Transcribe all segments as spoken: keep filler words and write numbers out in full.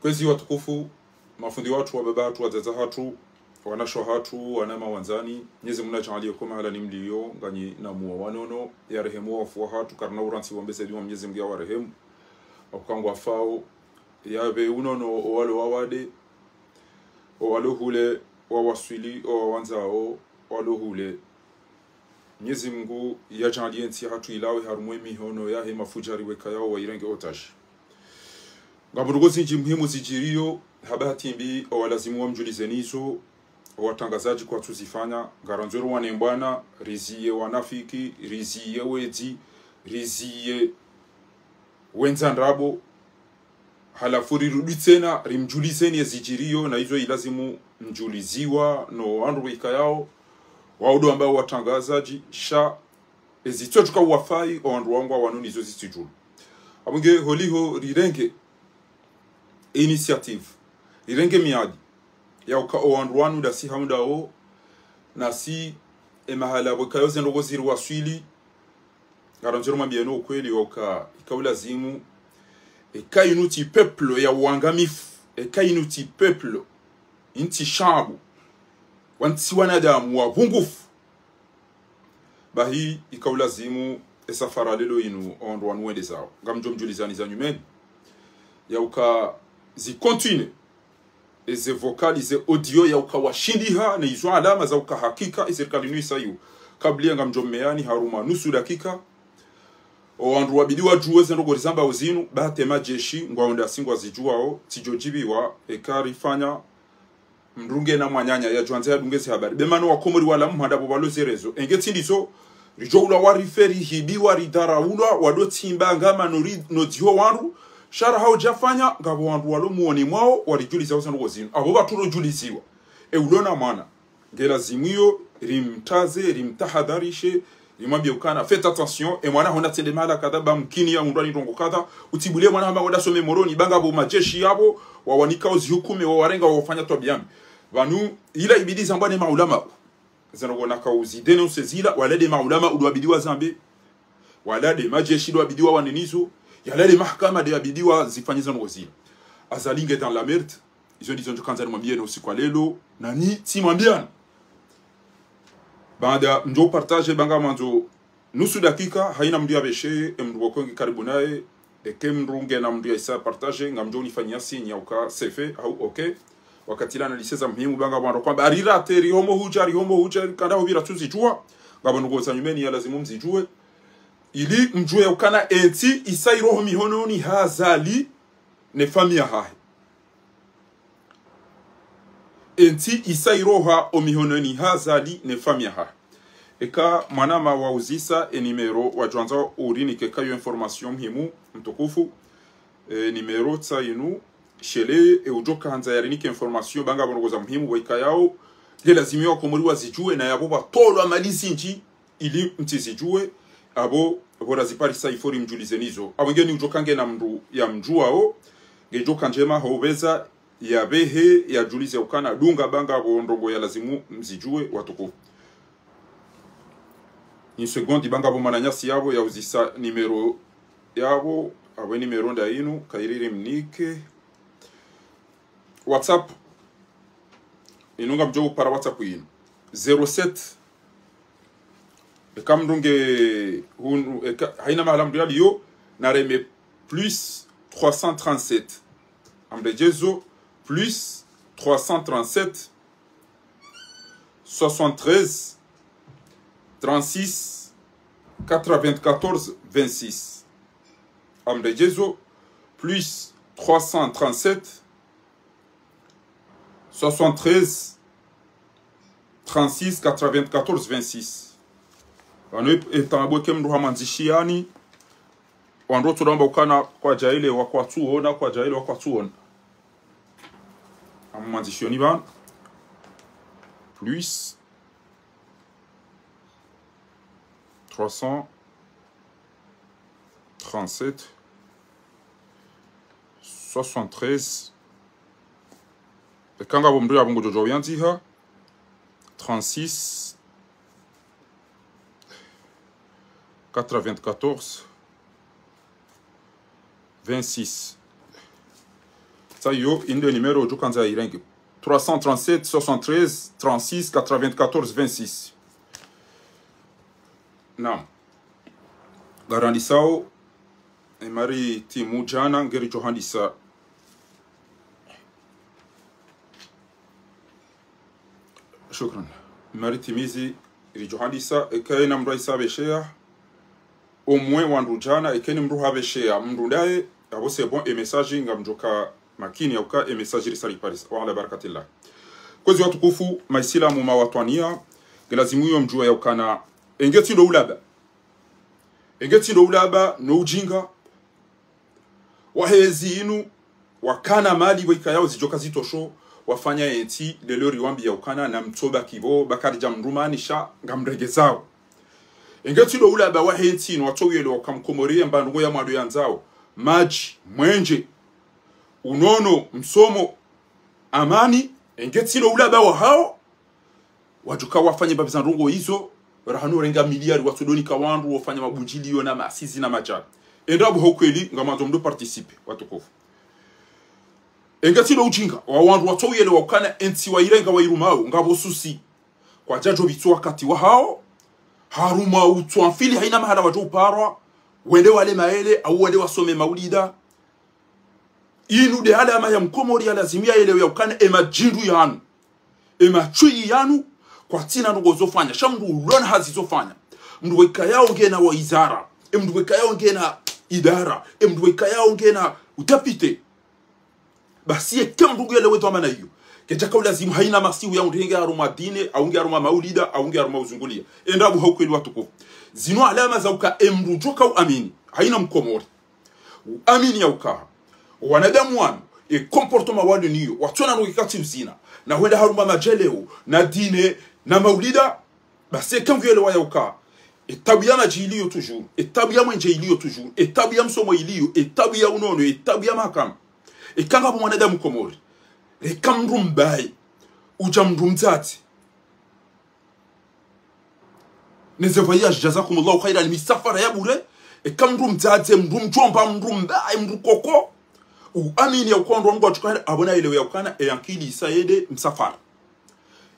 Kwezi watukufu, mafundi watru, wababa hatru, wadzadze hatru, wanashe hatru, wanama wandzani, Mnyezi Mungu nadjaanliye ko mahala ni mliyo, nganyi na muwa wanono, yarehemu wafu wahatru, karina urantsi wombe ze duwa Mnyezi Mungu yawarehemu, wakuka ngwafao, yapve unono owalo wawade, owalo hule, wawaswili, owawandzao, walo hule. Mnyezi Mungu yadjaanliye ntsi yahatru ilawe harumwa emihono yahe mafudjari wekayao wayirenge otage. Ngapvo ndrongoo zindji muhimu zidjiriyo, ha bahati mbi, owalazimu wamdjulizeni zo, owatrangazadji kwatsuzifanya, ngarandzo ro wane mbwana, riziye wanafiki, riziye wedzi, riziye wendza ndrabo, halafu rirudi tsena, rimdjulizeni ezidjiriyo, na izo ilazimu mdjuliziwa, no wandru wekayao, waudo ambao watrangazadji, sha ezitsotsuka uwafai, owandru wao ngwawanoni zo zitsidjulu. Apvo nge holiho rirenge initiative, rirenge miadi, yauka owandru wanu ndasi haundao, nasi emahala wekayao zendrongoo ziriwaswili, ngarandzo ro mwambiyeni ukweli yauka, ika ulazimu, eka inu tsi peuple ya uangamifu, eka inu tsi peuple, intsi shabu, wantsi wanadamu wavungufu, bahi ika ulazimu esafara lelo inu owandru wanu wende zao. Ngamdjo mdjulizani za nyumeni. Yauka zi continue. Eze vocal, ze audio yauka washindiha, ne izo alama zauka hakika, eserikali inu isaiwa. Kabla ya ngamdjo mmeyani harumwa nusu dakika. Owandru wabidi wadjuwe zendrongoo rizambao zinu, bahati majeshi, ngwawo ndasi ngwazidjuwao, tsidjo djibiwa, eka rifanya mdru ngena mwananya yadjwandza yadunge zi habari. Be mana wakomori wala mhanda pvo pvalo ze réseaux. Enge tsi ndizo, ridjo ulwa wariferi, hibiwa, ridharaulwa, wado tsimba ngama no ri-, no dziho wandru. Sha raha udjafanya, ngapvo wandru walo muoni mwao, waridjuliza zendrongoo zinu. Apvo pvatsu ro djuliziwa. E ulo na mwana. Nge lazimu iyo, rimtaze, rimtahadharishe, rimwambiye ukana, faites attention, e mwana hona tsende mahala kadha, ba mkini ya mundrwani ndrongoo kadha, utsibuliye mwana hama wada some Moroni, ba ngapvo majeshi yapvo, wawanika ozihukume, wawarenga, wawafanya twabia mbi. Pvanu, ila ibidi zambwa ne maulama. Zendrongoo naka uzi dénoncer zila, wala nde maulama udo wabidi wazambe, wala nde majeshi ndo wabidi wawane nizo, yala nde mahakama nde yabidi wazifanye zendrongoo zila. Azali nge dans la merde, izo ndizo ndjo kandza nimwambiyeni usiku wa lelo, na nyi tsi mwambiyani. Baada mdjo partager ba ngamwandzo nusu dakika, haina mndru yabeshe, e mndru wako nge karibu naye, eke mndru ngena mndru yaisa partager, ngamdjo unifanyia signe yauka c'est fait, hau ok. Wakati la analyser za muhimu ba ngamwandzo kwamba, ari rate, rihomo hudja, rihomo hudja, rikanda hupvira tsuzidjuwa, ngapvo ndrongoo za nyumeni ya lazimu mzidjuwe. Ili mdjuwe ukana entsi isa iroho mihononi ha Azali ne famiyi yahahe. Entsi isa iroha omihononi ha Azali ne famiyi yahahe. Eka mwanama wauzisa e numéro, wadjwandza urinike kayo information muhimu, mtukufu. E numéro tsa inu, shele, e udjo kandza yarinike information, ba ngapvo ndrongoo za muhimu, waikayao, nge lazimu wakomori wazidjuwe, na yapvo pvatolwa mali zindji, ili mtsizidjuwe, apvo, pvo raziparisa il faut rimdjulizeni zo. Apvo ngeni udjo ka ngena mndru yamdjuwao, ngedjo ka ndjema hupveza, yapvehe, yadjulize ukana, dunga ba ngapvo ndrongoo ya lazimu mzidjuwe, watukufu. Une seconde, ba ngapvo mwananyasi yapvo, yauzisa numéro yapvo, apvo numéro nda inu, kayiri rimnike. WhatsApp. Inu ngamdjo upara WhatsApp inu. Zéro sept. Eka mndru nge, hunu, eka, haina mahala mndru yaliyo, nareme plus trois cent trente-sept. Amredjezo, plus trois cent trente-sept, soixante-treize, trente-six, quatre-vingt-quatorze, vingt-six. Amredjezo, plus trois cent trente-sept, soixante-treize, trente-six, quatre-vingt-quatorze, vingt-six. Pvanu e, e, tamabweke mndru hamwandzishiyani, wandru wontsi wamba ukana kwadjaelewa, kwatsuona, kwadjaelewa, kwatsuona. Hamwandzishiyani pvanu. Plus trois cent trente-sept, soixante-treize. Eka ngapvo mndru yapvo ngodjo djuwa uyandziha. Trente-six, quatre-vingt-quatorze, vingt-six. Sa iyo, inde numéro udjo kandza irenge. Trois cent trente-sept, soixante-treize, trente-six, quatre-vingt-quatorze, vingt-six. Naam. Ngarandisao, e mari timu djana, ngeridjo handisa. Shukran. Mari timizi, ridjo handisa, eka ina mndru aisa pveshea, omwe wandru djana, eka ina mndru hapveshea, mndru ndaye, apvo c'est bon, e message, ngamdjo ka makini, yauka, e message risali parisa. Wa ala barakatillah. Kwezi watukufu, maisilamu mawatwaniya, ngilazimu iyo mdjuwe yaukana, enge tsi ndo ulaba. Enge tsi ndo ulaba, no ujinga, wahe ntsi inu, wakana mali waikayao zidjoka zitosho, wafanya entsi, leo riwambiya ukana, na mtsoba kibo, ba karidja mdrumani sha, ngamrengezao. Enge tsi ndo ulaba wahe ntsi inu, watso uyelewa uka mkomori ye mba ndrongoo ya mwando yandzao, madji, mwenje, unono, msomo, amani, enge tsi ndo ulaba wahao, wadjuka wafanye mbapvi za ndrongoo izo, rahanu renga miliari watsodonika wandru, wafanya mabundjiliyo na masizi na madjana. Enda apvo ha ukweli, ngamwandzo mdo participer, watukufu. Enge tsi ndo ujinga, wa wandru watso uyelewa ukana entsi wairenga wairumao, ngapvo souci. Kwadjadjo pvitso wakati wahao, harumwa utswa mfili haina mahala wadjo uparwa, wende wale maele, au wende wasome maulida. Inu nde alama ya mkomori yalazimu yaelewe yaukana e madjindru yanu. E matswi yanu, kwatsina ndrongoo zofanya. Sha mndru ulona hazi zofanya. Mndru waikayao ngena wa izara. E mndru waikayao ngena idara. E mndru waikayao ngena udéputé. Basi eka mndru uyelewe dhwamana iyo. Kedjaka ulazimu haina masihu ya mndru nge harumwa dine, au nge harumwa maulida, au nge harumwa uzunguliya. Enda apvo ha ukweli watukufu. Zinu alama za uka e mndru djoka uamini. Haina mkomori. Uamini yauka. Wanadamu wanu, e comportement walo niyo, watsona no ikati uzina, na hwenda harumwa madjeleo, na dine, na maulida, basi eka nguyelewa yauka. E tabu ya madji iliyo toujours, e tabu ya mwenje iliyo toujours, e tabu ya msomo iliyo, e tabu ya unono, e tabu ya mahakama. Eka ngapvo mwanadamu komori, reka mndru mbaye, udja mndru mdzadze. Neze voyage, jazakumullahu khairan, misafara ya bure, eka mndru mdzadze, mndru mdjomba, mndru mbaye, mndru koko. Uamini yauka wandru wanu ngwadjuka hale, apvo naelewe yaukana, e ankili isa yende msafara.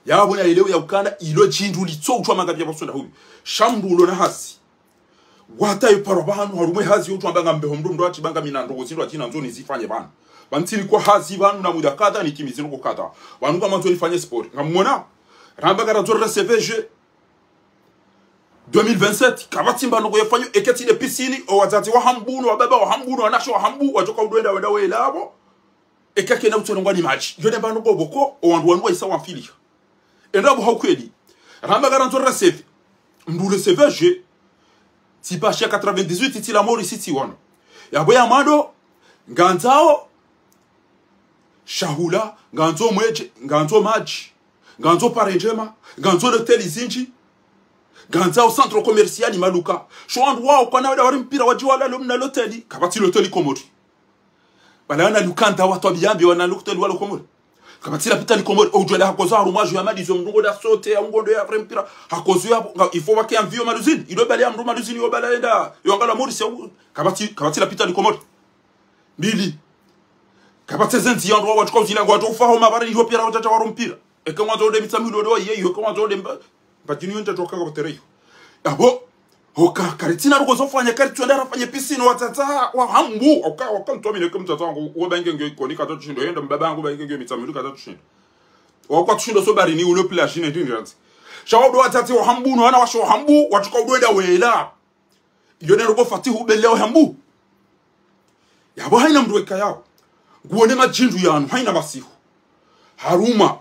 Yapvo naelewe yaukana, ilo djindru litso utwa manga pia pasonda huyu. Sha mndru ulona hazi. Wata iparwa pvanu, harumwa e hazi yo utwamba ngambeho mndru mndru atsi ba ngami na ndrongoo zindru atsina ndzo nizifanye pvanu. Pvanu tsinikwa hazi pvanu na muda kadha nitimizi ndrongoo kadha. Pvanu ngamwandzo nifanye sport. Ngamwona? Ramba ngarandzo recevoir jeux deux mille vingt-sept, kapvatsi mba ndrongoo yafanyo, eka tsi nde piscine, o wadzadze wa hambu, no wababa wa hambu, no wanashe wa hambu, wadjoka udo wenda wenda wela apvo. Eka kena utsona ngwani madji. Yo nde mba ndrongoo pvoko, o wandru wanu waisa wamfiliha. Enda apvo ha ukweli. Ramba ngarandzo recevoir. Mndru recevoir jeux. Tsi pvashiya quatre-vingt-dix-huit, tsi la Maurice, tsi wano. Yapvo ya mwando, ngandzao, shahula, ngandzo mwenje, ngandzo madji, ngandzo pare ndjema, ngandzo loteli zindji, ngandzao centre commercial, maduka. Sho wandru wao kwana wenda wari mpira wadji walalo mna loteli, kapvatsi loteli Komori. Pvala wana lukanda wa twabiya mbi wana loteli walo Komori. Kapvatsi lapitali Komori, o udjwela hakozo harumwa juu ya madizo mndru ngo da sote, ya ungo ndo ya pare mpira, hakozo ya, nga, ifo wake ya mviyo Maluzini, ilo bale ya mndru Maluzini yo bala yenda, yo angala Maurice, ya u-, kapvatsi, kapvatsi lapitali Komori. Mbili. Kapvatsi ze ndziya wandru wa watsuka uzina ngwadjo ufa ho mabare ni ho pira watsatsa waro mpira. Eka ngwandzo onde Mitsamihuli ode wa iye, eka ngwandzo onde mba, mba djini yo ntsatsa waka ngapvo tere iyo. Apvo, hoka, karitsina ndrongoo zofanya, karitsu enda rafanye piscine, watsatsa, wa hambu, oka, oka ntwamine ke mtsatsa wangu, uwe ba nge nge Ikoni katsatsu shindo, yenda mbaba wangu ba nge nge Mitsamihuli katsatsu shindo. Wakwa tsu shindo so bari ni ulo plage ne ndini randzi. Sha wado watsatsa wa hambu, no wanawashe wa hambu, watsuka udo wenda wela. Iyo nero bo Fatihu belewo hambu. Yapvo haina mndru weka yao. Nguone madjindru yanu, haina masihu. Harumwa.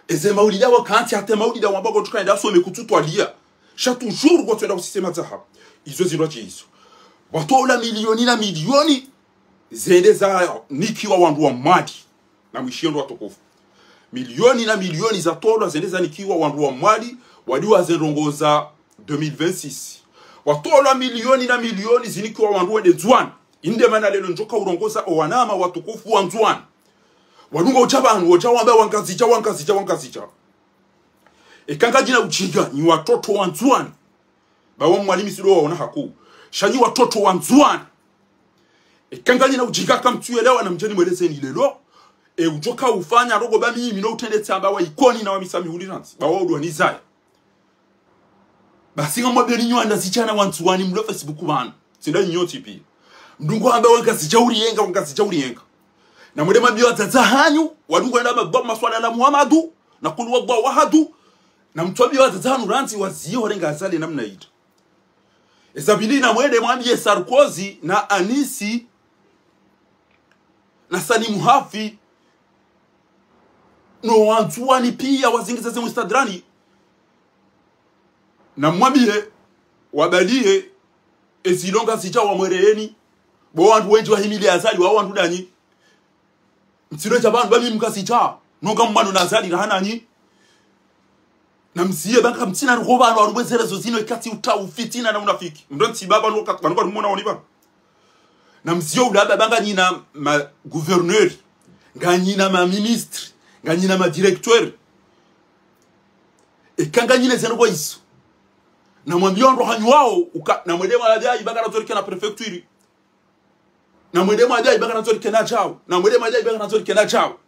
Eze maulida wakantsi hata maulida wamba ngotsuka enda some kutsutwaliya. Sha toujours ngotsu enda kusisema zaha. Izo zindru tsi izo. Watola milioni na milioni. Zende zanikiwa wandru wa Mwali. Na mwishiyo ndo watukufu. Milioni na milioni zatolwa zende zanikiwa wandru wa Mwali, wadi wa ze ndrongoo za deux mille vingt-six. Watolwa milioni na milioni zinikiwa wandru wende Ndzuwani. Inde mana lelo ndjoka urongoza o wanama watukufu wa Ndzuwani. Wadunga udja pvanu, wodja wamba Wangazidja, Wangazidja, Wangazidja. Eka ngadjina udjinga, nyi watoto wa Ndzuwani. Ba wa Mwali mi tsi ndo waona hakuu. Sha nyi watoto wa Ndzuwani. Eka nganyina udjinga kamtsuelewa namdje nimwelezeni leo. E udjo ka ufanya ndrongo ba mimi no utrende tsamba wa Ikoni na wa Mitsamihuli randzi. Ba wao ndo wanizaya. Basi ngamwambiyo ni nyi wandru wa Ngazidja na wandzuwani mlo Facebook pvanu. Tsi nda nyi nyontsi piya. Mdru ngu hamba wa Ngazidja uriyenga, wa Ngazidja uriyenga. Namwende mwambiye wadzadze hanyu, wadungo wenda mabwabu maswala la Muhammadu, na kulu wallahu ahadu, namtsuwambiye wadzadze hanyu randzi waziye horenga Azali namna yidja. Eza pvili namwende mwambiye Sarkozy na Anisi na Salim Hafi, no wandzuwani piya wazingize ze mwistadrani. Namwambiye, wabaliye, ezilo Ngazidja wamwereyeni, bo wandru wendji wahimili Azali, wao wandru ndanyi. Mtsilo dja pvanu ba mimi Mngazidja, no ngamwano na Azali raha nanyi. Namziye ba ngamtsina ruho pvanu, warubwezere zo zinu ikatsi uta ufitina na unafiki. Mdru ntsi ba pvanu ka-, pvanu ka rumona woni pvanu. Namziye ula ba nganyina ma gouverneur, nganyina ma ministre, nganyina ma directeur. Eka nganyina zendrongo izo. Namwambiye wandru hanyu wao, uka, namwende mwambiye ba ngarandzo rike na préfecture. Namwende mwambiye ba ngarandzo rike na djau. Namwende mwambiye ba ngarandzo rike na djau.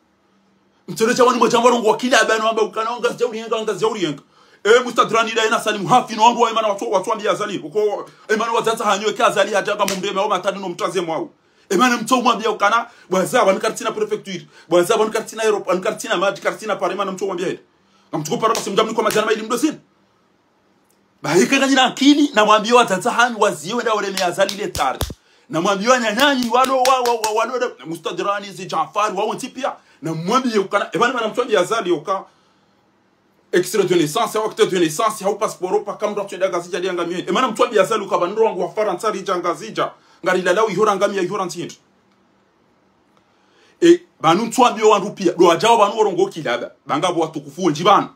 Mtsende dja wani mwadja mwarongowa kila pvanu wamba ukana wa Ngazidja uriyenga, wa Ngazidja uriyenga. E mwistadrani nda yena Salim Hafi no wandru wa Imana watsu, watsuwambiya Azali. Uko Imana wadzadze hanyu eka Azali hadja ngamumreme wa matani no mtranze mwao. Imana mtso mwambiya ukana, bwaza, pvanu karitsina préfecture. Bwaza, pvanu karitsina aéroport, pvanu karitsina madji, karitsina pare, Imana mtso mwambiya hende. Ngamtsuko para basi mdja mniko madjana mayili mdo zina. Ba eka nganyina akili, namwambiye wadzadze hanyu waziye wenda wareme Azali le tari. Namwambiye wananyanyu walo wa, wa, wa, walo da, mwistadrani zi Djanfari, wao ntsi piya. Namwambiye ukana, e pvanu Imana mtsuwambiye Azali uka extrait de naissance, au acte de naissance, au passeport, paka mdru atswenda Ngazidja ri angamiye. E Imana mtsuwambiye Azali uka pvanu ndro wangu wa Farantsa ridja Ngazidja. Ngarilalao ihora ngamia ihora ntsi hindri. E, pvanu ntsuwambiyo wandru piya, ndo wadjao pvanu worongowa kila ba, ba ngapvo watukufu wendji pvanu.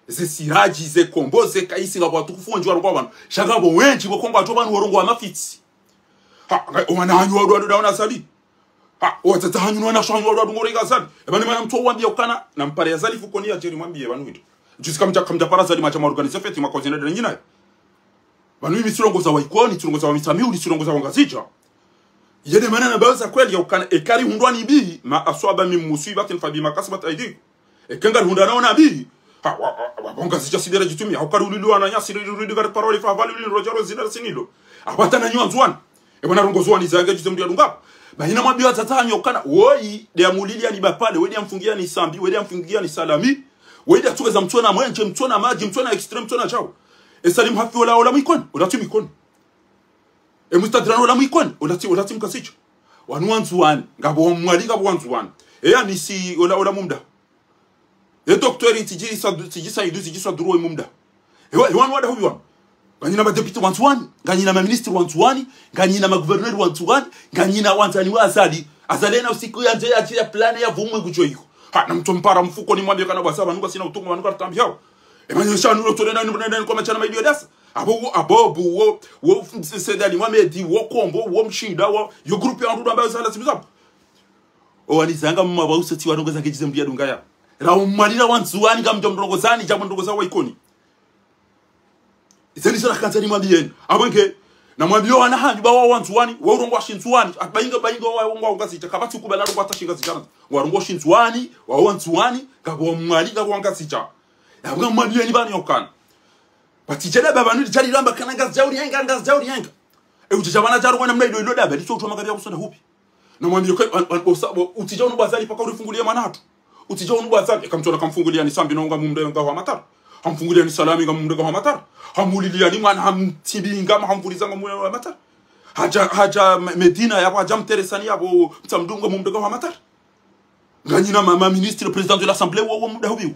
Ze Siraji, ze Kombo, ze Kaisi ngapvo watukufu wendji warongowa pvanu. Sha ngapvo wendji pvoko ngwadjo pvanu worongowa mafitsi. Ha, nga, owana hanyu wandru wandru ndaona Azali. Ha, owadzadze hanyu no wanashe hanyu wandru wandru ngorenga Azali. E pvanu Imana mtsuwambiya ukana, nampare Azali fukoni yadje rimwambiye pvanu hindri. Juzi kamdja, kamdja para Azali mwadja mwa organiser fête, mwakoze na dana nyinayo. Pvanu mimi tsirongoza wa Ikoni, tsirongoza wa Mitsamihuli, tsirongoza wa Ngazidja. Yende mana nambayo za kweli ya ukana, eka rihundrwa ni bi, ma aswaba min musibatin fabima kasabat aydikum. Eka ngarihundrana na bi, ha, wa, wa, wa, wa Ngazidja sidera djitumiya, ha ukari ulili wananyasi, ulili gari parole fa vali ulili rojaro zina sinilo. Apvata na nyi wandzuwani. E pvanu rongozo wani zange djuze mdru yadunga. Ba ina mwambiye wadzadze hanyu ukana, woyi, nde yamuliliyani bapvale, we nde yamfungiyani sambi, we nde yamfungiyani salami. We nde yatsukeza mtsona mwenje, mtsona madji, mtsona extrait, mtsona djau. E Salim Hafi ola, ola Mwikoni, ola tsi Mwikoni. E mwistadrani ola Mwikoni, ola tsi, ola tsi Mngazidja. Wanu wandzuwani, ngapvo Mwali, ngapvo wandzuwani. E Anisi ola, ola Mumdaho. E docteur tsidji sa, tsidji Saidu, tsidji Swadru wa Mumdaho. E wa, e wanu wadahu pvi wanu. Nganyina ma député wandzuwani, nganyina ma ministre wandzuwani, nganyina ma gouverneur wandzuwani, nganyina wandzani wa Azali. Azali na usiku yandze yadje ya plane ya vumwe ngudjo iyo. Ha, namtsompara mfukoni mwambiye ukana bwaza pvanu ngasina utungu pvanu karitsambiyawo. E manyesha nuno tole na nini kwa madjana mayili yadasa. Apvo, apvo, apvo, wo, wo, Said Ali Mohamed, wo Kombo, wo Mshinda, wo, yo groupe ya wandru wambayo zala simu zapvo. Owani zanga mma wa useti warongoza ngedjize mdru yadunga ya. Ra umwalira wandzuwani ngamdjo mrongozani, djamwe mrongoza wa Ikoni. Ize ndizo nakandza nimwambiyeni. Apvo nge, namwambiyo wana hanyu ba wao wandzuwani, wao urongowa shindzuwani, ati ba inga, ba inga wao ngwa Ngazidja, kapvatsi kubala rongowa hata shingazidja. Warongowa shindzuwani, wao wandzuwani, ngapvo Mwali, ngapvo Ngazidja. Yapvo ngamwambiyeni pvanu yokana. Pvatsi djele ba pvanu lidjali lamba kana Ngazidja uriyenga, Ngazidja uriyenga. E udjadja pvana djaro mwana mna ilo ilo daba, litso utwa makabi ya kusonda hupvi. Namwambiyo ke, wan-, wan-, osa-, o-, utsidja unu bwazali paka urifunguliye mwana hatru. Utsidja unu bwazali, eka mtsona kamfunguliya ni sambi no ngamumde ngaho wa matara. Hamfunguliya ni salami ngamumde ngaho wa matara. Hamuliliya ni mwana hamtibi ngama hamvuliza ngamumde ngaho wa matara. Hadja, hadja Me-, Medina yapvo, hadja Mteresani yapvo, Mtsamdu ngamumde ngaho wa matara. Nganyina ma, ma ministre, président de l'Assemblée, wo, wo Mdaho pvi wo.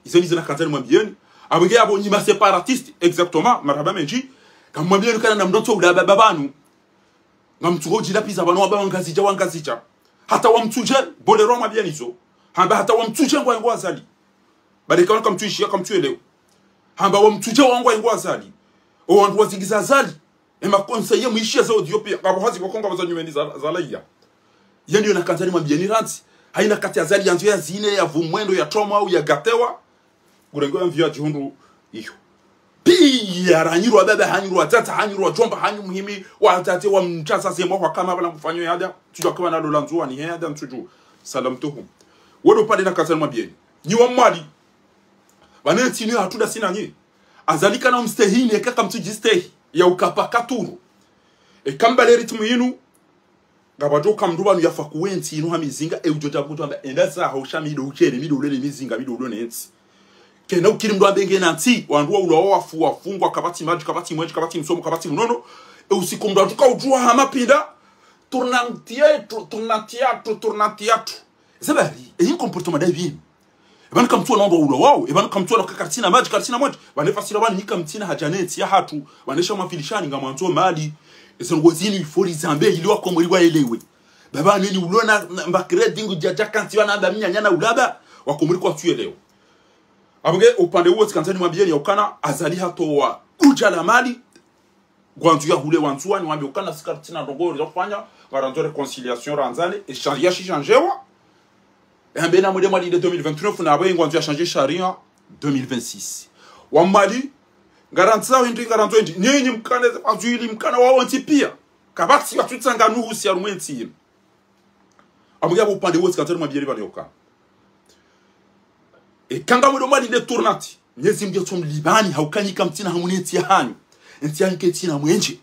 Ize ndizo nakandza nimwambiyeni. Apvo nge apvo nyi ma séparatistes, exactement, marahaba mendji. Ngamwambiyeni kana namdotso ula ba, ba pvanu. Ngamtsungo udjilapviza pvanu wamba wa Ngazidja, wa Ngazidja. Hata wa Mtsudje, bolero mwambiyeni zo. Hamba hata wa Mtsudje ngwa, ngwa Azali. Bale kawana kamtsuishiya, kamtsuelewa. Hamba wa Mtsudje wa ngwa, ngwa Azali. Owandru wazingiza Azali. E ma conseillers mwishiya za audio piya. Ngapvo hazi pvoko ngapvo za nyumeni za, za laiya. Ye ndiyo nakandza nimwambiyeni randzi. Hayina kati Azali yandzo yazine, yavumwe ndo yatromwa, au yagatewa. Ngurenge ya mviyo ya djihundru iyo. Piya ranyirwa baba, hanyirwa tata, hanyirwa djomba, hanyu muhimi, wa tata wa mtsaza zemwa hwa kama bala ngufanyo yada. Tsudjuwa kama nalo la Ndzuwani, he yada ntsudju. Salam tuhum. Wodo pvale nakantsa nimwambiyeni. Nyi wa Mwali. Pvanu entsi inu yahatru nda sina nyi. Azali kana umstehi ne kaka mtsudjistehi. Ya ukapva katuru. Eka mbale ritmu inu. Ngapvadjo ka mndru pvanu yafa kuwe ntsi inu ha mizinga, e udjo tabu kutwamba, enda zaho sha mi ndo utsene, mi ndo ulele mizinga, mi ndo ulone ntsi. Kena ukiri mndru ambe ngena ntsi, wandru wa ulawa wafu, wafungwa, kapvatsi madji, kapvatsi mwenje, kapvatsi msomo, kapvatsi mnono, e usiku mndru adjuka udjuwa ha mapinda, tournante yatru, tournante yatru, tournante yatru. Zabari, e yin comportement nda pvinu. Epvanu kamtsuona wandru wa ulawao, epvanu kamtsuona ka karitsina madji, karitsina mwenje. Pvanu efasiri pvanu nyi kamtsina hadja ne ntsi yahatru, pvanu esha mwafilishani ngamwandzo mali. Eze ndrongo zinu il faut rizambe, ili wakomori waelewe. Baba neni ulona, na, mba crédit ngudjadja kantsi pvanu amba mnyanya na ulaba, wakomori kwatsu elewa. Apvo nge, upande uwo tsikantsa nimwambiyeni ya ukana, Azali hatowa kudja la mali, ngwandzo yahule Wandzuwani, wambe ukana si karitsina ndrongo za ufanya, ngarandzo réconciliation randzane, e sharia shishindjewa. E ambe na mwende Mwali nde deux mille vingt-neuf, na apvo ngwandzo yashandje sharia deux mille vingt-six. Wa Mwali, ngarandzo hindri, ngarandzo hindri, nyinyi mkane, Wandzuwani mkana wawo ntsi piya. Kapvatsi watsutsanganuhu si harumwa entsi inu. Apvo nge apvo upande uwo tsikantsa nimwambiyeni pvanu ya ukana. Eka ngamwendo Mwali nde tournante. Mnyezi Mngu yatso mlipvani, hauka nyi kamtsina hamu ne ntsi yahanyu. Entsi yahanyu kaitsina mwenje.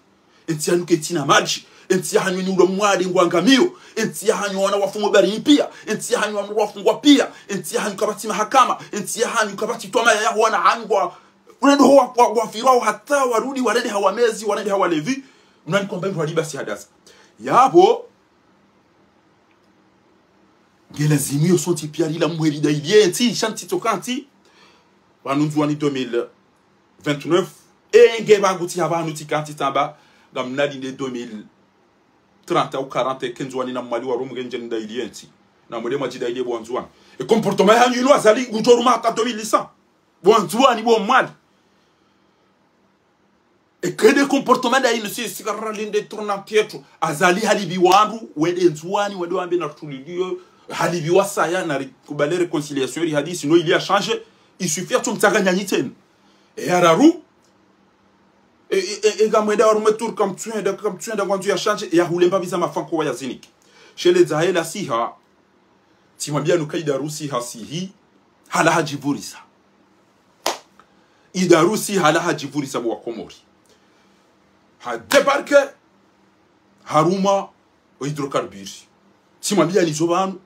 Entsi yahanyu kaitsina madji. Entsi yahanyu ni ulwa mwade ngwangamiyo. Entsi yahanyu wana wafungwa barini piya. Entsi yahanyu wana wafungwa piya. Entsi yahanyu kapvatsi mahakama. Entsi yahanyu kapvatsi twamaya ya wana hanyu ngwa. Urende ho wa, wa, wafirwao hata warudi, warende ha wamezi, warende ha walevi. Mnani kwamba mndru alipva si hadaza. Yapvo, nge lazimu yo sontsi piya rila mweri nda ili yentsi, sha ntsi tsoka ntsi. Pvanu Ndzuwani deux mille vingt-neuf. E nge pvangu tsi ha pvanu tsikantsi tsamba, ngamnadi nde deux mille trente au quarante, ke Ndzuwani na Mwali wa rumu nge ndjeni nda ili yentsi. Na mwende mwadji nda ili ye bo Wandzuwani. E comportement yahanyu inu Azali ngudjo ruma hata deux mille cent. Bo Wandzuwani, bo Mwali. Eka nde comportement nda inu si, si karali nde tournante yetru. Azali halipvi wandru, wende Ndzuwani, wende wambe na rutuliliyo, halipvi wasaya, na rikubale réconciliation, ri hadisi, no ili yashandje, il suffit yatso mtsanganya nyi tsena. E ya raru, e, e, e, e, ngamwenda harumwa e tour, kamtsuenda, kamtsuenda, ngwandzo yashandje, yahule mbapvi za mafanko wa yazinike. Shele dza hela siha, tsimwambiyani uka Idarusi hasihi, hala hadjipvurisa. Idarusi hala hadjipvurisa bo Wakomori. Ha débarqué, haruma o hydrocarbures. Tsimwambiyani zo pvanu.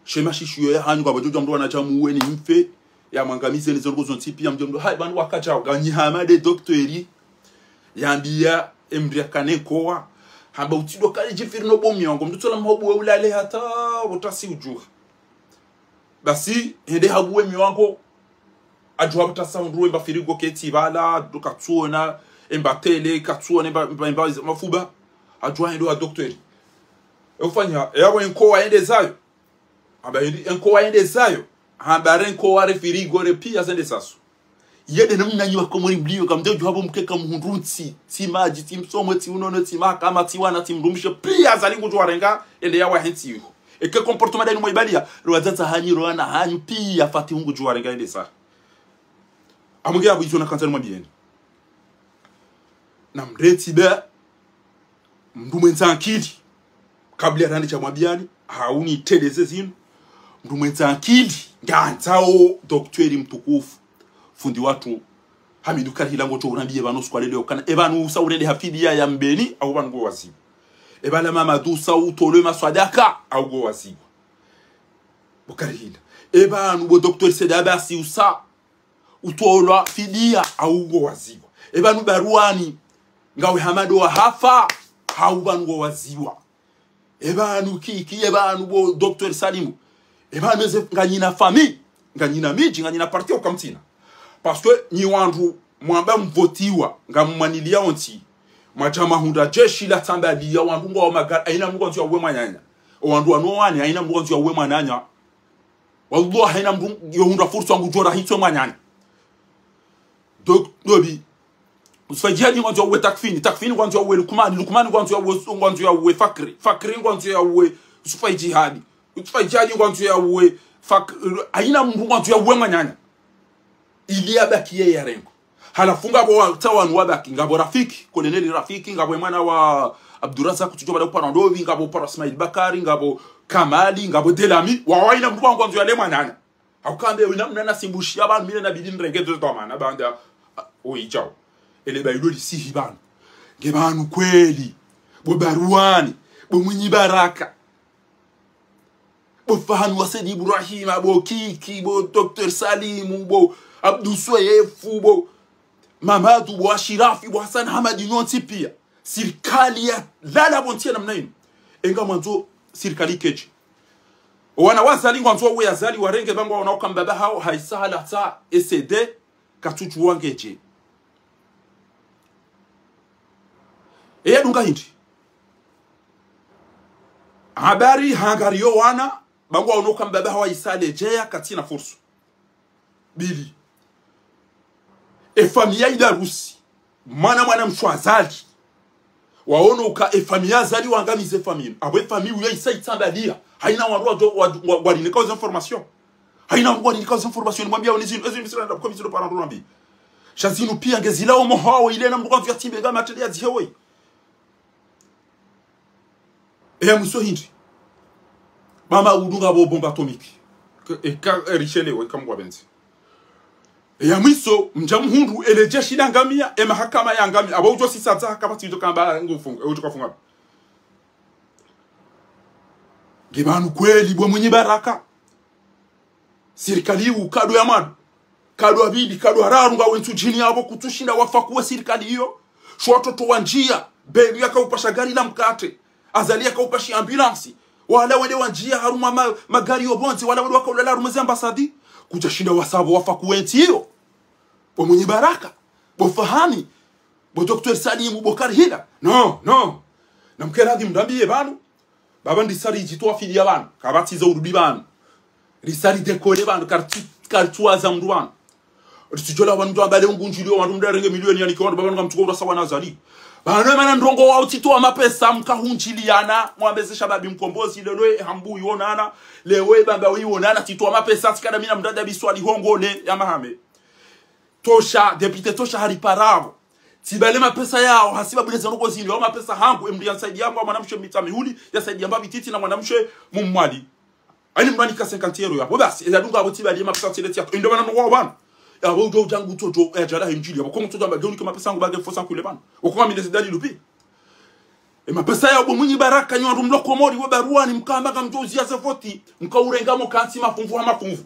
She mashishiyo yahanyu ngapvadjo djuwa mndru wanadja muwe ni mfe. Yamwangamize ni zo ndrongo zontsi piya mdjo mndru. Hayi pvanu wakadjao, nganyi hama nde docteur. Yambiya emdru yakane nkowa. Hamba utsidjo kali djifiri no bo mnyongo. Mndru tsola mhobu we ulale hata, pvo tasi udjuha. Basi, hende habuwe mnyongo. Adjuha pvo tasa hundru emba firigo ketsi pvala, ndo katsuona, emba télé, katsuona, emba, emba, emba mafuba. Adjuha hende wa docteur. E ufanya, e yapvo enkowa yende zayo. Hamba hindri, enkowa yende zayo. Hamba re nkowa re firigo re piya zende zazo. Yende namna nyi Wakomori mliyo, kamdjo djuwa pvo mkeka muhundru ntsi, tsi madji, tsi msomo, tsi unono, tsi mahakama, tsi wana, tsi mdrumshe, piya Azali ngudjo warenga, yende yawahe ntsi yiho. Eka comportement nda inu mwaibaliya, ro wadzadze hanyu, ro wana hanyu, piya Fatihu ngudjo warenga yende sa. Apvo nge apvo izo nakantsa nimwambiyeni. Na mretsi be, mndru mwendza ankili. Kabla randzi sha mwambiyani, hau niteleze zinu. Mndru mwendza ankili, ngandzao docteur mtukufu. Fundi watru, Hamidu Karihila ngudjo urambiye pvanu siku wa leo ukana. E pvanu usa urende ha fidiya ya Mbeni, au pvanu ngo waziwa. E pvala Mamadu usa utolwe maswadaka, au ngo waziwa. Bo Karihila. E pvanu bo docteur Said Abasi usa utolwa fidiya, au ngo waziwa. E pvanu Baruwani, ngawe Hamado wa hafa, hau pvanu ngo waziwa. E pvanu Kiki, e pvanu bo docteur Salimu. E pvanu eze nganyina famille, nganyina midji, nganyina parti au kamtsina. Parce que nyi wandru mwamba mvotiwa, ngamumwaniliya ontsi. Mwadja mahundra jeshi la tsambaliya wandru ngwao magari, haina mndru ngwandzo yauwe mwananya. O wandru wanu wane, haina mndru ngwandzo yauwe mwananya. Wallahi, haina mndru yohundra fursa ngudjo rahitswe mwananya. Donc, dobi. Yusufa Jihadi ngwandzo yauwe Takfini, Takfini ngwandzo yauwe Lukumani, Lukumani ngwandzo yauwe, ngwandzo yauwe Fakri, Fakri ngwandzo yauwe Yusufa Jihadi, Yusufa Jihadi ngwandzo yauwe Fak-, haina mndru ngwandzo yauwe mwananya. Ili yabaki yeye yarengwe. Halafu ngapvo wa, tawanu wabaki, ngapvo Rafiki, Koloneli Rafiki, ngapvo mwana wa Abdurazak, kutsudjuwa bada upara ndovi, ngapvo upara Ismail Bakari, ngapvo Kamali, ngapvo Delami, wa waina mndru wangu wandzo yale mwanana. Haukambe wina mnana simbushiya pvanu mi nabidi nirenge ndo ndo mana banda, ah, oidjao. Ele bailo lisihi pvanu. Nge pvanu kweli. Bo Baruani, bo Mwinyi Baraka, bo Fahani wa Said Ibrahima, bo Kiki, bo Docteur Salimu, bo Abdou Soyefu, bo Mamadou, bo Ashirafi, bo Hassan Hamadi, nyontsi piya. Sirikali yalala pvo ntsi ya namna inu. Enga mwandzo sirikali ikeje. Owana wa Azali ngwandzo we Azali warenge pvanu ngwaona uka mbaba hawo haisa halatsa S D katsutsu wangeje. Eya dunga hindri. Habari hangariyo wana, pvanu ngwaona uka mbaba hawo haisa alejeya katsina fursa. Mbili. E famiyi ya Idarusi. Mwana mwana mshe wa Azali. Waono uka e famiyi ya Azali wangamize famiyi. Apvo e famiyi uyo isa itsambaliya. Haina wandru wadjo, wa, wa, walinika oze information. Haina wandru walinika oze information. Nimwambiya woni zinu, ezi misira ndapvo kwa miziro para ndru nambi. Sha zinu piya ngezila omo hawo ile na mndru kwa mfiya tsimbe nga matele ya zihewe. Eya mwiso hindri. Pvama udunga pvo bombe atomique. Ke, eka, erishelewe, eka mngwa pvendze. Eya mwiso, mdja muhundru, ele jeshi la ngamiya, e mahakama ya ngamiya. Apvo udjo sisa dza, kapvatsi udjo kamba ngufunga, e udjo kafunga. Nge pvanu kweli, bo Mwinyi Baraka. Sirikali iwu, kado ya mwando, kado ya pvili, kado ya raru, ngawe ntsu djini yapvo kutsushinda wafakuwe sirikali iyo. Sho watoto wandjiya, Belu yakaupasha gari la mkatre. Azali yakaupasha ambulance. Wala wende wandjiya harumwa ma, magari yo pvondze, wala wende wakaulala harumwa ze ambassade. Kudjashinda wasa pvo wafakuwe ntsi iyo. Bo Mwinyi Baraka, bo Fahani, bo Docteur Salimu, bo Karihila. Non, non. Namkere hadi mndru ambiye pvanu. Pvapvo ndisa ridjitowa fili ya pvanu. Kapvatsi za urudi pvanu. Risa ridécoller pvanu. Karitsu, karitsuwaza mndru pvanu. Ritsudjola pvanu mndru ambale ungundjiliyo wandru mndru arenge miliyoni yanike wandru pvapvo ngamtsuko urasa wana Azali. Pvanu emana ndrongo wa utsitowa mapesa mkahundjiliyana. Mwambe ze shababi mkombozi leo e hambu iwonana. Leo e bamba iwonana tsitowa mapesa tsikada mina mndru adabi swali hongole ya mahame. Tosha, député Tosha haripara pvo. Tsibale mapesa yawo, hasibabu leza ndrongo zinu, yawo mapesa hangu, emndru yansaidiya yangu, mwanamshe Mitsamihuli, yansaidiya Mbapvi Titi na mwanamshe Mumwali. Ani mndru anika cinquante euros yapvo, basi, eza dunga apvo tsibale mapesa tsile tsiyato. Indo mana nongo pvanu. Yapvo udjo udjangu tsotso, ya djala hindjili, yapvo kongo tsotso amba, djo unike mapesa hangu bage fosa kule pvanu. Uko kamile zidali lupi. E mapesa ya bo Mwinyi Baraka nyi wandru mlo Komori we Baruani mkamba ngamdjo uziya ze voti. Mkaurenga mo kantsi mafunvu ha mafunvu.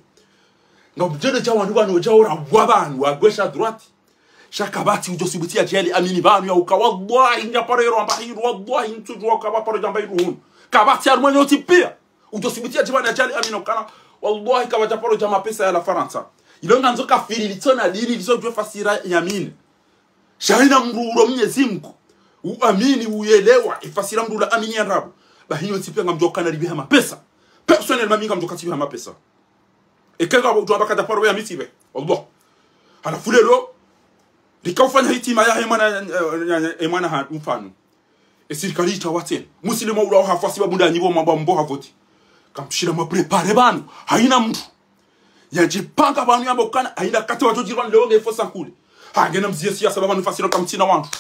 Ngamdjele dja wandru pvanu dja ora wa pvanu wa gauche à droite. Sha kapvatsi udjo subuti ya djeli amini pvanu ya uka wallahi ndja paro yero amba hindru wallahi ntsudjuwa uka paro djamba hindru hunu. Kapvatsi harumwa nyontsi piya. Udjo subuti ya djeli amini ukana wallahi kapvatsi paro dja mapesa ya la Farantsa. Ilo ngandzo kafiri litsona dini litsodjuwa fasira yamini. Sha haina mndru ulo Mnyezi Mngu, uamini, uyelewa, ifasira mndru ula amini ya ndrabo. Bahi nyo tsipiya ngamdjo kana ribiha mapesa. Personnellement, mi ngamdjo katsibiha mapesa. Eka ngapvo udjo amba kadja paro ya mitsibe. Wallah. Halafu lelo, rika ufanya hitima ya he mwana, eh, eh, eh, mwana ha mfano. E sirikali itawa tsena. Musilima ula hafa sibabu nda nyi pvo mwamba mbo ha voti. Kamtsushinda mwa préparer pvanu. Haina mndru yadjipanga pvanu yamba ukana, haina kati wadjo djiri pvanu leo nge fosa kule. Ha, ngena mziye siyasa pvanu fasira kamtsina wandru.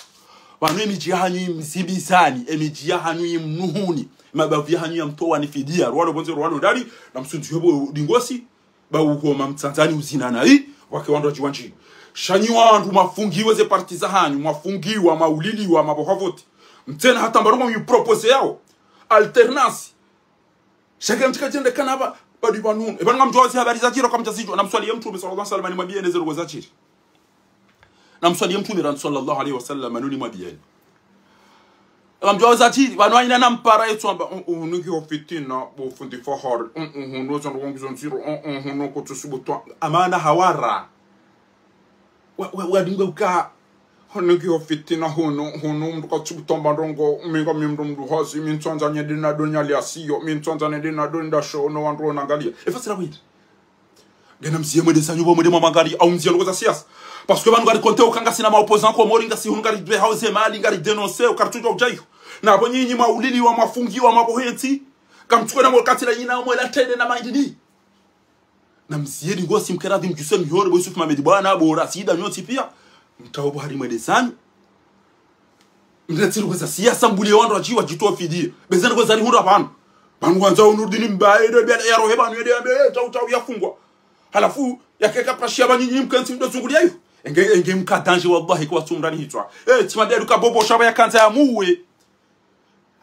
Pvanu emidji yahanyu imzibizani, emidji yahanyu imnuhuni, mabavu yahanyu yamtowani fidiya, rwalo pvondze rwalo ndani, na msundzi hebo dingosi, ba uhoma mtsandzani uzina nayi, wake wandru wadji wandji. Sha nyi wandru mwafungiwa ze parti zahanyu, mwafungiwa, mwauliliwa, mapvo ha voti. Mtsena hata mbarongo myu proposer yawo. Alternance. Sha ke mtsika djende kana pva, pvadi pvanu. Epvanu ngamdjuwa zi habari zadjiri, kamdjazidjuwa. Namswaliye Mtrume, swallallahu alayhi wasallam, nimwambiyeni ze ndrongo zadjiri. Namswaliye Mtrume, ran, swallallahu alayhi wasallam, nuni mwambiyeni. Ngamdjuwa zadjiri, pvanu haina nampara yetsu amba, uh, uh, hunu ngiyo fitina, bo fundi Fahari, uh, uh, hunu zo ndrongo ngizo ndziro, uh, uh, hunu kutsusubutu. Amana hawara. Wa, wa, wadunga uka, hunu ngiyo fitina hunu, hunu mndru katsubutu amba ndrongo, mi ngami mndru mndru hazi, mi ntsandza nyende na dunia liasiyo, mi ntsandza nyende na dunia ndasho, no wandru wonangaliya. Efasira windri. Ngena mziye mwende zanyu pvo mwende mwamangaliya, au mziye ndrongo za siyasa. Parce que pvanu ngari konte uka ngasina ma opposants Komori, ngasi hunu ngari dwe hauze mali, ngari dénoncer, uka ritsudjuwa udja iho. Na pvo nyinyi mwauliliwa, mwafungiwa, mapvo hentsi. Kamtsuko na mwakati la yina, mwela tende na maindini. Namziyeni ngosi mkera dhi mdjuse mihoro, bo Yusuf Mohamed bwana, bo Rasida, nyontsi piya. Mtaobo harimwe ndezani. Mndre tsiri kweza siasa mbulie wandru wadjiwa djitofidia. Bezani kweza ni hundra pvanu. Pvanu wandza unurdini mbaye, ndo bia ya rohe pvanu, yende yambe, eh, tau, tau, yafungwa. Halafu, yakeka pashia pvanyinyi mkentsi mdo zungulia iyo. Enge, enge mka danger wallahi kwa tsumrani hitswa. Eh, tsimwambia luka bobo shaba yakandza yamuwe.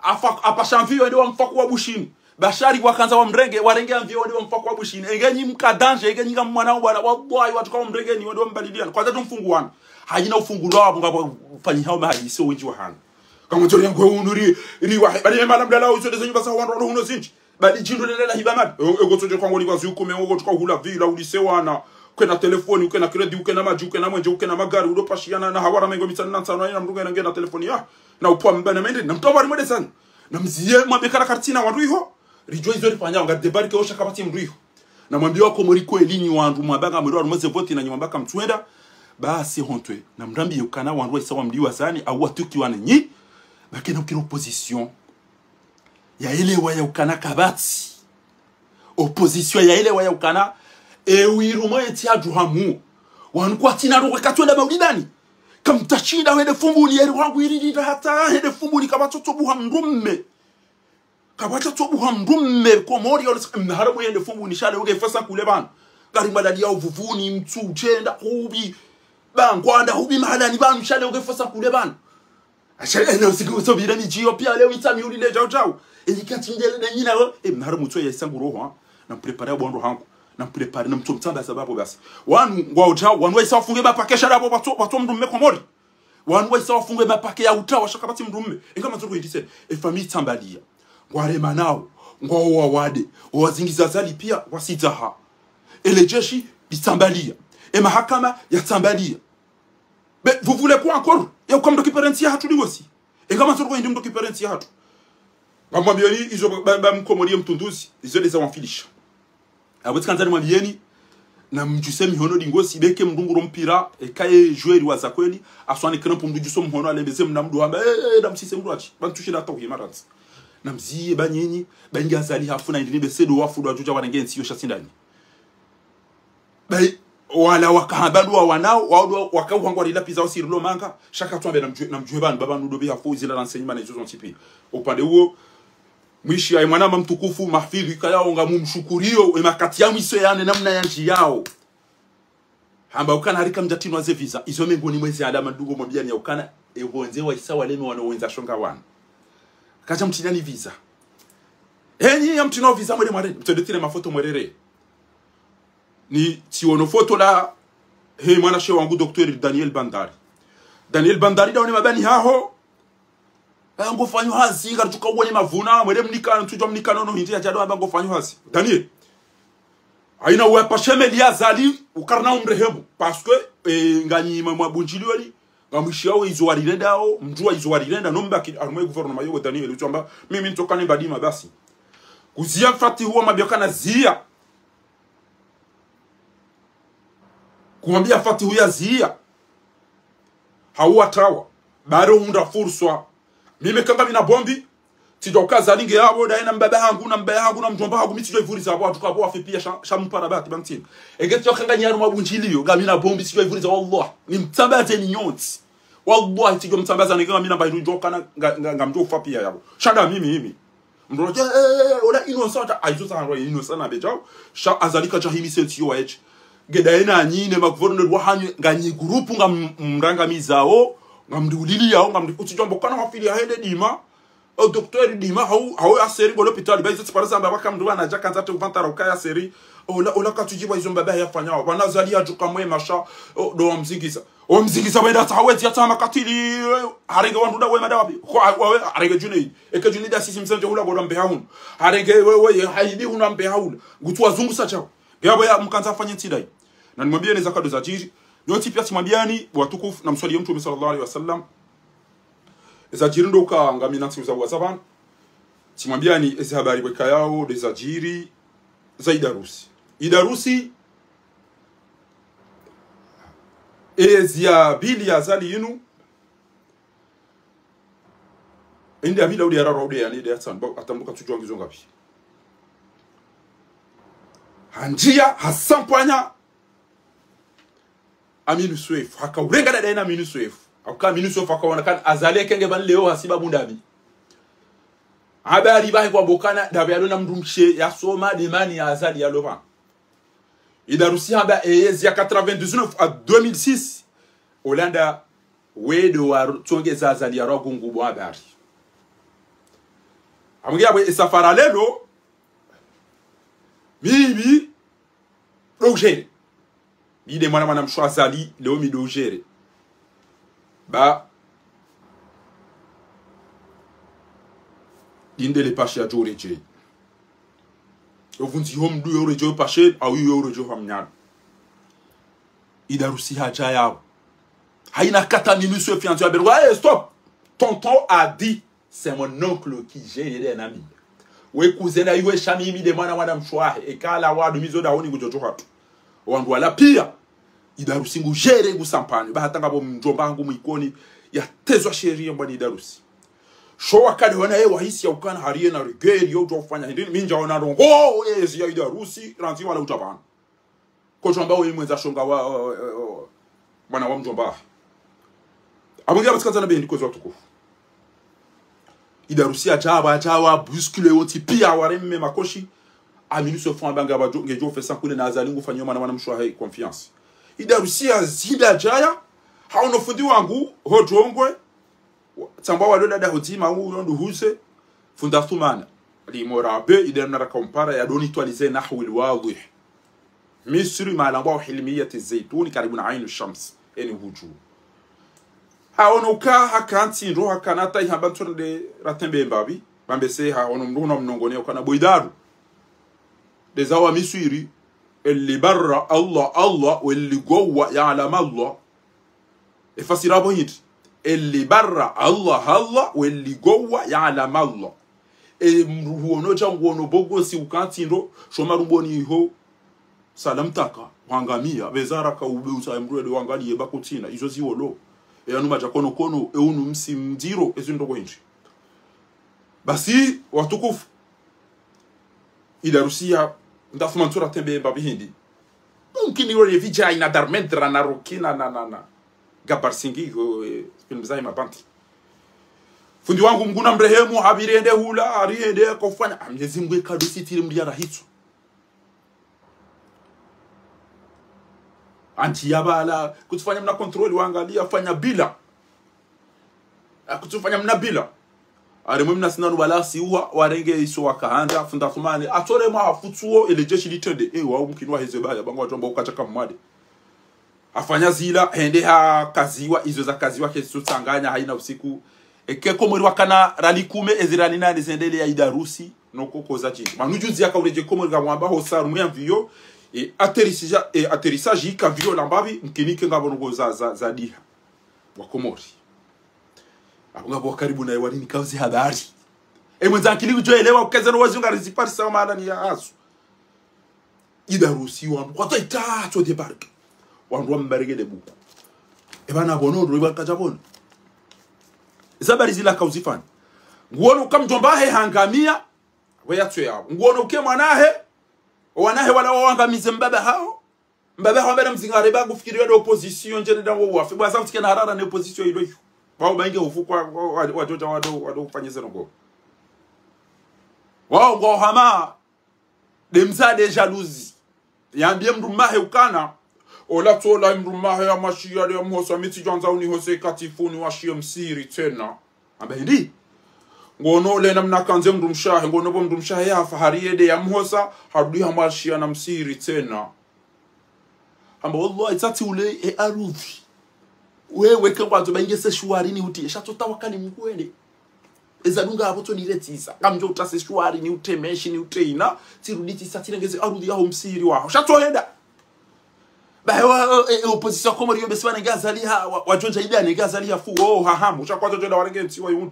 Afa, apasha mvio wende wamfaku wa Bushini. Bashari wakandza wamrenge, warenge mvio wende wamfaku wa Bushini. Enge nyi mka danger, enge nyi ngamwana bwana, wallahi watsuka wamrenge ni wende wambaliliana. Kwanza tumfunguwana. Hayina ufungulo wapvo ngapvo fanyihao mahali, sio wendji wa hanu. Kamwe tsori ngwe unu ri, ri wa, bali emala mdala uso ndeze nyumba za wandru walo huno zindji. Bali djindru lele la hiba mali. E, e, ngotsoje kwangu ni kwa ziukume, ngotsuka hula villa, ulise wana. Ukena telefoni, ukena crédit, ukena madji, ukena mwenje, ukena magari, udo pashiana na hawara mengo mitsanu na ntsanu, hayina mndru ngena ngena telefoni ya. Na upwa mbana mende, na mtowa harimwe ndezani. Na mziye, mwambe kala karitsina wandru iho. Ridjuwa izo rifanya, nga débarquer osha kapvatsi mndru iho. Na mwambiye wakomori kweli nyi wandru, mwamba ngamwendo harumwa ze voti na nyi mwamba kamtsuenda. Basi hontwe, na mrambiye ukana wandru waisa wamliwa zani, au watukiwa na nyi. Bakena ukira opposition. Yaelewa ya ukana kapvatsi. Opposition yaelewa ya ukana, e, uirumo yetsi adjuhamu. Wanu kwatsina rokwe katsuenda maulidani. Kamtashinda hende Fumbuni yeri wangu iririra hata hende Fumbuni kapvatsotso buha mndrume. Kapvatsotso buha mndrume Komori yole mnaharabu yende Fumbuni shale uke fasa kule pvanu. Ngari madadi ya uvuvuni, mtsu, uchenda, hubi. Bangwanda, hubi mahalani pvanu shale uke fasa kule pvanu. Asha, eh, na usiku usobira midji iyo pia leo itsa miuli le jau jau. Eyi katsi ndele na nyina wo. E, mnaharabu mtsu ya isangu roho, ha. Na mpréparer ya bwando hangu. Na mpréparer na mtsu mtsamba sababu basi. Wanu, ngwao jau, wanu waisa wafunge mapake shale apvo pvatso, pvatso mndrume Komori. Wanu waisa wafunge mapake ya utawa sha kapvatsi mndrume. Enga mazuru indise, e famille tsambalia. Ngwarema nao, ngwao wawade, wazingiza Azali pia, wasidzaha. Ele jeshi, litsambalia. E mahakama, yatsambalia. Mais vous voulez quoi encore ? Ya uka mdo kipere ntsi yahatru ni wosi. Enga mazuru indi mdo kipere ntsi yahatru. Ngamwambioni izo ba, ba mkomori ye mtunduzi, izo ndeza wamfilisha. Apvo tsikandza nimwambieni, na mdjuse mihono dingosi, beke mndru nguro mpira, eka ye joueur wa za kweli, aswani crampe mndru djuso mhono, alembeze mna mndru hamba, eh, eh, na msise mndru atsi, bantsu shila hata uhima ratsi. Na mziye ba nyinyi, ba ingi Azali hafu na indini be sedo wafu ndo adjudja wanenge ntsi iyo sha sindani. Ba, wala wakahamba ndo wa wanao, wao ndo wakauhangwa rila piza wasirilo manga, sha katsuambe na mdjue, na mdjue pvanu, baba nudo be hafu, zila renseignement na izo zontsi pia. Upande uwo, mwishi ya mwanama mtukufu, mahfili, kayao ngamumshukuriyo, e makati ya mwiso yane namna yandjiyao. Hamba ukana harika mdjatinwa ze visa, izo mengoni mwezi alama dungo mwambiani ya ukana, e pvondze waisa waleme wano wendza shonga wanu. Kaja mtinani visa. Enyi ya mtinwa visa mwere mware, mtsondetire mafoto mwerere. Ni tsiono foto la, he mwanashe wangu docteur Daniel Bandari. Daniel Bandari daone mabani haho, eh, ngofanyo hazi, ngaritsuka uone mavuna, mwele mnika, ntsudjwa mnika nono hindri ya djado amba ngofanyo hazi. Daniel. Haina uwe pashe meli ya Azali, ukarina umrehemu. Parce que, eh, nganyi mwa, mwa bundjilioni, ngamwishiao izo warirendao, mdjuwa izo warirenda, nombaki, harumwa gouvernement yowe Daniel, utsamba, mimi ntsoka ni mbadima basi. Kuziya Fatihu wa mabiakana ziya. Kumwambia Fatihu ya ziya. Hauwa tawa. Baro hundra furswa. Mimi kanga mina bombi. Tsidjo uka Azali nge yapvo, daye na mbaba hangu, na mbaya hangu, na mdjomba hangu, mi tsidjo ivuriza apvo, atsuka apvo wafi pia sha, sha mpara bahati ba ntsini. Enge tsidjo kanga nyi harumwa bundjiliyo, ngamina bombi, tsidjo ivuriza, wallah. Ni mtsambaze ni nyontsi. Wallahi, tsidjo mtsambaza nenge ngamina mbayi ndjo kana, nga, nga, ngamdjo ufa pia yapvo. Sha nda mimi, mimi. Mndru wadja, eh, eh, eh, ola innocent, ah, izo za handrwa innocent na bedjao. Sha Azali kadja himi sensi yo wa eche. Ngeda yena anyi ne ma gouverneur wa hanyu, nganyi groupe ngam, mrangamizao, ngamdiuliliyao, ngamdi, utsidjombo kana wafili ya hende dima. O docteur dima, hau, hau ya seri, ngo lopitali, ba izo tsipara zamba, waka mndru wana djaka ndzate uvantara ukaya seri. Ola, ola katsudjiwa izo mbaba yafanyao. Wana Azali yadjuka mwema sha, o, ndo wamzingiza. Wamzingiza wenda tsa hawezi ya tsa makatili, eh, harenge wandru nda wema nda wapi. Kwa, wa, wa, harenge Junaid. Eke Junaid asisi msanje hula ngola mbe haunu. Harenge we, we, ye, haidi huna mbe haula. Ngutsu wazungusa chao. Yapvo ya mkandza afanye ntsi ndayi. Na nimwambieni za kado zadjiri. Nyontsi pia tsimwambiani, watukufu, na mswali ya Mtrume swallallahu alayhi wa sallam. Ezadjiri ndo uka ngamina ntsiku za uwaza pvanu. Tsimwambiani ezi habari wekayao, ndezadjiri, za Idarusi. Idarusi, ezi ya pvili ya Azali yinu, ende ya pvili au nde ya raru au nde ya nne, nde ya tsanu, ba, hata mbuka tsudjuwa ngizo ngapvi. Handjiya, hasampanya, Aminu Swefu, haka urenga dada ina Aminu Swefu. Haka Aminu Swefu haka wana kana Azali kenge ban leo hasiba bundami. Habari bahi kwa bokana, dabe yalo na mdrumshe, ya soma, demani ya Azali ya lova. Idarusi hamba, eye, zia quatre-vingt-dix-neuf à deux mille six. Hollande, wedo wa tsonge za Azali ya rogu ngubo habari. Amungi abwe, esafara lelo, mimi, do ujere. Bide mwana mwana mshe wa Azali, leo mi do ujere. Ba, dinde le pashe ya djo uredjei. Yo vundzi ho mdu yo uredjei pashe, au yo uredjei ho mnyado. Idarusi hadja yao. Haina kata minusu e fianzo ya berwa. Eh, stop! Tonton a dit, c'est mon oncle qui gère les nami. We kuzena iwe shami mi de mwana mwana mshe wahe. Ekala wadu mizo da honi kudjo djo hatu. Wandru wala pia. Idarusi ngu gère ngu sampani. Ba hata ngapvo mdjomba hangu mwikoni. Ya tezwa sheria mbwani Idarusi. Sho wakade wana ye wahisi ya ukana hari ye na rigueur yo udjo ufanya hindri. Mi ndja ona ndrongo. Oh, ye zi ya Idarusi. Randzi wala utabana. Kotso amba we mwendza shonga wa, wa, wa, wa, mwana wa mdjomba. Abongi abatsikandza na bendi kwezi watukufu. Idarusi adja aba, adja wa bousculer wontsi pia wareme makoshi. Aminu Swefu amba nga ba djo, ngedjo fesa kule na Azali ngu fanyo mwana mwana mshe wahe confiance. Idarusi ya zinda adjaya. Haono fundi wangu, ho djongwe. Tsamba walo dada hodzima, u yondo huze. Fundi Athumana. Li morabe, ide mna raka umpara, ya doni twalize nahwi lwadih. Misri, mahala ngwao Hilmiyati Zeituni, karibu na Ainu Shams. Eni hudju. Haono ka, haka ntsi ndo, haka nata, ihamba ntsonde, ratembe mbapvi. Bambese, haono mdru na mnongone, ukana bo Idaru. Deza wa Misri, eli barra, Allah, Allah, weli gowa, ya'lam Allah. Efasira bo hindri. Eli barra, Allah, Allah, weli gowa, ya'lam Allah. E mdru huono dja nguono bogosi ukantsi ndo, shoma rumboni iho, salam taka, wangamia, bezara ka ube usa e mdru ede wangaliye bakutsina, izo ziolo. E anu madja kono kono, e unu msi mdziro, e zindro bo hindri. Basi, watukufu, Idarusi ya, ndafuma ntsura tembe mbapvi hindri. Mumkini ro le vidja ina darmendra na rokina na, na, na. Gabar Singi, yo, eh, film zahe mabanti. Fundi wangu Mngu na mrehemu, habiri ende hula, hari ende kofanya. Ah, Mnyezi Mngu eka do sitiri mria rahitsu. Anti ya bala, kutsufanya mna contrôle wangalia, fanya bila. Ah, kutsufanya mna bila. Ari mwe mna sindanu bala si uwa, warenge iso wakahanda, fundi Athumani. Atore mwa hafutsuo, ele jeshi litrende. Eh, wa umkini wa heze baya, bangu watu amba ukacha kamwade. Afanya zila, hende hakaziwa, izo zakaziwa, kesi tsanganya, haina usiku. Eke Komori wakana rali kume, ezi rali nane zendele ya Idarusi, no koko za chini. Manu juzi yaka uredjei Komori ka mwamba ho sarumu ya mvio, e atterrissage, e atterrissage ika vio lambapvi, mkinike ngapvo ndrongo za, za, za diha. Wa Komori. Apvo ngapvo wa karibu naye wali ni kauzi habari. E mwendza akili kudjo elewa, ukeze no wazi unga riziparisa wa mahala ni ya asu. Idarusi wandru, kwatsa ita tso débarquer. Wandru wa mbarege de buku. Eba na bono, ndo iba kadja bono. Eza habari zila kauzifanya. Nguono uka mdjomba he hangamia, we ya tso ya. Nguono uke mwana he, wana he wala wawangamize mbaba hao. Mbaba hao mbele mzingare ba ngufikiri yo de opposition, ndjene da wo wafe. Bwa sa mtike na harara ne opposition ilo yo. Wao bainge ufu kwa, wa, wa, wa, wa, wa, wa, ufanye zeno ngo. Wao ngo hama, de mza de jalousie. Yambie mdrumahe ukana, ola tsola mdrumahe ya mashiya de ya mhosa mi tsidjwandza unihose katifuni washiye msiri tsena. Amba hindri. Ngono le namna kandze mdrumshahe, ngono bo mdrumshahe ya fahari yede ya mhosa, harudi hamwashiya na msiri tsena. Amba, wallahi, tsatsi ule e arudhi. Wewe ke ngwandzo ba inge se shuwari ni uti, esha tsota wakani mkwene. Eza dunga apvo tso niretsisa. Kamdjo uta se shuwari ni utemeshi ni uteina, tsirudi tsisa tsirengeze arudhi yaho msiri waho. Sha tso henda. Ba, e, wa, e, e, opposition Komori yo besi wanenge Azali ha, wa, wa djondja ida nenge Azali ha fu, oh, ha, ha, musha kwa djondja warenge ntsi wa yundu.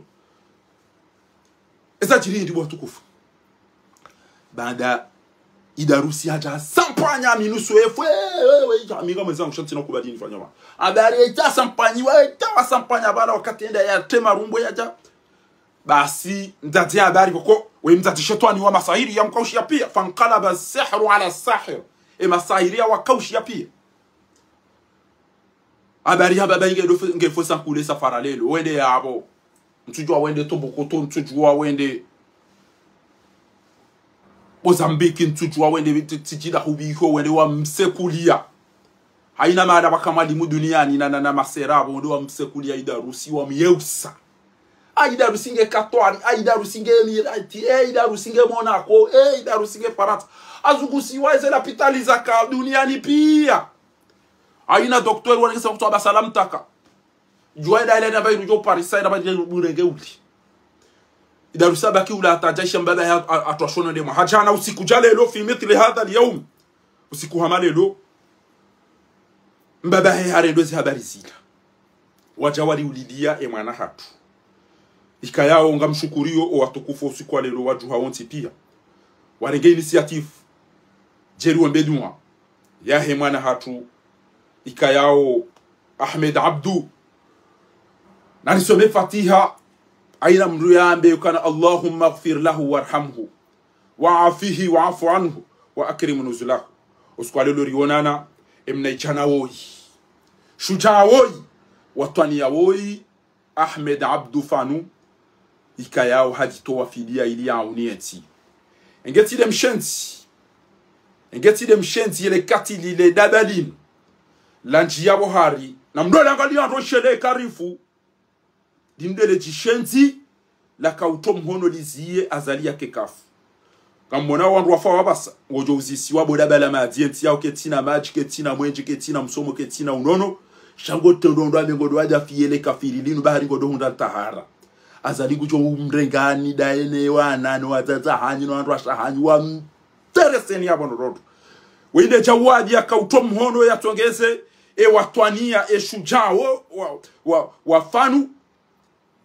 Eza djiri ndi bo watukufu. Baada Idarusi hadja sampanya minusu efu, we, we, we, ika, mi nga mwenzangu sha ntsina kubali nifanya wa. Habari ita sampanyiwa, ita wasampanya bala wakati enda ya tema rumbo yadja. Basi, mdzadze habari koko, we mdzadze shetwani wa masahiri ya mkaushi ya pia. Fanqalaba sihru ala sahir. E masahiri ya wakaushi ya pia. Habari hamba ba inge do fe-, nge fo sankule safara lelo. Wende yapvo. Ntsudjuwa wende Tombokoto, ntsudjuwa wende Mozambique, ntsudjuwa wende tsi-, tsidjila hubiho, wende wamsekuliya. Hayina mahala pvwaka mwalimu duniyani na, na, na masera, wende wamsekuliya Idarusi, wamyeusa. A Idarusi nge Katwari, a Idarusi nge Emirati, e Idarusi nge Monaco, e Idarusi nge Farantsa. Azungusiwa eze lapitali zaka duniyani piya. Hayina docteur wanekesa kutwa ba salam taka. Djuwa ida ile namba irudjo Paris, ida ba ile burenge uli. Idarusi abaki ula hata djaisha mbaba ya a-, a-, atwashono ndemwa. Hadja na usiku dja lelo fi mithli hadha al-yawm. Usiku hama lelo. Mbaba he harendo ezi habari zila. Wadja waliulilia e mwana hatru. Ikayao ngamshukuriyo o watukufu usiku wa lelo wadjuha wontsi piya. Warenge initiative. Djeri wambe dunwa. Yahe mwana hatru. Ikayao Ahmed Abdou. Na nisome Fatiha. Hayina mndru yambe yukana اللهم اغفر له وارحمه وعافه واعف عنه وأكرم نزله. Usiku wa lelo riwonana, emna idjana woyi. Shudjaa woyi. Watwaniya woyi. Ahmed Abdou Fanou. Ikayao hadjitowa fidiya ili yauni entsi. Enge tsi nde mshenzi. Enge tsi nde mshenzi yele katili le daba linu. Landjiya pvo hari. Na mndru langa liya ndo shele karifu. Linu ndele djishenzi, laka utowa mhono liziye Azali yake kafu. Kamwona wandru wafa wapvasa, ngodjo uzisiwa bo daba la madji, entsi yawo ketsina madji, ketsina mwenje, ketsina msomo, ketsina unono. Sha ngo tendo ndo ame ngodo wadja fiyele kafiri linu, bahari ngodo hundra ntahara. Azali ngudjo umrengani, daye ne wana, no wadzadze hanyu, no wandru washe hanyu, wa mtereseni yapvo ndorodo. Wende djawadi yaka utowa mhono yatsongeze, e watwaniya, e shudjaa wo, wa, wa, wa Fanou,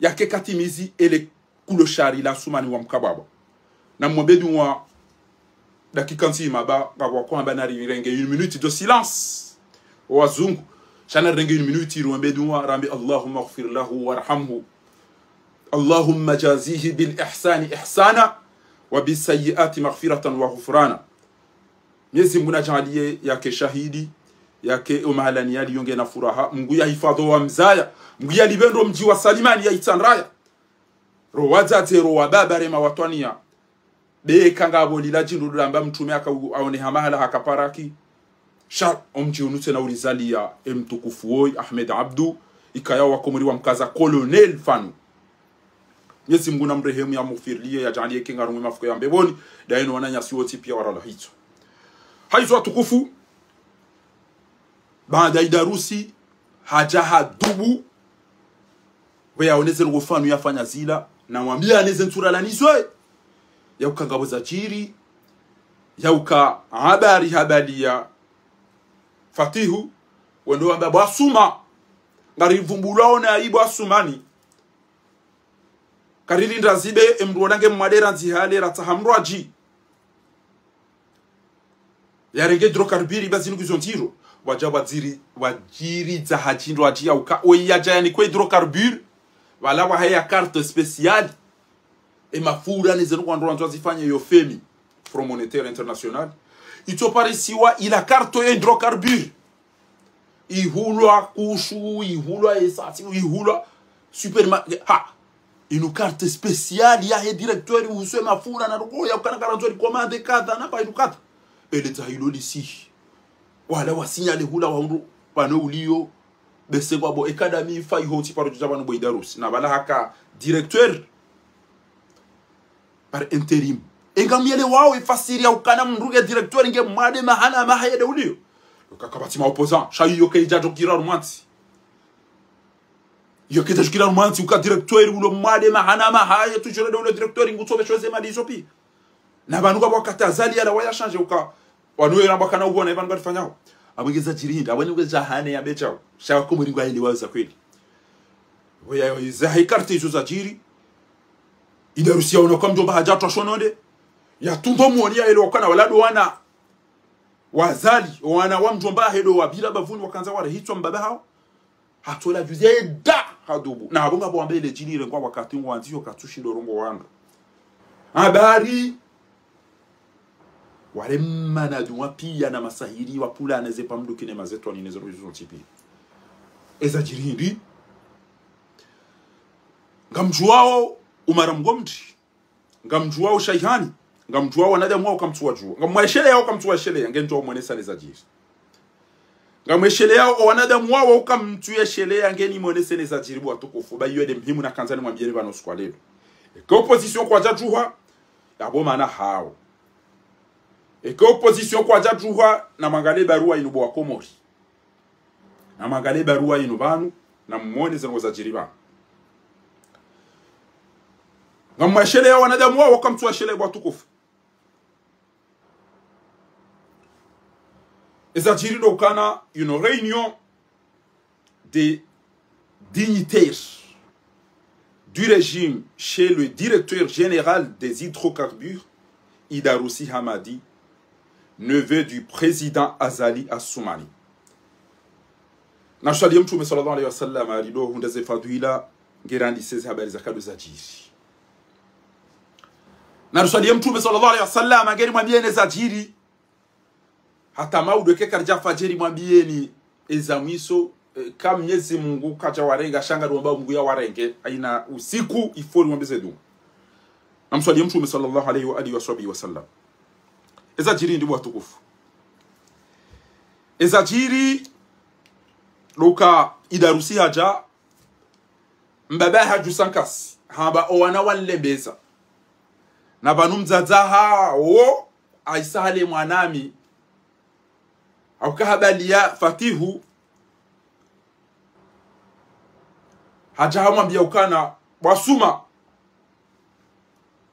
yake katimizi ele kulo shari la Sumani wa mkababa. Na mwombe dunwa dakika ndzima ba, ngapvo wakohamba narirenge une minute de silence. O wazungu. Sha narirenge une minute, riwombe dunwa, rambe اللهم اغفر له وارحمه. اللهم جازه بالإحسان إحسانا وبالسيئات مغفرة وغفرانا. Mwenyezi Mungu nadjaaliye yake shahidi, yake o mahalani yaliyo ngena furaha, Mungu yahifadhwi wamzaya, Mungu yalipve ndo mdji wa Salimani ya Itsandraya. Ro wadzadze, ro wababa, rema watwaniya. Be kangapvo lila djindru lamba mtrume haka u-, aone ha mahala haka paraki. Sha, omdji unu tsena urizaliya, emtukufu woyi, Ahmed Abdou, ikayao wakomori wamkaza Colonel Fanou. Mwenyezi Mungu namrehemu, yamghufiriliye, yadjaaliye ke ngarumwe mafuko ya mbepvoni, daye no wananyasi wontsi piya warala hitswa. Hayizo watukufu, baada Idarusi, hadja hadubu, pvo yaoneze ndrongo Fanou yafanya zila, na wambiya aneze ntsurala nizwe, yauka ngapvo zadjiri, yauka habari habaliya Fatihu, wendo wamba bo Assoumani, ngarivumbulwao na yi bo Assoumani. Karilindra zibe, emndru wona nge mwade randzi hale ratsaha mndru adji. Yarenge hydrocarbure, ba zinu ngizo ndziro. Wadja wadziri, wadjiri dza hadji ndro adji yauka. Oyi yadja yanikwe hydrocarbure. Pvala waheya carte spéciale. E mafura ne zinu kwa ndro wandzo zifanye yo FMI, Fonds Monétaire International. Itso parisiwa ila carte ye hydrocarbure. Ihulwa kushu, ihulwa esasi, ihulwa supermarché. Ha! Inu carte spéciale yahe directeur uhusu e mafura na ndrongo yaukana ngarandzo ri commande kadha na ba inu kadha. Ele dza hilo lisihi. Wala wasinyale hula wahundru, pvanu uliyo, bese ngwapvo e kadha mi fa iho tsi paro djudja pvanu bo Idarusi. Na pvala haka directeur par intérim. Enga muyelewao efasiri yaukana mndru nge directeur nge mwade maha na maha yede uliyo. Yoka kapvatsi ma opposant. Sha iyo kayidja djokira rumwantsi. Iyo kayidja djokira rumwantsi uka directeur ulo mwade maha na maha ye toujours yede ulo directeur ngutsopvesho ze mali izo piya. Na pvanu kapvwa kata Azali yalawa ya changer uka. Wanu wera pvwakana uwona ipvanu katifanyao. Apvo ngeza djiri hindri, apvo ngeza hane ya bechao. Sha wakomori ngwaelewa za kweli. Pvo ya, za he carte izo zadjiri. Idarusi yaona kwa mdjomba hadja twashono nde. Yatundro mwoni yaelewa ukana wala ndo wana wa Azali, wana wa mdjomba hahe ndo wapvira bapvuni wakandza warehitswa mbaba hawo. Hatsola juzi yeda hadubu. Na apvo ngapvo wamba ile djiri irengwa wakati ngwandziyo katsushindo rongowa ndro. Habari. Wale manadjumwa piya na masahiri wapvulana ze pvamduki ne mazetwani ne ze roho zontsi piya. Eza djiri hindri? Ngamdjuwao Umara Mgomri, ngamdjuwao Shaihani, ngamdjuwao wanadamu wao kamtsuwadjuwa, ngamwesheleyao kamtsuweshelea, ngendjo mwenesa neza djiri. Ngamwesheleyao o wanadamu wao kamtsuyeshelea, ngeni mwenese neza djiri bo watukufu, ba iyo nde muhimu nakandza nimwambiyeni pvanu usiku wa leo. Eka opposition kwadjadjuwa, yapvo mana hawo. Eka opposition kwadjadjuwa, namwangaliye baruwa inu bo wa Komori. Namwangaliye baruwa inu pvanu, namwone ze ndrongoo zadjiri pvanu. Ngamwesheleyao wanadamu wao kamtsuweshelea bo watukufu. Eza djiri ndo ukana une réunion des dignitaires du régime chez le directeur général des hydrocarbures, Idarousse Hamadi, neveu du président Azali Assoumani. Naruswaliye Mtrume swallallahu alayhi wa sallam, ari ndo hundra ze fadhwila, ngerandise ze habari zakado zadjiri. Naruswaliye Mtrume swallallahu alayhi wa sallam, ngeri mwambiyeni zadjiri. Hata maudwe ke karidja fadjiri mwambiyeni eza mwiso, eh, ka Mnyezi Mungu kadja warenga, sha ngari wamba Mungu yawarenge, haina usiku ifori wambe ze dua. Namswaliye Mtrume swallallahu alayhi wa alihi wa sahbihi wa sallam. Eza djiri hindri bo watukufu? Eza djiri ndo uka Idarousse hadja, mbaba hadjusa nkasi, hamba o wana wanilembeza. Na pvanu mdzadze hawo, Aisa hale mwanami, hauka habaliya Fatihu, hadja hamwambiya ukana, bo Assouma,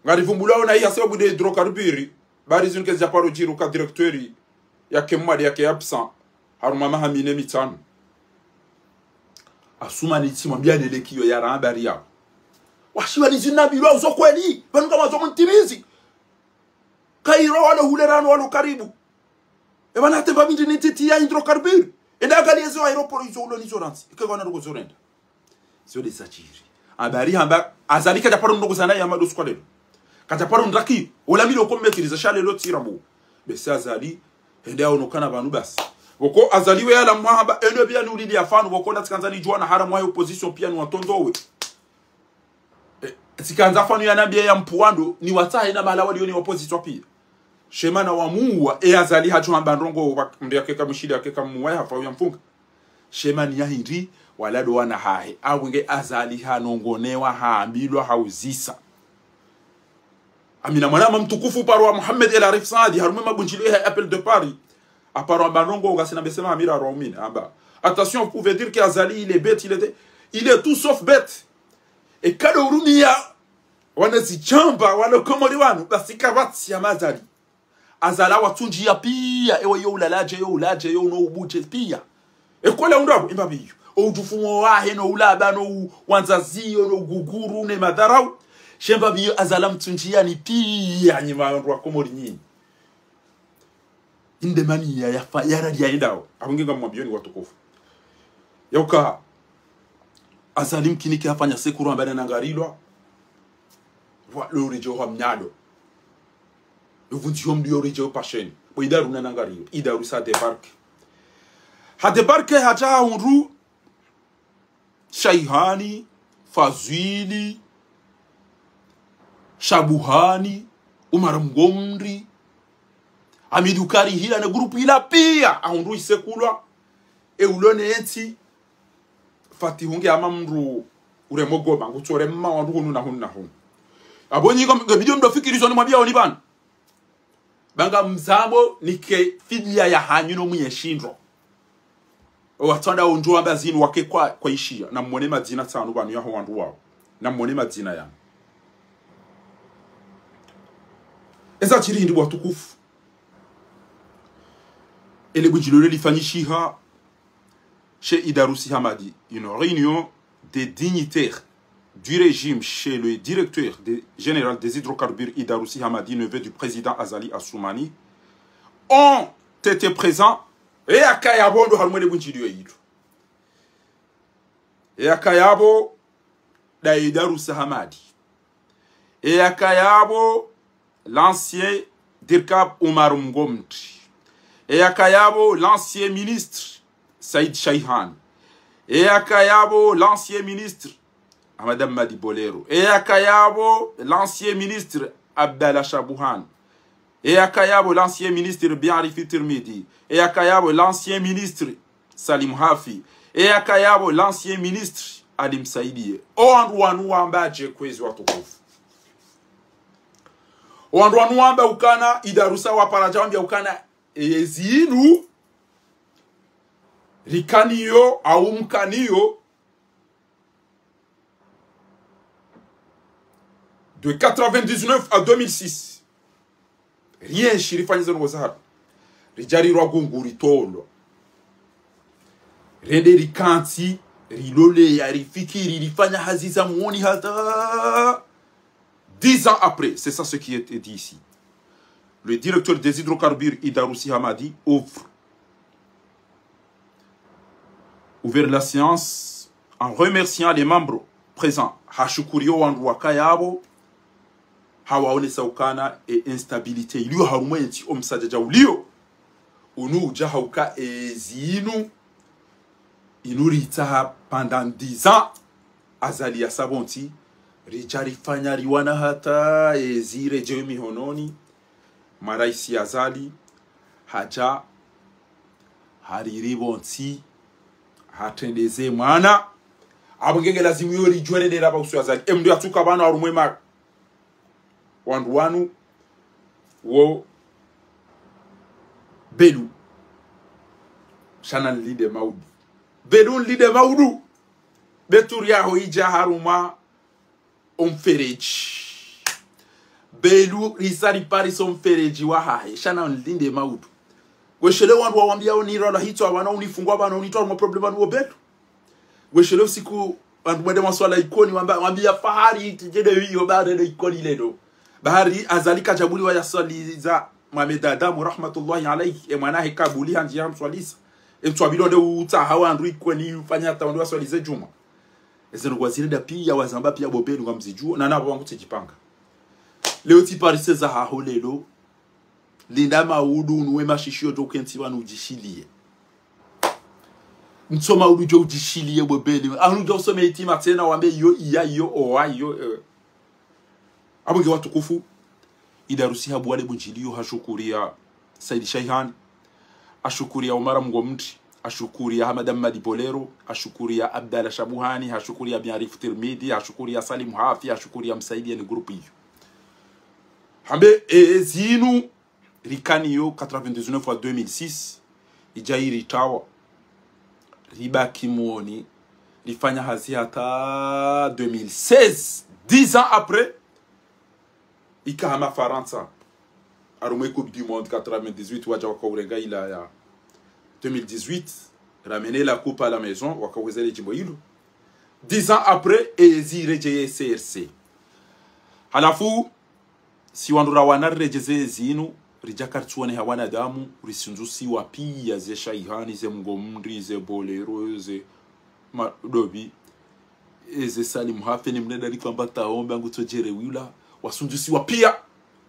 ngarivumbulwao na iya sababu nde hydrocarbures, bari zinu kazidja paro djiri uka directeur yake mwade yake absent, harumwa maha mine mitsanu. Assoumani tsi mwambiya nele kiyo yara habari yawo. Washiwa ni zinu nabilwa uzo kweli, pvanu kama zo mtimizi. Kairo walo hule rano walo karibu. Eba natemba mindji ni ntiti ya hydrocarbures. Enda angaliye zo aéroport izo ulo nizo rantsi. Ike wana ndrongoo zo renda. Zo nde zadjiri. Habari hamba, Azali kadja paro ndrongoo zana ya mado usiku wa leo. Kadja paro ndraki, ola milo ko maîtriser sha leo tsi rambo. Bese Azali, hende yaonokana pvanu basi. Pvoko Azali we yala mwahamba, endo biya ni ulili ya fanu, pvoko nda tsikandza nidjuwa na haramu wa opposition piya ni watondowe. Eh, tsikandza fanu yanambiye ya mpvuwando, ni watsahe na mahala waliyo ni opposition piya. Shema na wamuwa, e Azali hadjo hamba ndrongoo, wa, mndru yake kamushili yake kamuwa, yahafa uya mfunga. Shema ni ya hindri, wala ndo wana hahe. Awu nge Azali hanongonewa, haambilwa, hauzisa. Amina mwana mama mtukufu paro wa Mohamed El Arif Saadi, harumwa mabundjilio ya Appel de Paris. Aparo hamba ndrongoo, ngasina bese maha miraru au mine, hamba: Attention, vous pouvez dire que Azali, il est bête, il était, il est tout sauf bête. Eka ndo urumiya wana zidjamba, walo Komori wanu, basi kapvatsi ya ma Azali. Azali watsundjiya piya, ewe yo ulaladje, yo uladje, yo no ubudje piya. Eko le undra, imba biyo. O udjufumo wahe, no ulaba, no u-, wandzaziyo, no uguguru, ne madharau. Shemba biyo Azali mtsundjiya ni piya, nyi wandru wa Komori nyinyi. Inde mani ya, ya fa, ya rali ya indao. Apvo nge ngamwambiyoni watukufu. Yauka, Azali mkinike hafanya sekuru amba nanangarilwa. Wa lo uridjo ha mnyado. Yo vundzi ho mdu yo uridjo pasheni. Bo Idaru nanangarilwa. Idaru sa débarque. Ha débarque hadja hundru Shaihani, Fazwili, Shabuhani, Umar Mgomri, Hamidu Kari hila ne groupe hila piya, ahundru isekulwa, e ulo ne entsi, Fatihu nge hama mndru uremo goma, ngutsore mma wandru hunu na hunu na hunu. Apvo nyi ngo, nge bidio mdo fikiri zo nimwambiyaoni pvanu. Ba ngamzambo nike fidiya ya hanyu no mwenye shindro. O watsanda ondjo amba zinu wake kwa, kwa ishiya. Namwone madzina tsanu pvanu yaho wandru wawo. Namwone madzina yanu. Eza djiri hindri bo watukufu? Ele bundjilio lifanyishiha chez Idarousse Hamadi, une réunion des dignitaires du régime chez le directeur de, général des hydrocarbures, Idarousse Hamadi, neveu du président Azali Assoumani, ont été présents. E yakaya pvo ndo harumwa ele bundjilio yilo. E yakaya pvo nda Idarousse Hamadi. E yakaya pvo l'ancien DIRCAP Umar Mgomri. E yakaya pvo l'ancien ministre Said Shaihani. Eyaka yapvo l'ancien ministre Ahmada Mmadi Bolero. Eyaka yapvo l'ancien ministre Abdallah Shabuhan. Eyaka yapvo l'ancien ministre Biarifi Tirmidhi. Eyaka yapvo l'ancien ministre Salim Hafi. Eyaka yapvo l'ancien ministre Ali Msaidie. Owandru wanu wamba dje kwezi watukufu? Owandru wanu wamba ukana Idarusa wapara dja wambia ukana, e, zinu rikaniyo au mkaniyo de quatre-vingt-dix-neuf à deux mille six. Rienshi rifanye zinu ngozaharu. Ridja rirwa gungu ritolwa. Rende rikantsi, riloleya, rifikiri, rifanya hazi za mwoni hata dix ans après. C'est ça ce qui est dit ici. Le directeur des hydrocarbures, Idarusi Hamadi, ouvre ouvert la séance en remerciant les membres présents. Hashukuriyo wandru wakaya pvo, hawaonesa ukana e instabilité iliyo harumwa entsi, omsadjadja uliyo, unu udja hauka ezinu, inu ritsaha pendant dix ans, Azali yasa pvontsi, ridja rifanya riwana hata ezi redjewe mihononi mwa raisi Azali, hadja hariri pvontsi, hatrendeze mwana. Apvo ngenge lazimu yo ridjwe redera pva usu Azali. Emndru yatsuka pvanu harumwa ema wandru wanu wo Belu. Sha na nlinde maudu. Belu nlinde maudu. Be turu yaho idja harumwa omferedji. Belu risa riparisa omferedji wahahe. Sha na nlinde maudu. Weshele wandru wawambia unirala hitswa pvanu, unifungwa pvanu, unitwara harumwa problème pvanu wo Belu. Weshele usiku wandru mwende mwaswala Ikoni, wamba, wambia Fahari, tijede wiyo, ba rende Ikoni lelo. Bahari Azali kadjabuliwa yaswaliza Mohamed Adamu, rahmatullahi alayhi, e mwana he kabuli handzi yamswaliza. E mtswabilo nde utsaha wandru Ikoni ufanya hata wandru waswalize djumwa. Ezinu ngwazirenda pia, wazamba pia bo Belu ngamzidjuo, na napvo wangu tsidjipanga. Leo tsiparise zahaho lelo, linda maudu, unuwe mashishiyo djo ukentsi pvanu udjishiliye. Ntso maudu djo udjishiliye bo Belu. Anu djo usome itima tsena wambe iyo, iya, iyo, owa, iyo, eh. Apvo nge watukufu, Idarusi Habu wale bundjiliyo hashukuriya Saidi Shaihani, hashukuriya Omara Mngomri, hashukuriya Hamada Mmadi Bolero, hashukuriya Abdallah Shabuhani, hashukuriya Biarifu Tirmidhi, hashukuriya Salim Hafi, hashukuriya Msaidie ni groupe iyo. Hambe, e, zinu rikaniyo quatre-vingt-dix-neuf à deux mille six, idja iritawa. Ribaki mwoni, rifanya hazi hata deux mille seize, dix ans après, ika hama Farantsa, harumwa e Coupe du Monde quatre-vingt-dix-huit, wadja wakaurenga ila ya deux mille dix-huit, ramener la coupe à la maison, wakawezele djimbo ilo. Dix ans après, ezi redjeye C R C. Halafu, si wandru rawana riredjeze zinu, ridja karitsuone ha wanadamu, risundzusiwa pia ze Shaihani, ze Mngomri, ze Bolero, ze Madobi, eze Salim Hafi, ni mnenda rikwamba taombe angu tsodjere wila, wasundzusiwa pia,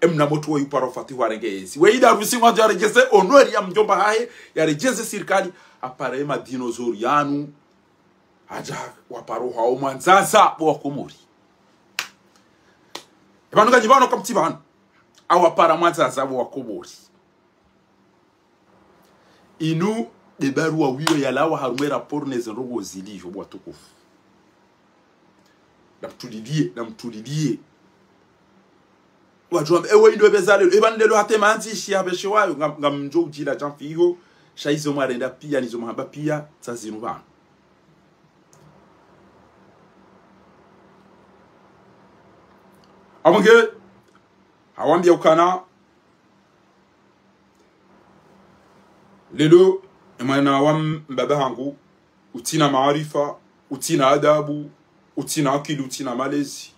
emna motru wo yuparo fati warenge ezi. We Idarusi ngwandzo yaredjeze honneur ya mdjomba hahe, yaredjeze sirikali, apare madinosaure yanu, hadja waparo hao Mwandzaza bo Wakomori. Epvanu nganyi pvanu kamtsi pvanu. Awapara Mwandzaza bo Wakomori. Inu de barua wiyo yalawa harumwa e rapport neze ndrongoo ziliyo bo watukufu. Namtuliliye, namtuliliye. Wadjo wamba, ewe indo ebeza lelo, epvanu lelo hata e mandzishi yapveshewayo, ngam-, ngamdjo udjila djamfi iho, sha izo mwarenda pia, nizo mwahamba pia, tsa zinu pvanu. Apvo nge, hawambia ukana, lelo, e mwana wa m-, mbaba hangu, utsina maarifa, utsina adabu, utsina akili, utsina malezi.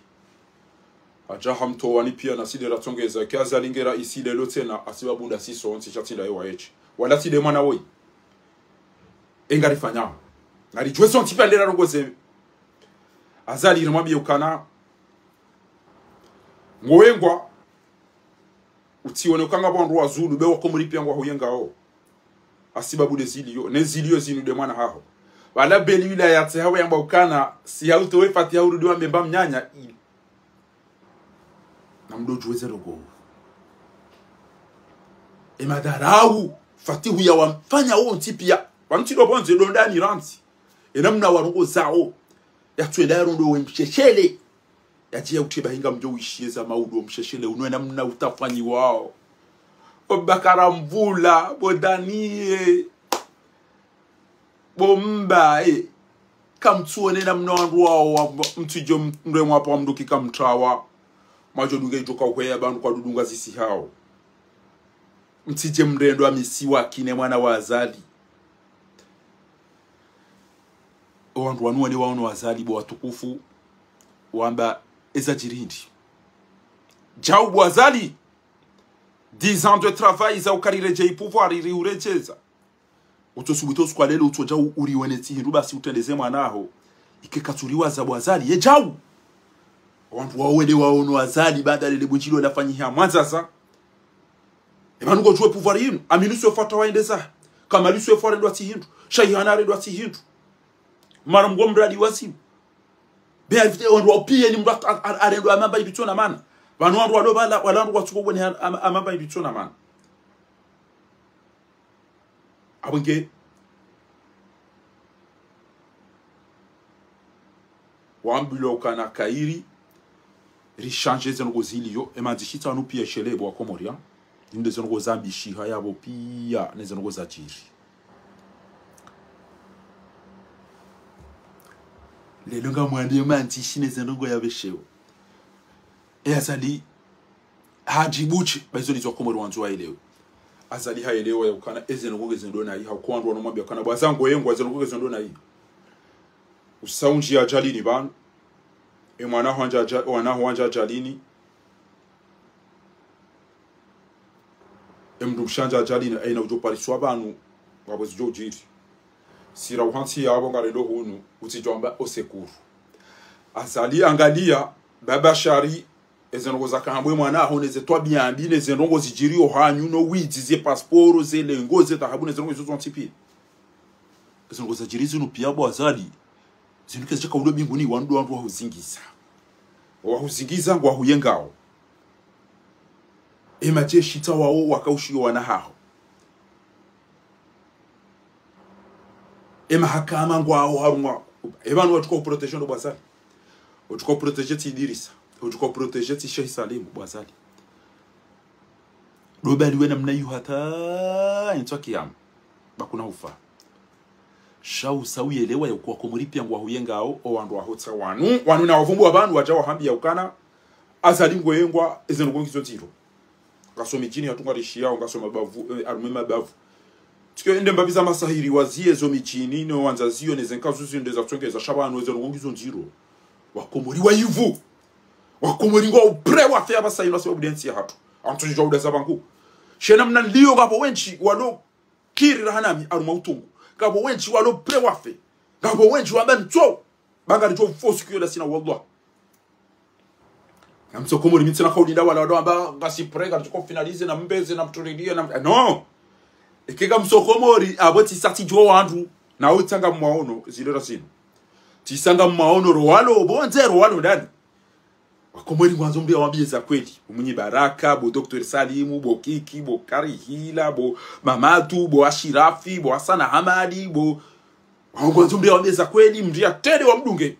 Hadja hamtowani pia nasi de ratsongeza, ke Azali nge raisi lelo tsena, hasibabu nda si sontsi sha tsi nda ewa eche. Wala tsi de mwana woyi. E ngarifanyao. Ngaridjuwe sontsi pia nde rarongoze. Azali rimwambie ukana, ngowengwa, utsione ukanga pvo wandru wa Zulu, be Wakomori pia ngwahuyengao. Hasibabu de ziliyo, ne ziliyo zinu de mwana haho. Wala beli yula yatse hawe yamba ukana, si hau towe Fatiha urudi wambe mba mnyanya, ili. Na mdo djuwe ze ndrongoo. E madharau, Fatihu ya wamfanya wontsi pia. Wantsi ndo pvondze ndo ndani rantsi. E namna warongozawo. Yatsuenda yarondowe msheshele. Yadjiya utreba hinga mdjo wishiye za maudu msheshele. Uno e namna utafanyiwawo. Bo Bakara Mvula, bo Danie. Bo mba, eh. Kamtsuone namna wandru wawo wa, mtsudjo mremwa pvo mdru ki kamtrawa. Mwadjo dunga idjo ka uhweya pvanu kwadudunga zisi hawo. Mtsidje mrendo wa misiwaki ne mwana wa Azali. O wandru wanu wende waono Azali bo watukufu. Wamba eza djiri hindri. Djau bo Azali. Dix ans de travail za ukarire dje i pouvoir iri uredjeza. Utsosubutu usiku wa lelo utsodja u-, uriwone tsi hindru basi utrendeze mwana aho. Ike katsuriwaza bo Azali, ye djau. Wandru wawo wende waono Azali, baada lele bundjilo lafanyiha mwandzasa. E pvanu ngodjuwe pouvoir yinu, Aminu Swefu hata waendeza. Kamali Swefu arendwa tsi hindru. Shaihana arendwa tsi hindru. Mara mgo mradi wa simu. Be avite wandru wawo pia ni mdru at-, at-, at-, arendwa amamba ibitsona mana. Pvanu wandru walo pvala, wala wandru watsuko bwene am-, amamba ibitsona mana. Abwenge. Wambilwa ukana kairi, rishanje ze ndrongoo ziliyo, e mandzishi tsanu pia shele bo wa Komori, ha? Inde ze ndrongoo zambishiha yapvo pia, ne ze ndrongoo zadjiri. Lelo ngamwandre mandzishi ne ze ndrongoo yapveshewo. E Azali, hadjibu tsi, ba izo ndizo Komori wandzo waelewe. Azali haelewa ya ukana, eze ndrongoo ngeze ndo nayi, hauka wandru wanu wamwambia ukana, bo Azali ngoye ngwa eze ndrongoo ngeze ndo nayi. Usa undji ya ajalini pvanu. E mwana hwandja aja-, mwana hwandja ajalini. E mdru mshe handja ajalini, haina udjo pariswa pvanu, ngapvo zidjo udjiri. Sira uhantsi yapvo ngarendo hunu, utsidjo amba au secours. Azali angalia, baba Shari, eze ndrongoo zaka hambwa e mwana aho, ne ze twabia mbi, ne ze ndrongoo zidjiriyo hanyu, no widzi, ze pasporo, ze lengo, ze dhahabu, ne ze ndrongoo izo zontsi pia. Eze ndrongoo zadjiri zinu pia bo Azali. Zinu kazidjaka ulo mbinguni, wanu ndo wandru wahuzingiza. Wahuzingiza, ngwahuyengawo. E madjeshi tsa wawo wakaushiyo wana haho. E mahakama ngwawo harumwa. E pvanu watsuka uprotéger ndo bo Azali. Watsuka uprotéger tsi Idirisa. Watsuka uprotéger tsi Sheikh Salimu bo Azali. Ndo baliwe namna iyo hata yentsu ya kiyama. Ba kuna ufa. Sha usa uyelewa ya ukana Komori pia ngwahuyengawo, o wandru waho tsa wanu. Wanu na wavumbuwa pvanu wadja wahambia ukana, Azali ngoye ngwa, eze ndrongoo ngizo ndziro. Ngaso midjini hatru ngarishiyawo, ngaso mabavu, eh, harumwa e mabavu. Tsikio ende mbapvi za masahiri waziye zo midjini, ne wandza ziyo, ne ze nkazu ziyo, nde za tsongeza sha pvanu, eze ndrongoo ngizo ndziro. Wakomori wayivu. Wakomori ngwao prêt wafe apvasa inu ha sababu ye ntsi yahatru. Antsu ndjidjuwa udaza pvangu. She namna niliyo ngapvo wendji walo kiri raha nami harumwa utungu. Ngapvo wendji walo prêt wafe. Ngapvo wendji wamba ntso. Ba ngaridjo force kuyo la sina wallah. Na mtsokomori mi ntsina kauli nda wala wado wamba ngasi prêt, ngaridjo finaliser na mbeze na mturilie na m-, non. Eka mtsokomori, apvo tsisa tsidjuwa wandru. Na utsanga mwaono, zile ra zinu. Tsisanga mwaono ro walo, pvondze ro walo ndani. Wakomori ngwandzo mdru yawambie za kweli. Bo Mwinyi Baraka, bo Docteur Salimu, bo Kiki, bo Karihila, bo Mamadu, bo Ashirafi, bo Hassan Hamadi, bo, ngwandzo mdru yawambie za kweli, mdru yatrende wamdunge.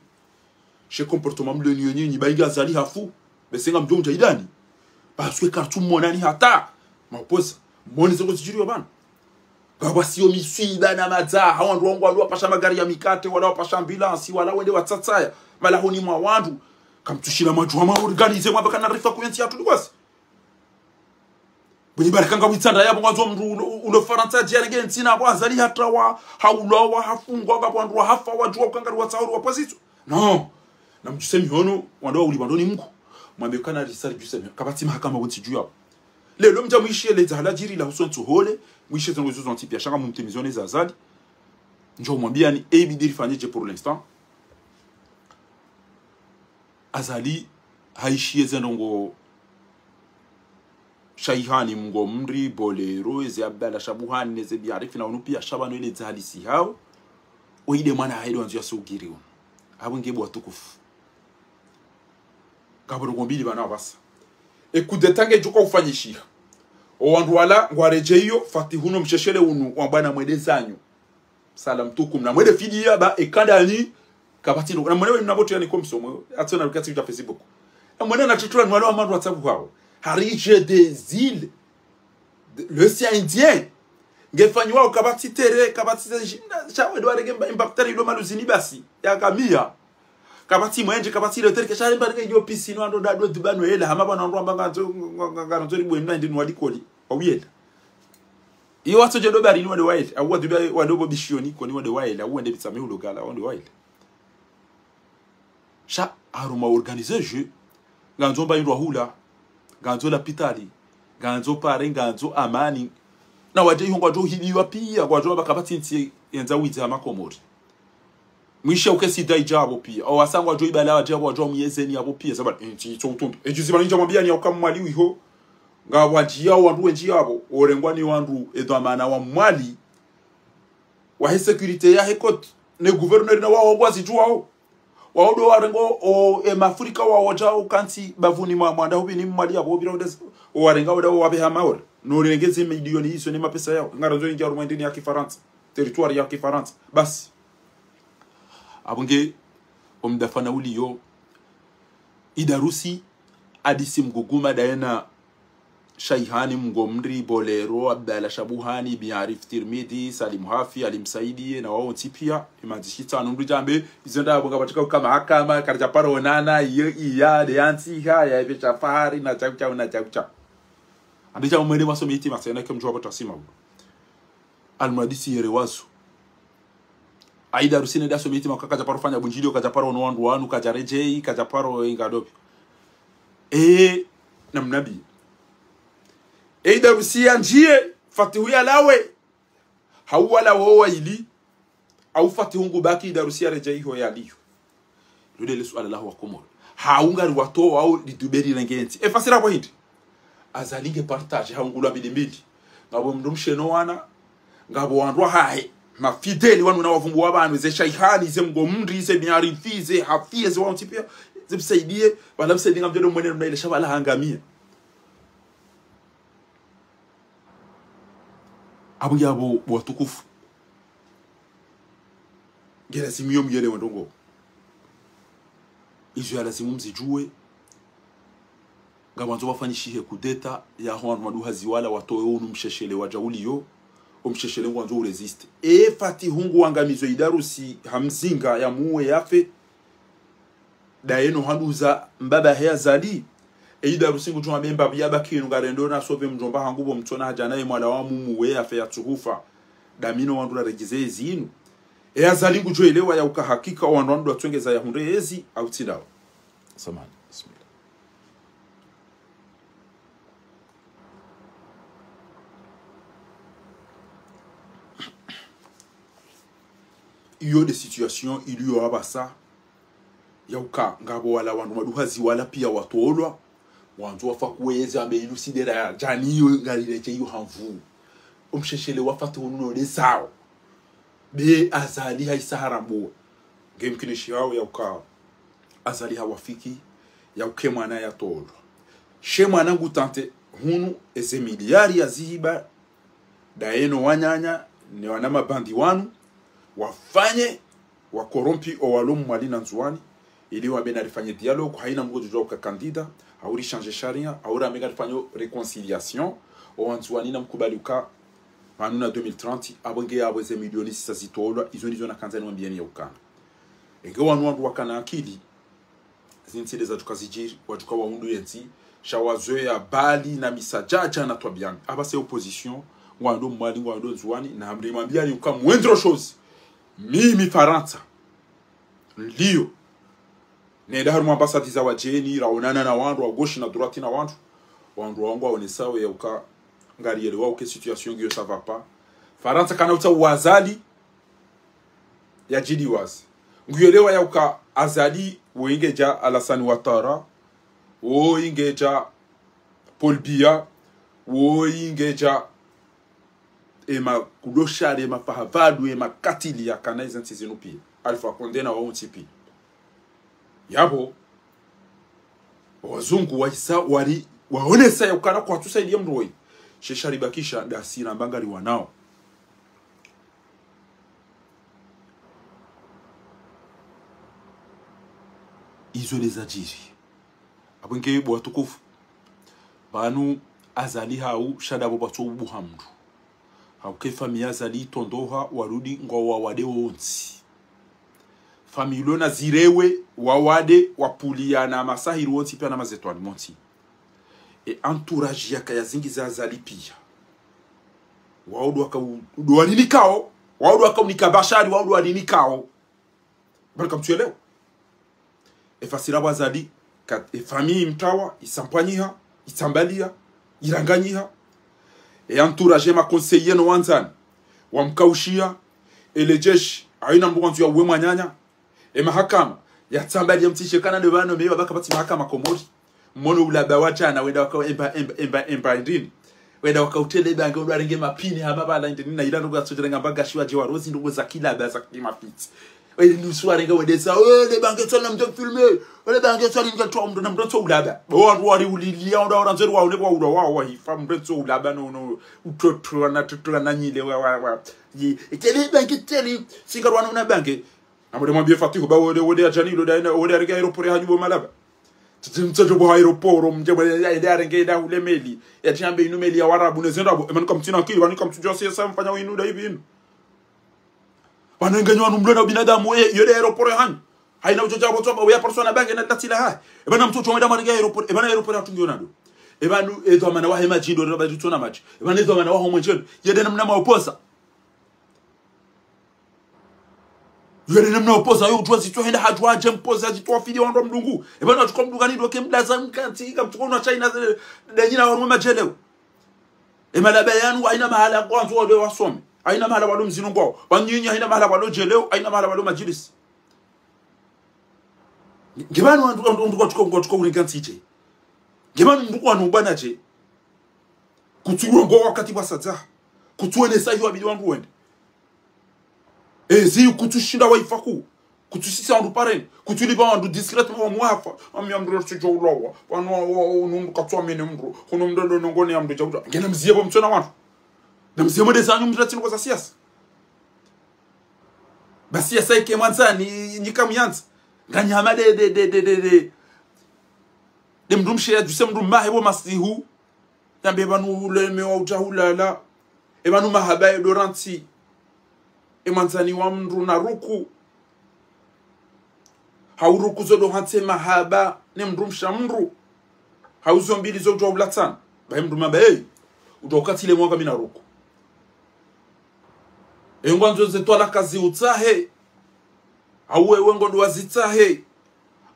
She comportement mlio nayo nyinyi, ba inga Azali hafu, bese ngamdjo undja idani. Parce que kartsu mwonani hata, maposa, mwone ze ndrongoo zidjiriyo pvanu. Ngapvasiyo miswiba na madzaha, wandru wangu walo wapasha magari ya mikate, wala wapasha ambulance, wala wende watsatsaya malahoni mwa wandru. Kamtsushila mwadjuwa mwa organiser mwamba kana rifa kuyo ntsi yahatru likwasi. Bo Mwinyi Baraka ngapvo itsanda yapvo ngwandzo mdru ulo, ulo Farantsa djia nge ntsi na apvo Azali hatrawa, haulawa, hafungwa, ngapvo wandru wahafa, wadjuwa ukangari watsauri wapvazitso. Non. Na mdjuse mihono, wandru wauli wandru ni Mungu. Mwambe kana risari djuse mihono. Kapvatsi mahakama pvontsi dju yapvo. Lelo mdja mwishiye le dzaha ladjiri la huso ntsohole, mwishiye ze ndrongoo izo zontsi pia sha ngamumtimiziyo ne za Azali. Ndjo mwambiani, A B D rifanye dje pour l'instant. Azali, haishiye ze ndrongoo Shaihani Mngo Mri, Bolero, eze Abdallah Shabuhani, neze Biarifi na unu pia sha pvanu ele dzaha lisi hawo. Oyi nde mwana hahe ndo wandzo yasugiri unu. Apvo nge bo watukufu, ngapvo ndrongoo mbili pvanu apvasa. E kudeta ngedjo uka ufanyishiha, o wandru wala ngwaredjeyo, Fatihu no msheshele unu wa bwana mwende zanyu. Salam tukum. Na mwende fidiya ba e kandani, kapvatsi no. Na mwende we mna botu yani komsomo, atsona lukatsi kuja Facebook. Na mwende na tutula nwalo wa mandru WhatsApp hao. Hari je des îles. L'océan Indien. Ngefanyiwao kapvatsi terrain, kapvatsi ze jina, sha wende warenge mba, mba ptari ilo maluzini basi. Yakamia. Kapvatsi mwenje, kapvatsi ile terrain, sha mba renge iyo piscine, wandru ndadwe duba no yela, hama pvanu wandru wamba ngandzo, nga-, nga-, ngandzo libwe mna ndi nwa likoli. Wawuyela. Iyo watso je ndo bari ni wande wayela. Awu wande ba-, wande bo bishioni, koni wande wayela. Awu wande bitsa mehulogala, wande wayela. Sha harumwa organiser jeu, ngandzo mba indru wa hula, ngandzo lapitali, ngandzo pare, ngandzo amani. Na wadje iho ngwadjo hibiwa pia, ngwadjo wamba kapvatsi ntsi yendza widzi hama Komori. Mwishe uke sida idja apvo pia. O wasa ngwadjo ibala wadje apvo, wadjo muyezeni apvo pia. Zabali, ntsi itso utumbi. Ejuzi pvanu ndja mwambiyani yauka Mwali wiho. Ngapvwadjiyao wandru wendji apvo. Orengwa ni wandru edhwamana wa Mwali. Wahe sécurité yahe côte. Ne gouverneur na wao ngwazidjuwao. Wao ndo warengo o, e mafurika wao wadjao kantsi bapvuni mwa, mwanda hupvi ni Mwali apvo pvira udezi. O warenga wada wapve hama ora. No rengeze milioni izo ne mapesa yao. Ngarandzo ingia harumwa ndini ya Kifarantsa. Territoire ya Kifarantsa. Basi. Apvo nge, o mdafana uliyo. Idarusi, Adisi Mguguma, Dayena Shaihani, Mgomri, Bolero, Abdallah Shabuhani, Ibn Arif Tirmidhi, Salim Hafi, Ali Msaidie, na wao ntsi pia, imandzishi tsanu mndru djambe, izo nda apvo ngapvatsika uka mahakama, karidja paro onana, iyo, iya, de yantsi, ha, ya, ibe sha fahari, na chau chau, na chau chau. Andi djambe mwende masome iti masena ke mdjuwa pota sima ulo. Almadi si yere wazo. Aida Rusine daso miti maka kadja paro fanya bundjilio, kadja paro ono wandru wanu, kadja redjei, kadja paro inga dopvi. E, namna bi. Aida Rusi ya ndjiye, Fatihu ya lawe. Hau wala wowa ili. Au Fatihu ngu baki Aida Rusi ya redjei ho ya liyo. Lule le suala laho wa Komoro. Hau ngari wato, hau liduberi lengentsi. E fasira kwa hindri. Azali nge partage, hau ngulwa mbili mbili. Ngapvo mndru mshe no wana. Ngapvo wandru wahahe. Mafideli wanu na wavumbu wa pvanu. Ze Shaihani, ze Mgomri, ze Miarifi, ze Hafie, ze wao ntsi pia. Ze Msaidie. Wala Msaidie ngamdjo mwene mna ile sha pvala hangamia. Apvo yapvo watukufu. Nge lazimu yo muyelewe ndrongoo. Izo ya lazimu mzidjuwe. Ngapvandzo wafanyishihe kudeta, yaho wandru maduhazi wala watowe unu msheshele wadja uliyo, o msheshele ngwandzo uresiste. E Fatihu ngu wangamizo Aida Rusi ha mzinga ya muwe yafe, daye no handuza mbaba he Azali. E Aida Rusi ngudjo hamba mbapvi ya baki inu ngarendo na sove mdjomba hangu pvo mtsona hadja naye mwala wa mumu we yafe ya tsuhufa. Damino wandru la redjeze ezi inu. E Azali ngudjo elewa ya uka hakika o wandru wandru watsongeza ya hundre ezi, au tsi ndawo. Samahani, bismillah. Iyo nde situation iliyo apvasa. Ya uka, ngapvo wala wandru maduhazi wala pia watolwa. Wandzo wafa kuweze ambe ilu sidera ya djani iyo ngarileje iyo ha nvu. O msheshele wa Fatihu unu no nde zao. Be Azali haisa harambuwa. Nge mkinishi hao ya uka Azali hawafiki, ya uke mwana ya tolwa. She mwana ngu tente hunu eze miliyari ya zihiba, daye no wananya, ne wana mabandi wanu, wafanye, wakorompi o walo Mwali na Ndzuwani, ili wambe narifanye dialogue, haina mndru ngudjo uka candidat, hau rishanje sharia, hau rambe ngarifanye réconciliation, o Wandzuwani na mkubali uka, pvanu na deux mille trente, apvo nge apvo eze milioni zisa zitolwa, izo ndizo nakandza niwambiyeni ya ukana. Enge wanu wandru wakana akili, zintsi nde zadjuka zidjiri, wadjuka wahundru yentsi, sha wazoweya bali na misadjadja na twabiya mbi. Apvasa ye opposition, ngwando Mwali, ngwando Ndzuwani, na mri mwambiyani uka mwendro shozi. Mimi Farantsa. Ndiyo. Nenda harumwa ambassade za wadjeni, raonana na wandru, wa gauche na droite na wandru. Wandru wangu waonesao ya uka, ngarielewa uke situation ngiyo ça va pas. Farantsa kana utsaha Azali, ya djidi wazi. Nguyelewa ya uka Azali, wo ingeja Alassane Ouattara, wo ingeja Paul Biya, wo ingeja ema kudoshari, ema fahavadu, ema katili yakana ezentsi zinu pia. Alpha Condé na wawontsi pia. Yapvo, wazungu waisa wari, waonesa ya ukana kwatsusaidia mndru woyi. She sharibakisha ndasi ramba ngari wanao. Izo ndeza djiri. Apvo nge bo watukufu. Pvanu Azali hau sha ndapvo pvatso ubuha mndru. Hauka efamiyi ya Azali itondoha warudi ngwao wawade wontsi. Famiyi ilo na zirewe wawade wapuliana masahiri wontsi pia na mazetwani montsi. E entourage yaka yazingiza Azali pia. Wao ndo waka u-, ndo waninikao. Wao ndo waka unika bashari, wao ndo waninikao. Bali kamtsuelewa. Efasira pvo Azali, ka-, efamiyi imtrawa, isampwanyiha, itsambalia, iranganyiha. E entourage, ema conseiller no wandzani, wamkaushia, ele jeshi, haina mndru kwandzo ya uwe mwananya. E mahakama, yatsambalia mtsi she kana nde pvanu mewa baka pvatsi mahakama Komori. Mwono ulaba wa djana, wenda waka emba, emba, emba, emba ndini. Wenda waka utele bange, ndo warenge mapini, hama pvala ndini, na ila ndrongo yatsodjerenga mbaga shiwa djewa rozi, ndrongo za kilaba, za kimafitsi. Wende nusu warenge, wende sa, "Oh, le bange tsona mndru filme, oh, le bange tsona mndru toa mndru na mndru tso ulaba." Bo wandru wari ulilia, wandru warandzeri waone kwa ula, wa, wa hifa, mndru tso ulaba, no, no, utotoa na, totoa na nyile, wa, wa, wa. Yi, itele bange, itele, singa rwana una bange. Amode mwambie Fatihu, ba wode, wode adjani, wode, wode arenge aéroport ya hanyu bo malaba. Titi mtsojo bo aéroport, mdje mwe, ya, ya, arenge, ya, ule meli. Ya tiambe inu meli ya warabu, ne zenda bo. Emanu kamtsina akili, pvanu kamtsujua siasa mfanya winu nda hivi inu. Pvanu ngenyi wanu mlona binadamu, e, yode aéroport ya hanyu. Haina ujoja bo tsoba, uya persona bange na tatila hai. Epvanu mtsojo mwenda mwarenge aéroport, epvanu aéroport ya tungi onado. Epvanu, e, dhwamana wahe madji ndo, raba jutsona madji. Epvanu, e, dhwamana waho mwenjelo. Yede namna maopoza. Yele namna opoza yo, utwa zitwa henda hadjwa adje mpoza zitwa fili wandru wa mdungu. Epvanu atsuka mdungu ni ndo ke mdaza mkantsi, ika mtsuka unwa China ze, ndenyina wanu madjeleo. E malaba yanu, haina mahala kwandzo wale wasome. Haina mahala walo mzinu ngwao. Wanyinyi haina mahala walo djeleo, haina mahala walo madjilisi. Nge pvanu wandru, wandru, wandru kwatsuka, kwatsuka uringa ntsi dje. Nge pvanu mndru kwanu ubana dje. Kutsurongoa wakati wasadza. Kutsuonesa iyo abidi wandru wende. Ezi kutsushinda waifa ku. Kutsusisa wandru pareni. Kutsulipva wandru discrètement wa mwafa. Ami amdru tsidjo ulawa. Wanu wa, wa, unu mndru katsuamini mndru. Kuno mndru ndo nongoni ya mndru djauja. Ngena mzie bo mtsona wandru. Na mzie mwende zanyu mndru tsi nongo za siasa. Ba siasa ike mwandzani, nyika myanza. Nganyi hama de, de, de, de, de, de. De mndru mshe ya djuse mndru mahe bo masihu. Yambe epvanu uleme wa utahulala. Epvanu mahaba ye dorantsi. E mwandzani wa mndru na ruku. Hau ruku zo ndo hantsi mahaba ne mndru msha mndru. Hau zo mbili zo utwa ulatsana. Bahe mndru mamba, hey, utwa ukatsi le mwaka mi na ruku. E ngwandzo ze twalaka ziutsahe. Hau wewe ngondo wazitsahe.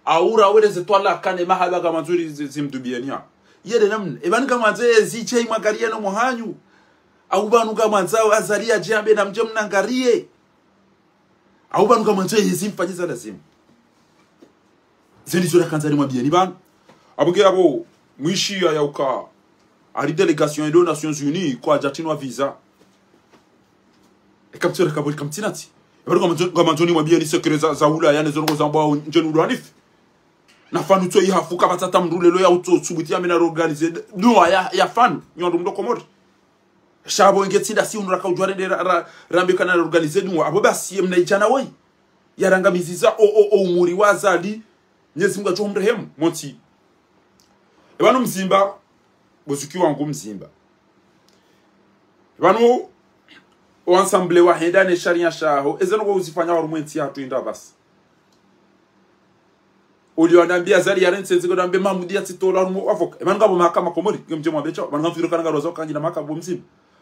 Hau ra wele ze twalaka ne mahaba ka mwandzuri zi-, zimdubieni ha. Yele namna. Epvanu ka mwandzo ezi che imwangariye no mwahanyu. Hau pvanu ka mwandzo Azali adje ambe na mdje mnangariye. Hau pvanu ka mwandzo ezi mfanyiza lazimu. Zeni zo nakandza nimwambieni pvanu. Apvo nge apvo mwishi ya, ya uka. Hari délégation ndo Nations Unies kwadja tsinwa visa. Eka mtsore kabuli kamtsinatsi. Epvanu ka mwandzo, ka mwandzo nimwambieni secret za, za Ulaya ne zo nongo za mbwa ndjeni ulo anifi. Na fanu tso ihafuka pvatsata mndru lelo ya utso subuti ya mina organiser. Dua ya, ya fanu. Nyondo mdo Komori. Sha pvo inge tsi ndasi unu raka udjwa rende ra, ra, rambe kana organiser dua. Apvo basi ye mna idjana woyi. Yarangamiziza o, o, o umuri wa Azali. Mnyezi Mungu adjo mrehemu. Montsi. Epvanu mzimba. Bozuki wangu mzimba. Epvanu o ensemble wahenda ne sharia shaho. Eze nongo uzifanya harumwa entsi yahatru inda basi. Ulio anambia Azali yarentsi nziko nambe Mahmudi yatsitola harumwa avoka. Epvanu ngapvo mahakama Komori, nge mdje mwambe tsao. Epvanu ngamfikiri kana ngaroza ukangi na mahakama bo mzima.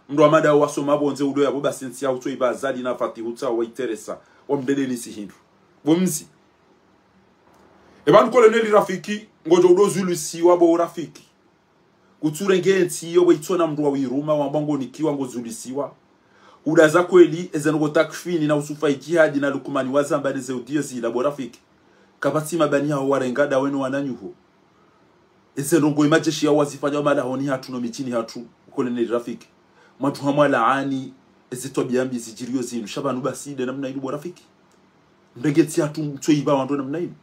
Mndru wa mada wasoma pvondze udo yapvo basi ntsi ya utso ipva Azali na Fatihu tsa waiteresa. Wamdede ni si hindru. Bo mzi. Epvanu Colonel Rafiki, ngodjo udo zulisiwa bo Rafiki. Kutsurenge ntsi iyo bo itsona mndru wa wiruma, wamba ngonikiwa ngozulisiwa. Udaza kweli, eze nongo Takfini na Usufa Ijihadi na Lukumani wazamba ne ze udia zila bo Rafiki. Kapvatsi mabani hao warenga dawe no wananyuho. Eze nongo imajeshi yao wazifanya wa malahoni hatru no midjini hatru, Colonel Rafiki. Mwatru hamwa laani, Eze twabiya mbi zidjiriyo zinu, sha pvanu basi nde namna inu bo rafiki. Mrenge ntsi yahatru mtsoipva wandru namna inu.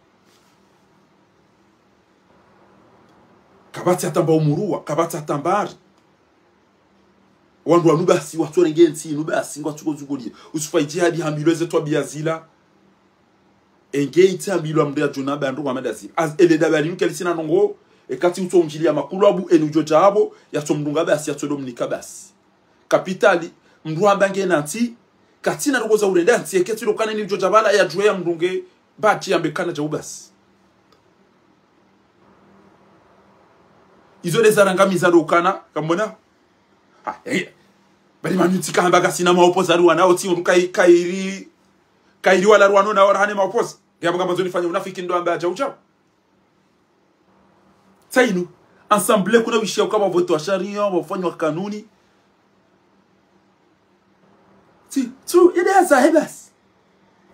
Kapvatsi hata mba umuruwa, kapvatsi hata mba hari. Wandru wanu basi, watsorenge ntsi inu basi, ngwatsuko zukuliya. Usufa idjihadi hambilwa eze twabiya zila. Enge itsi hambilwa mndru yadjo na pvandru wa madazi. Az ele dabali nuke lisina ndrongo, eka tsi utso undjiliya makulu abu, eni udjo djapvo, yatso mdunga basi, yatso ndo mnika basi. Kapitali, mndru hamba ngena ntsi, katsina ndrongo za urenda ntsi, eke tsi ndo kana ni udjo djapvala, yadjuwe yamdunge, bati yambe kana djau basi. Izo nde zarangamiza ndo ukana, kamona? Ha, eh. Bali manu tsi kahamba kasina maopoza ruwana, otsi undru kai-, kairi, kairi wala ruwano na wala hane maopoza. Ngiamba kamba zo nifanya unafiki ndo amba djau djau. Tsainu, ensemble kuna wishiya ukaba vote wa shariya, wafanywa kanuni. Tsi, tsu, ide ya zahe basi.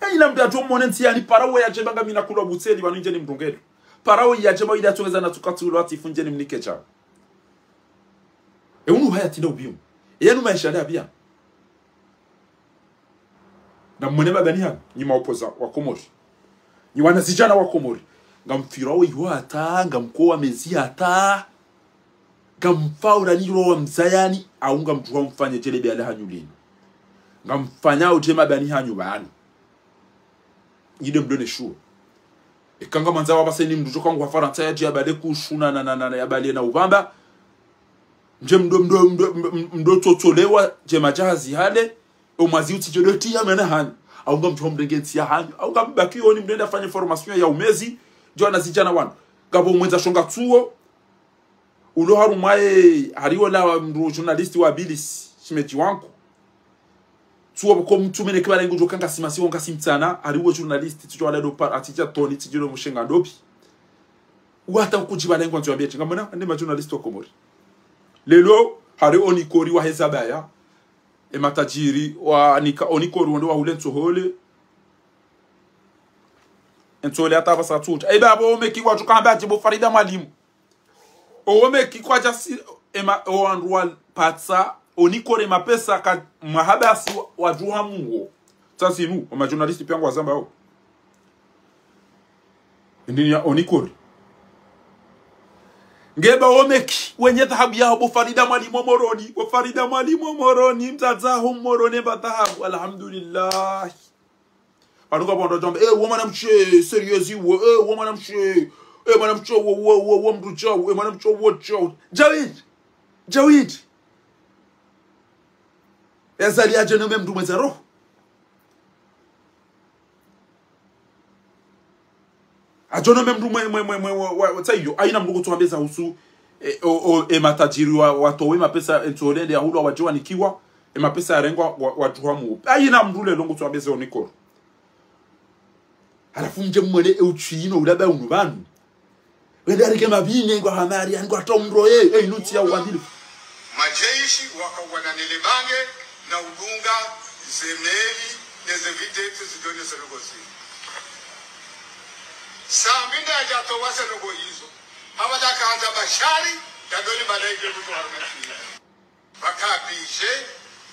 Eni na mndru yadjo mone ntsi yani para uwe yadje mba ngamina kulwa butseli, pvanu ndje ni mdungelo. Para uwe yadje mba ide yatsongeza na tsuka tsulo ati fu ndje ni mnike djao. E unu haya tsi nda ubimu. E yanu maesha nda biya. Namwone mabani hanyu, nyi maopoza wa Komori. Nyi wanazidjana wa Komori. Ngamfirao iho hata, ngamkowa mezi hata. Ngamfaura niro wa mzayani, au ngamdjuha mfanye djele be ala hanyu linu. Ngamfanyao dje mabani hanyu pvanu. Ide mdone shuwa. Eka ngamwandzao wapvaseni mndru djo kangu wa Farantsa yadje yabale kushuna na, na, na, na, yabale na upvamba. Ndje mdo, mdo, mdo, mdo, mdo tsotsolewa, dje madjahazi hale, omwazi utsi djo doti ya mwana hanyu. Au ngamdjuha mrenge ntsi ya hanyu. Au ngambaki yoni mdenda fanye formation ya umezi, djo wanazidjana wanu. Ngapvo mwendza shonga tsuo, ulo harumwa ye, hariwo la mndru journaliste wa Bilis, shimedji wangu. Tsuwo pvoko mtsume ne kibala ingu djo kanga simasi wonga simtsana, hariwo journaliste, tsidjo wala ndo par, atsidja toni, tsidjo ndo mushenga ndopvi. Wata kudjibala ingu andzo yambe eti, ngamona, nde ma journaliste wa Komori. Lelo, hari Onikori wa heza baya, e matadjiri, wa nika Onikori wonde wa hule ntsohole. Ntsohole hata pvasa tsutsa. Eba abo omeki wadjuka hamba adjibu Farida Mwalimu. Owo meki kwadja si, ema, owandru wapatsa, Onikori mapesa ka mwahabasi wa, wadjuha muwo. Tsasinu, oma journaliste piya ngwazambao. Ndini ya Onikori. Ngeba omeki, wenye dhahabu yaho bo Farida Mwalimu Moroni, bo Farida Mwalimu Moroni, mdzadze ho Moroni mba dhahabu, alhamdulillah. Anuka pvandru djamba, eh, wo mwanamshe, sérieux wo, eh, wo mwanamshe, eh, mwanamshe wo, wo, wo, wo, mndru djau, eh, mwanamshe wo, djau. Djawidi, djawidi. Yazali adje nome mndru mwendza roho. Adjo nome mndru mwe, mwe, mwe, mwe, wa, wa, wa, tsayiyo, ayina mndru kutsuhambeza husu, e, o, o, e matadjiri wa, watowe mapesa, e ntsohole nde yahulwa wadje wanikiwa, e mapesa yarengwa, wa, wadjuha muwo. Ayina mndru lelo ngutsuhambeza Onikori. Halafu mdje mwone e utswino ulaba unu pvanu. Wende arike mabine ngwa hamari, ngwa tomroye, e inu ntsi ya uwandilifu. Majeshi wakawana nele bange na udunga zemeli neze videte zidone ze ndrongo zinu. Sambi nda yadja towa ze ndrongo izo. Hawala kahandza Bashari, yadoni bala ike kutu harumwa ntsi. Bakabije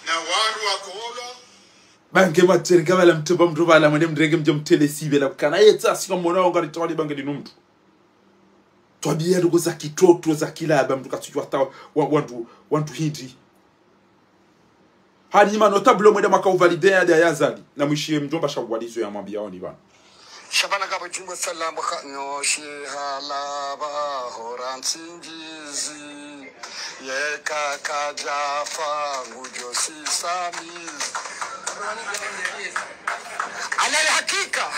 na wandru wakolwa. Bange matserika bala mtopva mndru bala mwende mrenge mdje mtele sibe la kukana yetsa sika mwona wonga ritawali bange linu mndru. Twabiya ndrongo za kitoto, za kilaba, mndru katsudjuwa hata wa, wandru, wandru hindri. Hanyima notable mwenda mwaka uvalide ya, ya Azali. Na mwishiye mdjomba shawalizo yamwambiya woni pvanu. Shabana kabo jumbo salamu ka nyoshi halaba hora ntsingizi. Yeka kadjafa ngudjo sisamizi. Ala hakika.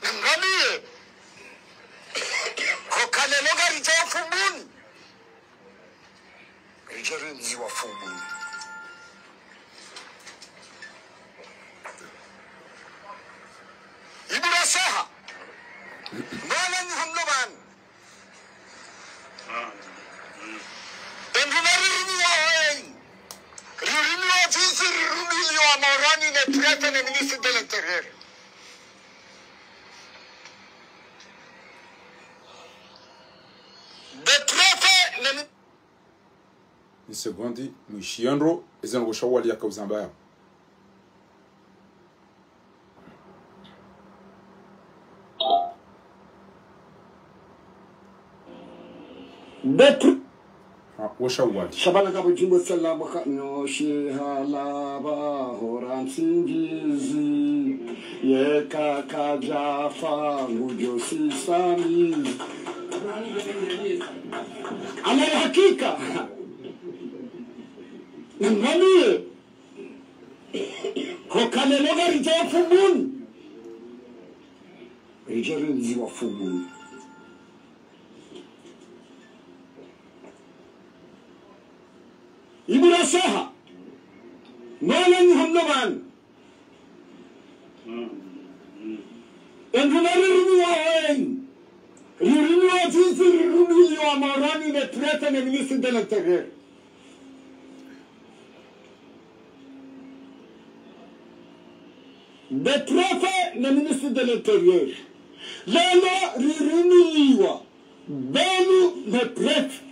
Ngamiye. Kokalelo ngaridja Fumbuni. Ridja rendziwa Fumbuni. Ibura saha. Mwana nyi hamno pvanu. Embu maririmiwa wenyi. Ririmiwa djisi, ririmiwa Moroni ne préfet ne ministre de l'Intérieur. De préfet ne mi- Ni segondi, mwishiye ndro, eze ndrongoo Shawali yaka uzamba yapvo. Betru. Ha, wo Shawali. Shabana kabo jimbo salama ka nyoshi halaba hora nsingizi. Yeka kajafa ngujo sisamizi. Ama hakika. Ngamiye. Ko kalelo ngaridja Fumbuni. Ridja rindziwa Fumbuni. Ibura seha. Mwana ni hamna mwana. Enduna rirumi wa wen. Rirumi wa juzi, rirumi wa marani, le préfet, le ministre de l'Intérieur. Le préfet, le ministre de l'Intérieur. Lelo ririmiliwa. Benu le préfet.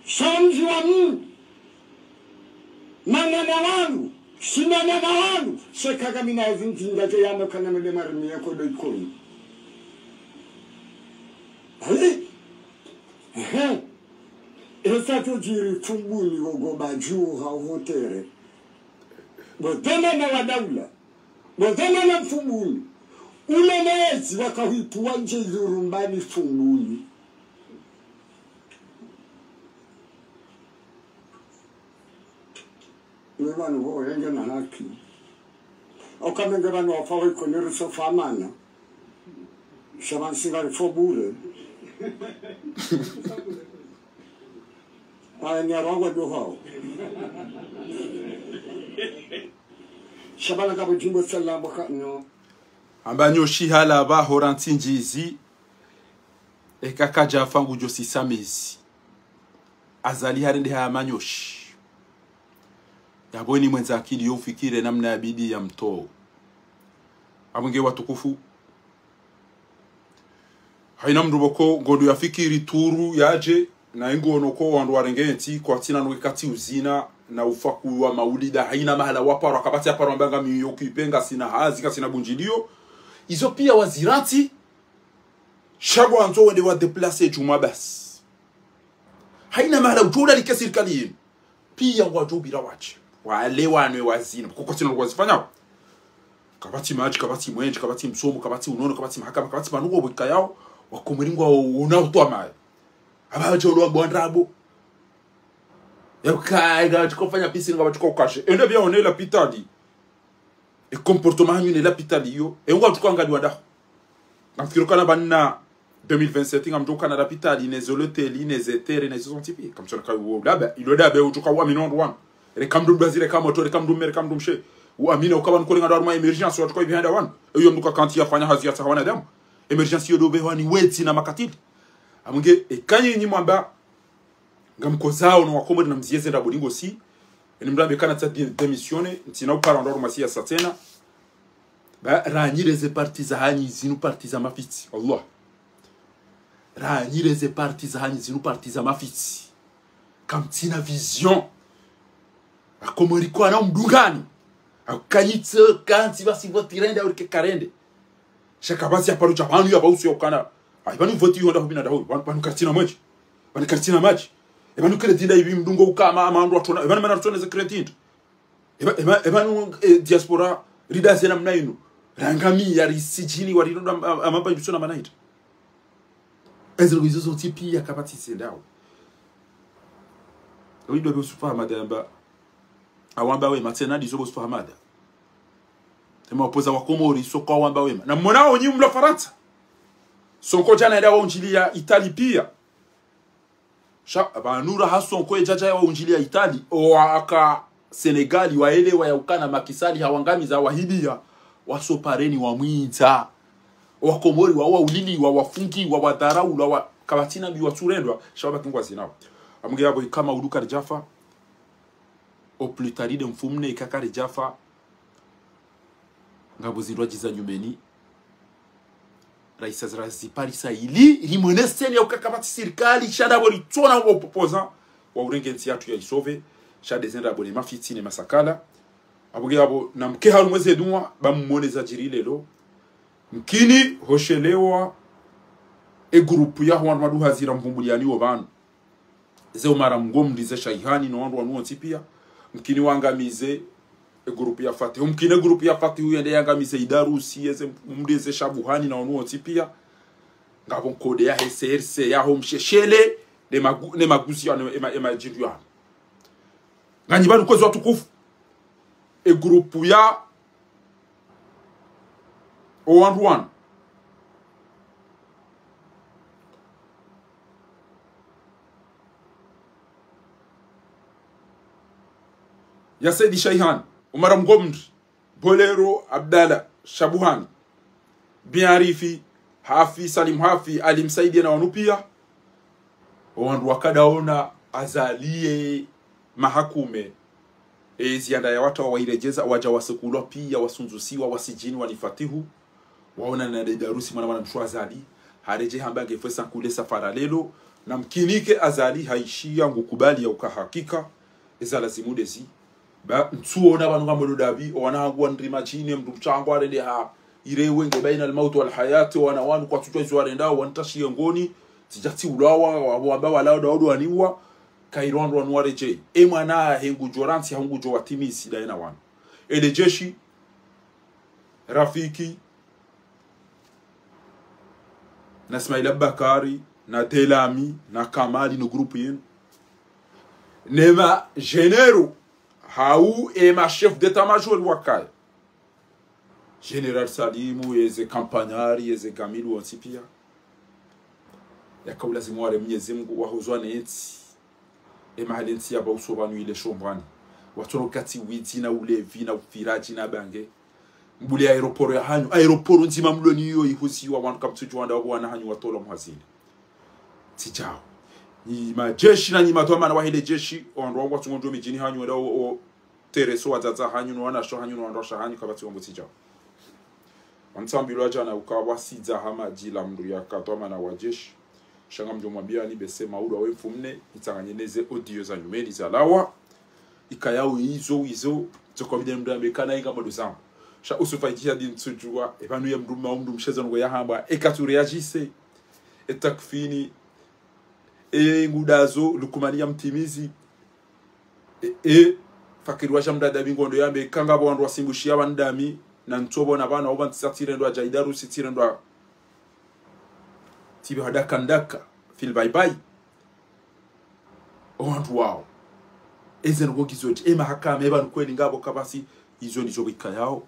Shamdji wa mu. Manana wanu. Shinana na wanu. Sheka kamina ezi ndinga ze yano kana mele marimi ya kodo ikoni. Ayi. Ehe. Esa to djiri Fumbuni wogo badju ha votere. Bo dhwamana wa daula. Bo dhwamana Fumbuni. Ule mezi waka hwitu wandje izo rumbani Fumbuni. Ni pvanu pvo yenge na haki. Oka menge pvanu wafa wiko niriso famana. Sha pvanu singa rifo bure. Aya, ni arwangwa ndo hao. Shabana kabo jimbo salama ka no. Amba nyoshi halaba hora nsingizi. Eka kajafa ngujo sisamizi. Azali harende ha manyoshi. Yapvo eni mwendza akili yo ufikire namna ya bidi ya mto. Apvo nge watukufu. Haina mndru pvoko ngondo ya fikiri turu yaje, na ingo ono ko wandru warenge ntsi, kwatsina no kati uzina, na ufaku wa maulida, haina mahala waparwa, kapvatsi yaparwa mba ngami yo kipe, ngasina hazi, ngasina bundjiliyo. Izo pia wazira ntsi, sha ngwandzo wende wa déplacer djumwa basi. Haina mahala udjo ulalike sirikali yinu. Pia ngwadjo upvira wache. Wale wanwe wazina. Kuko tsina wazifanyao. Kapvatsi madji, kapvatsi mwenje, kapvatsi msomo, kapvatsi unono, kapvatsi mahakama, kapvatsi pvanu wo wika yao. Wakomori ngwao una utwa mayo. Apvaha wadja ulo wabwa ndrabo. Ya uka, ngapvatsi kofanya piscine, ngapvatsi ko ukashe. Ende pia one lapitali. E comportement hanyu ne lapitali iyo. E ngwadjo uka angaliwa daho. Ngamfikiri ukana pvanu deux mille vingt-sept, ngamdjo ukana lapitali, ne ze loteli, ne ze terrain, ne ze zontsi pia. Kamtsona kayi uwo dabe, ilo dabe udjo uka uamini wandru wanu. Reka mndru mbazire ka moto, reka mndru mme, reka mndru mshe. Uamini uka pvanu kole ngandru harumwa émergence, wadjo uka ipvihanda wanu. Eyo mndru ka kantsi yafanya hazi yatsaha wanadamu. Émergence iyo ndo pvehwa ni wedzi na makatili. Amwenge, e kanyi nyi mwamba, ngamkozao no wakomori na mzieze ndrabo lingo si. Eni mndru ambe kana tsa dé-, démissionner, ntsina upara ndo harumwa siyasa tsena. Ba, ranyire ze parti za hanyu zinu parti za mafitsi. Allah. Ranyire ze parti za hanyu zinu parti za mafitsi. Kamtsina vision. Wakomori kwana umdungani. Akanyitse kantsi basi vote irende, aurike karende. Sha kapvatsi yaparo dja pvanu yapvo usu ya ukana. Ayi, pvanu vote iyo nda hupvina daho. Pvanu, pvanu karitsina mwenje. Pvanu karitsina madji. E pvanu crédit nda ipvi mndru ngo ukama ama wandru watsona. E pvanu mana watsona ze crédit nda. E pva-, e pva-, e pvanu, e, diaspora, rida zena mna inu. Rangamiya, risijini, wariroda, am-, am-, amamba iduso na manaita. Ezilo izo zontsi pia kapvatsi zendao. Oyido be usufa Ahmada yamba. Awamba wema, tsena ndizo bo usufa Ahmada. Ema opoza wakomori, soko awamba wema. Na mwona onyi mla Farantsa. Soko djana yenda waundjiliya Itali pia. Sha, pvanu raha Sonko yedjadja yawaundjiliya Itali, owaka Senegali, waelewa ya ukana Macky Sall hawangamiza, wahibiya, wasopareni wamwindza. Owakomori wa, wauliliwa, wafungiwa, wadharaulwa, wa, kapvatsina mbi watsurendwa, sha wabaki ngwazinao. Amwenge yapvo ikama uluka ridjafa, au plus tard de mfumne ikaka ridjafa, ngapvo zindru adjiza nyumeni. Raisi azi raziparisa ili rimweneseni ya uka kapvatsi sirikali, sha ndapvo ritsona uwo opposant wa urenge ntsi yatru ya isove, sha ndeze ndrabo ne mafitsi ne masakala. Apvo nge apvo namke harumwa ze dua, ba mumone zadjiri leo. Mkini hoshelewa e groupe ya hwandru maduha zira mvumbuliani wo pvanu. Ze Omar Mgomri ze Shaihani no wandru wanu wontsi pia. Mkini wangamize e groupe ya Fatihu. Mkini e groupe ya Fatihu yende yangamize Idarusi, yeze mri ze Shabuhani na wanu wontsi pia. Ngapvo nkode ya he C R C, ya ho msheshele, ne magu-, ne maguzi yanu, ema, ema djindu yanu. Nganyi pvanu kwezi watukufu. E groupe ya o wandru wanu. Ya Saidi Shaihani, Omar Mgomri, Bolero, Abdallah, Shabuhani, Biarifi, Hafi, Salim Hafi, Ali Msaidie na wanu pia. O wandru wakadaona Azali ye mahakume. E zianda ya wata wawairejeza, waja wasekulwa pia, wasunzusiwa, wasijini, wani Fatihu. Waona na Idarusi mwana mwana mshu Azali. Hareje hamba nge fwesa nkule safara leo. Na mkinike Azali haishia ngukubali ya uka hakika. Eza lazimu ndezi. Ba, ntsuona pvanu ngamwendo ndapvi, o wana hangu wanrima djine, mndru mshe hangu arende ha. Irewe nge baina al-mauti wal-hayati, wana wanu kwatsudjuwa izo warenda, wantashiye ngoni, tsidja tsiulwawa, wa, wamba walao, daodo waniwa, kairo wandru wanu wareje. E mwana he ngudjo rantsi, ha ngudjo watimizi, ndaye na wanu. Ele jeshi, Rafiki, na Ismaila Bakari, na Delami, na Kamali, no groupe yenu. Ne ma généraux, hau e ma chef d'état-major wakaya. Général Salimu, yeze Kampanyari, yeze Gamilu, wontsi pia. Yaka ulazimu ware Mnyezi Mngu, wahozwa ne ntsi. E mahali ntsi ya pvauso pvanu ile shombwani. Watsoro kati widzi na ulevi na ufiraji na bange. Mbuli aéroport ya hanyu. Aéroport ndzima mloni iyo ihuziwa wandru kamtsudjuwa nda wapvo wana hanyu watolwa muhazini. Tsidjao. Nyi majeshi na nyi madhwamana wa hele jeshi. O wandru wangu watsungo ndjo midjini hanyu wenda o, o tereso wadzadze hanyu no wanashe hanyu no wandru washe hanyu kapvatsi wambo tsidjao. Wantsambilwa djana uka wasidza ha madji la mndru yaka dhwamana wa jeshi. Sha ngamdjo mwambia ni bese maudu awe mfumne, nitsanganye neze audio za nyumeni zalawa. Ikayao izo, izo, tsoko bide mndru yambe kana inga modo zangu. Sha usufa idjihadi ntsudjuwa, e pvanu ya mndru ma mndru mshezo ngo yahamba, e katsu réagisse, e takfini, e ngudazo, Lukumani ya mtimizi, e, e, fakiri wa shamdada bingondo yambe, kanga bo wandru wasimbushiya wandami, na ntsobo na bana, oba ntisa tsirendwa dja Idarusi tsirendwa tibi hadaka ndaka, fil bye bye. O wandru wao. Eze ndrongoo ngizo dje, e mahakama, e pvanu kweli ngapvo kapvatsi, izo ndizo bikayao.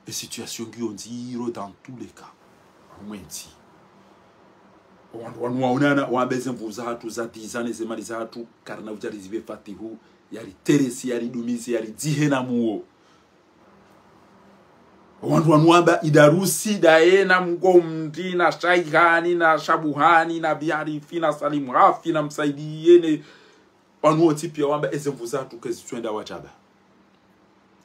E situation ngiyo ndziro dans tous les cas. Omwentsi. O wandru wanu waonana, wambe ze nvu zahatru, za dizane, ze mali zahatru, karina udja rizibe Fatihu, yari teresi, yari dumize, yari dzihe na muo. O wandru wanu wamba Idarusi, ndaye na Mgomri, na Shaihani, na Shabuhani, na Biarifi, na Salim Hafi, na Msaidiye, ne wanu wontsi pia wamba eze nvu zahatru kezi tswenda wadjaba.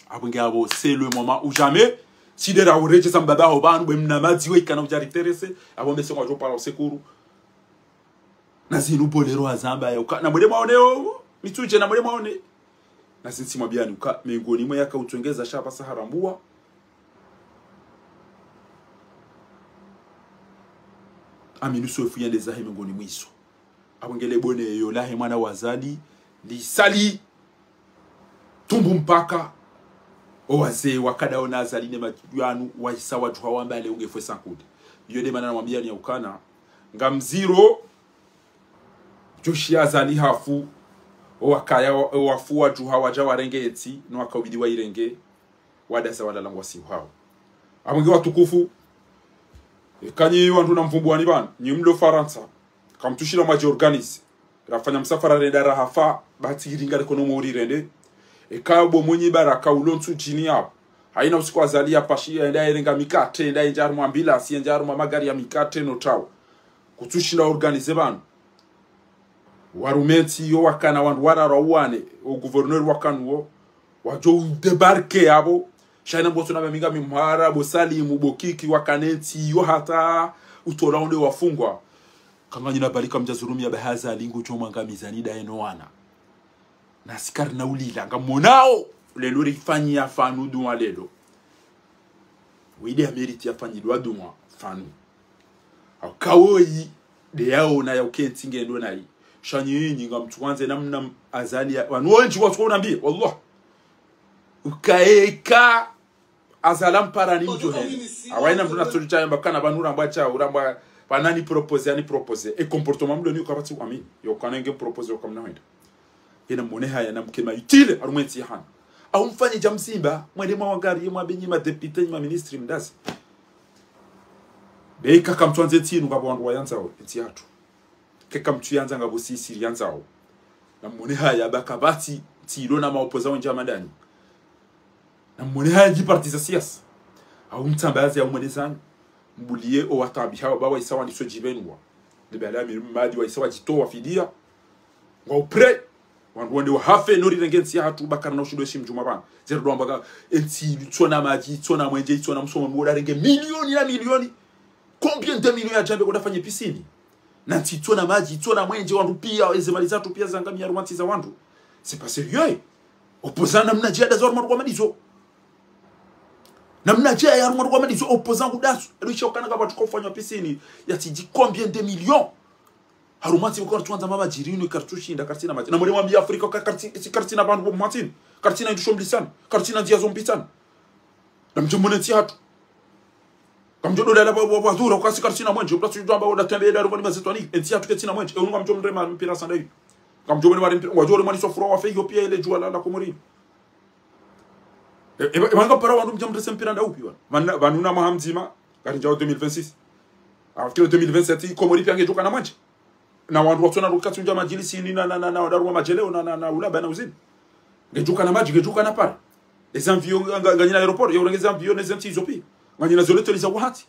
Apvo nge apvo, c'est le moment ou jamais. Tsi ndera uredjeza mbaba ho pvanu, bwe mna madzi we ikana udja riterese. Apvo mbese ngwadjo para usekuru. Na zinu bolero hazamba ya uka. Na mwele mwaone o, mitsudje na mwele mwaone. Na zintsi mwambiani uka, mengoni mwe yaka utswengeza sha pvasa harambua. Aminu Swefu yende zahe mengoni mwiso. Apvo nge le bone yo lahe mwana wa Azali, lisali, tumbu mpaka, o wazee wakadaona Azali ne madjwanu, waisa wadjuha wamba le unge fwe sankude. Iyo nde mana namwambiani ya ukana, ngamziro, djoshi Azali hafu, o wakaya, o wafu wadjuha wadja warenge etsi, no wakaubidi wairenge, wadaza walala ngwasi uhao. Apvo nge watukufu, e kanyi wandru na mvumbuwani pvanu, nyi mlo Farantsa, kamtsushila mwadji organise. Rafanya msafara renda rahafa, bahati iringa likono mori rende. Eka bo mwenyi baraka ulo ntsu djini yapvo. Haina usiku Azali ya pashi, yenda yerenga mikate, yenda yenja harumwa ambilasi, yenja harumwa magari ya mikate no tawa. Kutsushinda organise pvanu. Warume ntsi yo wakana wandru wararu wane, o gouverneur wakana wo, wadjo udébarquer yapvo, Sha ina mboso na maminga mimhara, bo Salimu, bo Kiki, wakana entsi yo hata utola onde wafungwa. Kanganyina balika mdja zurumi ya bahaza lingu chomwa nga mizani daye no wana. Na sikari na ulila, ngamonao. Lelo rifanyi ya fanu dunwa lelo. Wide ya meriti ya fanyi dwa dunwa fanu. Au kawoyi, de yao na ya ukentsi ngendo nayi. Sha nyinyi ngamtsuwandze namna Azali ya, wanu wendji watsuka unambiye, wallah. Ukaeka Azali ampara ni mdjo heni. Awaina mdru na tsori chaya mbakana pvanu urambwa cha, urambwa pvanani propose, ani propose. E comportement mdru ni ukapvatsi amini. Yo kana nge propose, yo kamna hwenda. Yena mone haya na mkema utile, harumwa entsi ya hanu. Au mfanyi dja msimba, mwende mwa wangari, mwa benyi ma député, ma ministre, mdazi. Beka kamtsuwandze entsi inu ngapvo wandru wayandzao, entsi yatru. Keka mtsuyandza ngapvo sisi riyandzao. Na mone haya baka pvatsi, ntsi ilo na maopoza wendji amadani. Na mone haya dji parti za siasa. Au mtsambazi au mwelezani. Mbuliye o watambi hawa ba waisa waniso djibenwa. Nibala miri mmadi waisa wadjitowa fidiya. Ngwa upre. Wandru wende wahafe, no rirenge entsi ya hatru bakana na ushindo eshi mdjuma pvanu. Zero dwamba ka entsi itsona madji, itsona mwenje, itsona msomo, mwoda renge milioni na milioni. Combien de millions ya djambe koda fanye piscine? Na ntsi itsona madji, itsona mwenje, wandru piya, eze mali zatru piya zangamia harumwa ntsi za wandru. C'est pas sérieux. Opposant namna djaya da za harumwa rukwa madizo. Namna djaya harumwa rukwa madizo, opposant kudasu. Elu isha ukana kapvatsuka ufanywa piscine, ya tsidji combien de millions. Harumwa ntsi mkono tsuwandza mama djiri inu kartsushinda, kartsina madji. Na mure mwambi Afrika, ka-, kartsi-, si kartsina pvanu bo mwatsini. Kartsina indru shomlisana. Kartsina ndziya zombisana. Na mdje mone ntsi hatru. Kamdjo dola la pvwa, pvwa, pvwa dhura, ukasi kartsina mwenje, ukasi udjamba, oda tembe, eda, rukwa ni mazetwani, entsi hatru ketsina mwenje, e unu kamdjo mrema mpira sanda hivi. Kamdjo mrema mpira, wadjo remwa ni sofura wa fe, yo piya ile djuwa la, la Komori. E, e, e, pvanga para wandru mdja mrese mpira nda upi wana. Pvanu, pvanu na mwaha mdzima, kari ndjao deux mille vingt-six. Afikiri deux mille vingt-sept, Komori piya ngedjo kana mwenje. Na wandru watsona rukatsi undja madjilisi ni na, na, na, na, wadaru wa madjeleo, na, na, na, ulaba na uzini. Ngedjo kana madji, ngedjo kana para. Eze avion, nga, nga, nganyina aéroport, ya urenge eze avion, neze ntsi izo piya. Nganyina zoloteli za wuhatsi.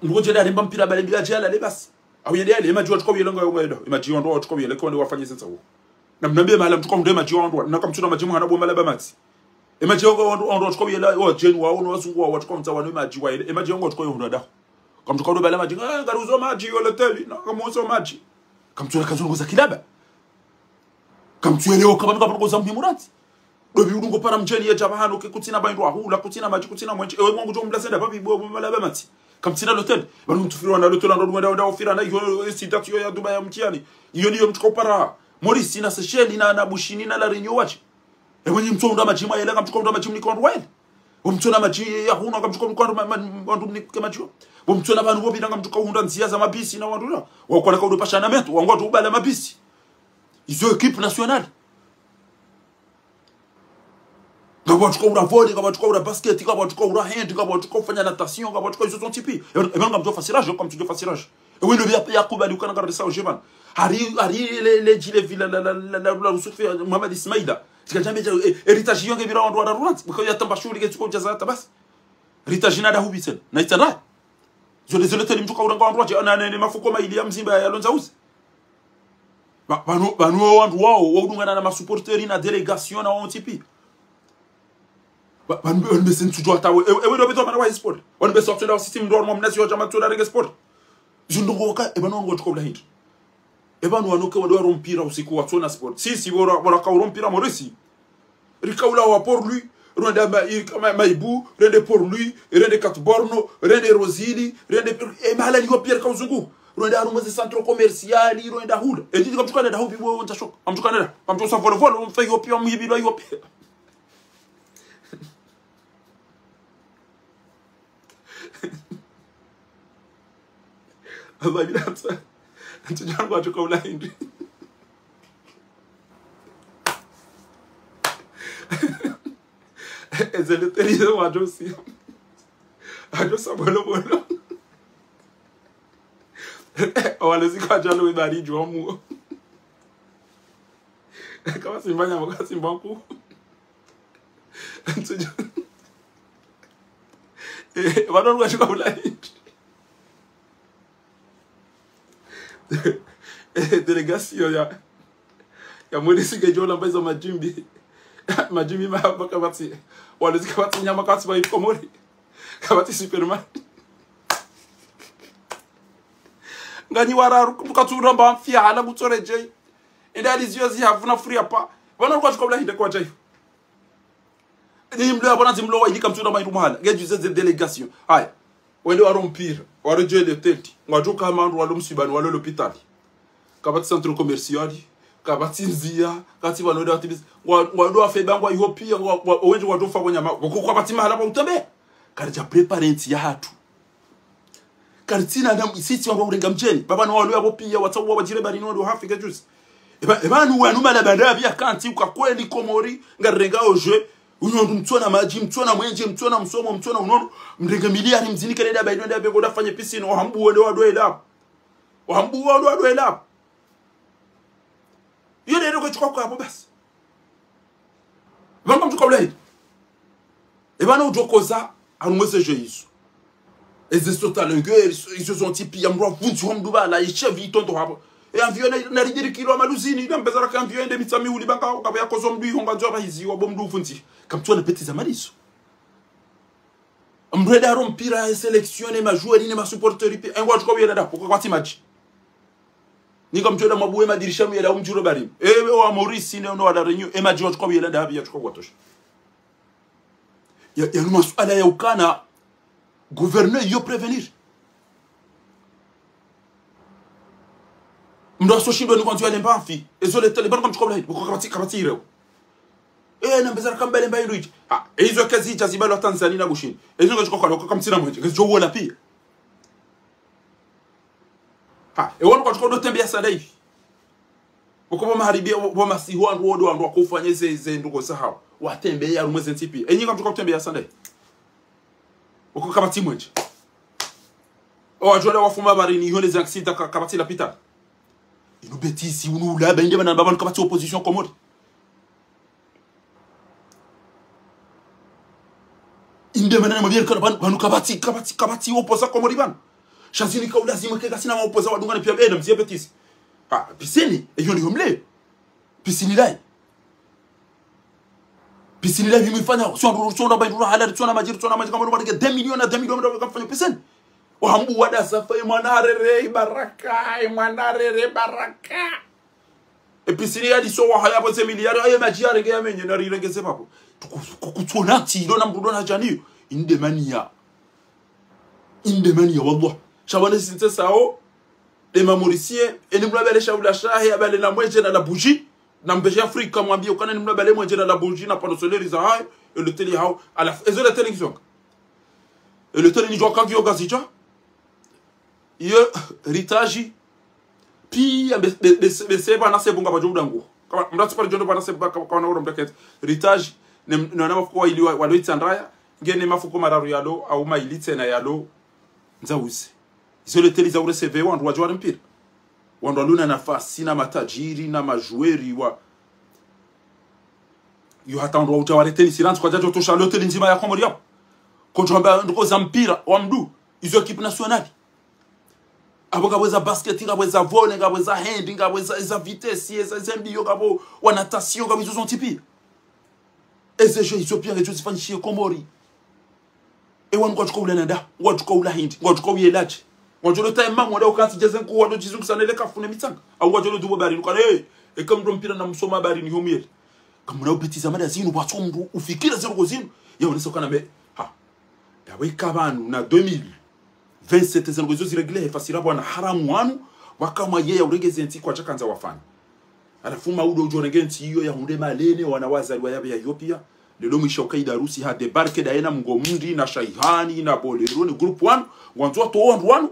Mdru djeli aremba mpira bale bila djala le basi. Au yende yale, emadji watsuka uyele nga, nga, nga, emadji wandru watsuka uyele, kwa wende wafanye sensa wo. Na mnambiye mahala mtsuka hundre emadji wandru, na kamtsuna madji muhana bo malaba matsi. Emadji wandru, wandru watsuka uyele, wa djeni wao, no wazungu wao, watsuka mtsa wanu emadji wayele. Emadji wandru watsuka yo hundra daho. Kamtsuka ndo bale madji, ah, ngari uzo madji, yo loteli, na kamuzo madji. Kamtsuna kazo ngo za kilaba. Kamtsuyelewo kapvanu kapvanu ko za muhimu rantsi. Dobi udungo para mdjeni ye dja pvahanu ke kutsina baindru ahula, kutsina madji, kutsina mwenje. Ewe mwangu djo mla senda pvapvi bo, bo, malaba matsi. Kamtsina loteli. Pvanu mtsufirwa na loteli, ndo wenda, wenda ufira na iyo, iyo sitati iyo ya Dubai ya mtiyani. Iyo niyo mtsuka upara. Maurice na Seychelles na, na Bushini na La Réunion watsi. Ewe nyi mtsuka hundra madji mwayele, kamtsuka hundra madji mnike wandru wayele. Bo mtsona madji ya hunu, kamtsuka mnike wandru ma, ma, wandru mnike madji. Bo mtsona pvanu bo pvira, kamtsuka hundra ndziya za mabisi na wandru na. Wakona kaudo pasha na meto, wangu watu ubala mabisi. Izo équipe nationale. Ngapvo watsuka ura volley, ngapvo watsuka ura basket, ngapvo watsuka ura hand, ngapvo watsuka ufanya natation, ngapvo watsuka izo zontsi piya. E, e, ngamdjo fasirage, kamtsudjo fasirage. Ewe ndo biya, ya kubali ukana ngarisa uje pvanu. Hari, hari le, le djile vila la, la, la, la, la, Yusufi, Mohamed Ismaila. Tsika djambe dja, e, héritage iyo nge pvira wandru wararu rantsi. Bika ya tamba shuhuli ke tsuko djaza hata basi. Héritage na dahu bitsena. Na itsana. Zole, zole teli mtsuka uranga wandru wadje, na, ne, ne mafuko mayili ya mzimba ya londza uzi. Ba, pvanu, pvanu wo wandru wao, wa udungana na masupporters na délégation na wao ntsi piya. Ba, pvanu, pvanu bese ntsudjo hata we, ewe, ewe ndo beto mana wa sport. Pvanu bese watsenda wa système ndo wa mnazi wa djama tsenda renge sport. Zindrongo waka, e pvanu wandru watsuka ula hindri. E pvanu wanoke wandru waro mpira usiku watsona sport. Si, si, bora, bora kauro mpira Maurice. Rikaula wa Port-Louis, rwenda ma, i, ma, Maibou, rende Port-Louis, rende Cap Borno, rende Rozzili, rende, e, mahala liyo piya rikauzungu. Rwenda harumwa ze centre commercial, rwenda hula. E, ndidi kamtsuka nenda hupi bo, ntsashoka. Kamtsuka nenda. Kamtsuka sa volo volo, mfe iyo piya, mhibi lo iyo piya. Aba bila ntsa. Ntsu djangu watsuka ula hindri. Ezele terize watsusi. Watsusa bolo bolo. Wale zika djalo we bari djwa muo. Kama simba nyama, kama simba nku. Ntsu dja. Eh, pvanu watsuka ula hindri. Eh, délégation ya, ya Maurice ngedjo lamba izo madjimbi. Madjimi ma, ma kapvatsi. Walezi kapvatsi nyama kapvatsi ba Komori. Kapvatsi Superman. Nganyi wararu, mkatsu ramba mfia, hala kutsoredjei. Ende aliziyo zi havuna furi apa. Pvanu kwa tsuka ula hinde kwa djayo. Ni mlo ya pvona zi mlo wa ilika mtsuna maindru mahala. Nge juze ze délégation. Haya. Wende waro mpira. Waro djele tenti. Ngwadjo ka mandru walo mswibani, walo lopitali. Kapvatsi centre commercial. Kapvatsi ndzia. Kapvatsi pvanu wende watimizi. Ngwa, ngwado wafe bangwa iho pia. Ngwa, ngwa, wendji ngwado fa kwa nyama. Wako kapvatsi mahala pa utembe. Karidja préparer ntsi yahatru. Karitsina na sisi wandru wa urenga mdjeni. Baba na walo yapvo pia, watsawa wadjire barini wandru hafi kajuzi. Eba, eba nu wanu mala banda pia kantsi uka kweli Komori, ngarirenga oje, unyondu mtsona madji, mtsona mwenje, mtsona msomo, mtsona unono, mrenge miliari mzini kele da baini wende abe koda fanye piscine, ohambu wende wadwela. Ohambu wende wadwela. Iyo nde ndo kwe tsuka kwa apvo basi. Pvanga mtsuka ula hidi. Eba na udjokoza, harumwa eze jeux izo. Eze sota lengeri, izo zontsi pia mdru avundzi ho mdru bala, e cheveux itondo hapvo. E avion na, na ridjiri kilo amaluzini, na mbeza raka avion ende Mitsamihuli banga, ukapvo yakozo mdru iho ngwandzo apvahizi, wapvo mdru uvundzi. Kamtsona peti za malizo. Mdru ende haro mpira, e sélection, ne ma joueurs, ne ma supporters pia. Engwa tsuka uyela da, uka kwatsi madji. Ninga mtsoda mwabuwe madirisha muyela umdjuro barini. Ewe wa Maurice ne ono wa La Réunion, e madji watsuka uyela da, pia tsuka kwatosha. Ya, yanu masuala ya ukana, gouverneur yo prévenir. Mdru aso shindwa ni kwandzo yale mbafi. Ezo le tele, bado kamtsuka ula hidi, uka kapvatsi, kapvatsi ireo. E, na mbeza raka mbale mba indru idji. Ha, e izo kezi idja zibalo Tanzania na Bushini. E izo ngatsuka kwa loka kamtsina mwenje, ngezidjo wola pia. Ha, e wandru kwatsuka ndo tembe ya sada hivi. Uko pvo maharibia, pvo masihu wandru wodo wandru wakofanya ze, ze ndrongoo zahao. Watembe ya harumwa ze ntsi pia. Enyi kamtsuka utembe ya sada hivi. Uko kapvatsi mwenje. O, wadjole wafuma barini, iho ne ze accident ka, kapvatsi lapitali. Inu bêtise, unu ula, ba inde mana pvanu kapvatsi opposition Komori. Inde mana na mabiyeri kana pvanu, pvanu kapvatsi, kapvatsi, kapvatsi opposant Komori pvanu. Sha zini ka ulazimu ke kasina ma opposant wadungane pia, e, na mzie bêtise. Ha, piscine, e yo ni yo mle. Piscine layi. Piscine layi mifanya, tsona, tsona bayi, tsona halali, tsona madji, tsona madji, kama ndo madji, deux millions na deux millions, ndo kamfanya piscine. Ohambu wada safa, e mwana harere, baraka, e mwana harere, baraka. E piscine ya diso wa haya pvo ze miliari, aye madji yarenge ya menye, na rirenge ze pvapvo. Tuku, ku, kutsona tsi, ilo na mdru ndo na djaniyo. Inde mania. Inde mania, wallah. Sha pvanu sintse sao, e ma Mauriciens, eni mdru abale shaula shahe, abale na mwenje na la bougie, na mbeshe Afrika mwambie ukana ni mdru abale mwenje na la bougie, na panneaux solaires zahahe, e loteli hao, halafu, ezo loteli ngizonga. E loteli ni djuwa kangi yo gazidja, iyo, ritaji, pia, be, be, be, be, se pvana sebu ngapvadjo udangu. Kama, mdru atsi pari djondo pvana sebu, kama, kama na uro mdru kentsi. Ritaji, ne, ne, na mafuko wa ili wa, walo itsandraya, ngene mafuko mararu yalo, au maili tsena yalo, ndzauze. Izo loteli za u recevoir wandru wadjo ware mpira. Wandru waluna nafasi na matajiri na majuweri wa. Yo hata wandru wadja ware tenisi randzi kwadjadjo tosha loteli ndzima ya Komori yapvo. Kodjo hamba ndrongoo za mpira wa mdru. Izo équipe nationale. Apvo ngapvo eza basket, ngapvo eza volley, ngapvo eza hand, ngapvo eza, eza vitesse, eza, eza mbiyo, ngapvo wa natation, ngapvo izo zontsi pia. Eze jeux izo pia ngedjo zifanyishihe Komori. E wanu kwatsuka ula nanda, ngwatsuka ula hindri, ngwatsuka uyelaje. Ngwadjo lo taye mamu wada ukantsi djeze nku wado djizungusa nele kafu ne mitsanga. Au ngwadjo lo dubo barini, ukana, e, eka mdru mpira na msoma barini ho muyele. Kamuna ubetiza mada zinu, pvatso mdru ufikira ze ndrongoo zinu. Ya wonesa ukana me, ha. Yapvo ika pvanu na deux mille vingt-sept ze ndrongoo izo ziréglé he fasira pvwana haramu wanu, wakamwa yeya urenge ze ntsi kwadjakandza wafanye. Halafu maudo udjo renge ntsi iyo yahundre malene, wana wazalwa yapvo ya iyo pia. Lelo mwisha uka Idarusi ha débarqué daye na mngo mndri, na Shaihani, na Bolero, ne groupe wanu, ngwandzo watowe wandru wanu.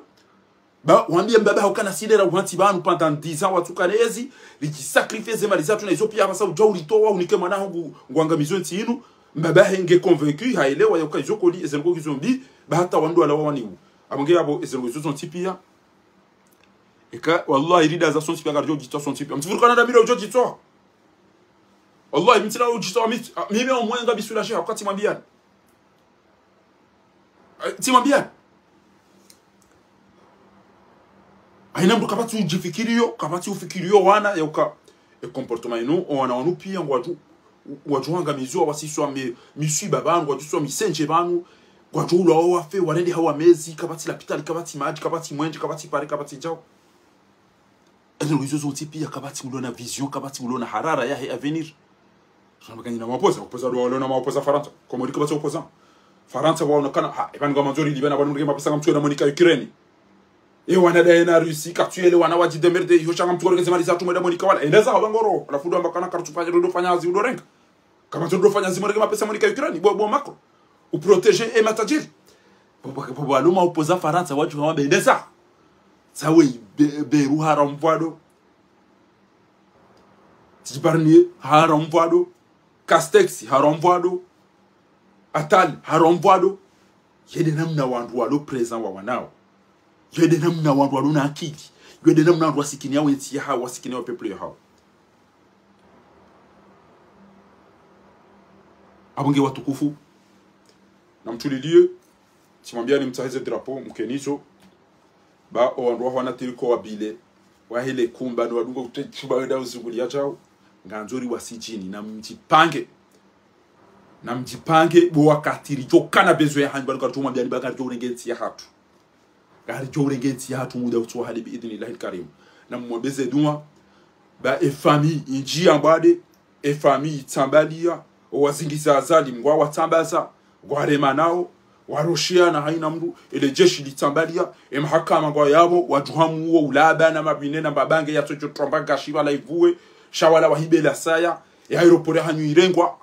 Ba, wambie mbaba hauka na sidera uhantsi pvanu pendant dix ans watsuka nezi, ridji sacrifier ze mali zatru na izo pia apvasa udja uritowa, unike mwana hangu, ngwangamizo ntsi inu, mbaba he nge convaincu, haelewa yauka izo koli, eze ndrongoo izo mbi, ba hata wandru wala wawaniwu. Apvo nge yapvo, eze ndrongoo izo zontsi pia. Eka, wallahi, rida za sontsi pia, ngaridjo djitwa sontsi pia. Mtsivurukana na mira udjo djitwa. Wallahi, mtsila udjitwa, mi, a, mimi omwe ngami soulagé, ha, wakati mwambiani. Eh, tsimwambiani. Haina mdru kapvatsi udjifikiriyo, kapvatsi ufikiriyo wana, yauka. E comportement inu, o wana wanu pia ngwadjo. wadjo hangamiziwa, wasiswa mi-, miswiba pvanu, wadjuswa misendje pvanu, wadjo ulwa wafe, warende hawa mezi, kapvatsi lapitali, kapvatsi madji, kapvatsi mwenje, kapvatsi pare, kapvatsi djao. Endo izo zontsi pia kapvatsi ulona vision, kapvatsi ulona harara yahe avenir. Shamba kanyina maopposant, opposant ndo walona maopposant Farantsa. Komori kapvatsi opposant. Farantsa waonekana, ha, epvanu ngamandzo rilipve na pvanu mrenge mapesa ngamtsuwe na monika Ukraine. E wana daye na Russie, katsuwele wana wadji démerder, iyo sha ngamtsuwe renge zemali zatru mwenda monika wala. Enda zaho pvangoro, halafu ndo amba kana karitsufanya, ndo fanya hazi udorenga. Kamandzo ndo fanya hazi mrenge mapesa monika Ukraine, bo, bo Macron. Uprotéger e matajiri. Bo, bo, bo, bo, waloma opposant Farantsa, wadjo hama bendesa. Tsawe, be, Beru hara mvwado. Titi Barnier hara mvwado. Castex hara mvwado. Attal hara mvwado. Yende namna wandru walo présent wa wanao. Yende namna wandru walo na akili. Yende namna wandru wasikini yawo entsi yahawo, wasikini yawo peuple yahawo. Apvo nge watukufu, namtulilie, tsimwambiani mtsaheze drapeau, mkenizo, ba o wandru waho wana tiriko wabile, wahele kumba, no wadungo kute chuba wenda uzunguliya djao, ngandzo riwasidjini, namdjipange. Namdjipange, bo wakati ridjo kana besoin yahanyu, ba ngaridjo mwambiani, ba ngaridjo urenge entsi yahatru. Ngaridjo urenge entsi yahatru muda utsuwa hali bi idhnillahi lkarim. Namumwombeze dua, ba e famille indji yambwade, e famille itsambaliya, o wazingiza Azali ngwawatsambaza, ngwaremanao, warosheana haina mndru, ele jeshi litsambaliya, e mahakama ngwayapvo, wadjuhamu uwo ulaba na mabine na mabange yatsodjo twamba gashi pvala ivuwe, sha wala wahibe la saya, e aéroport yahanyu irengwa,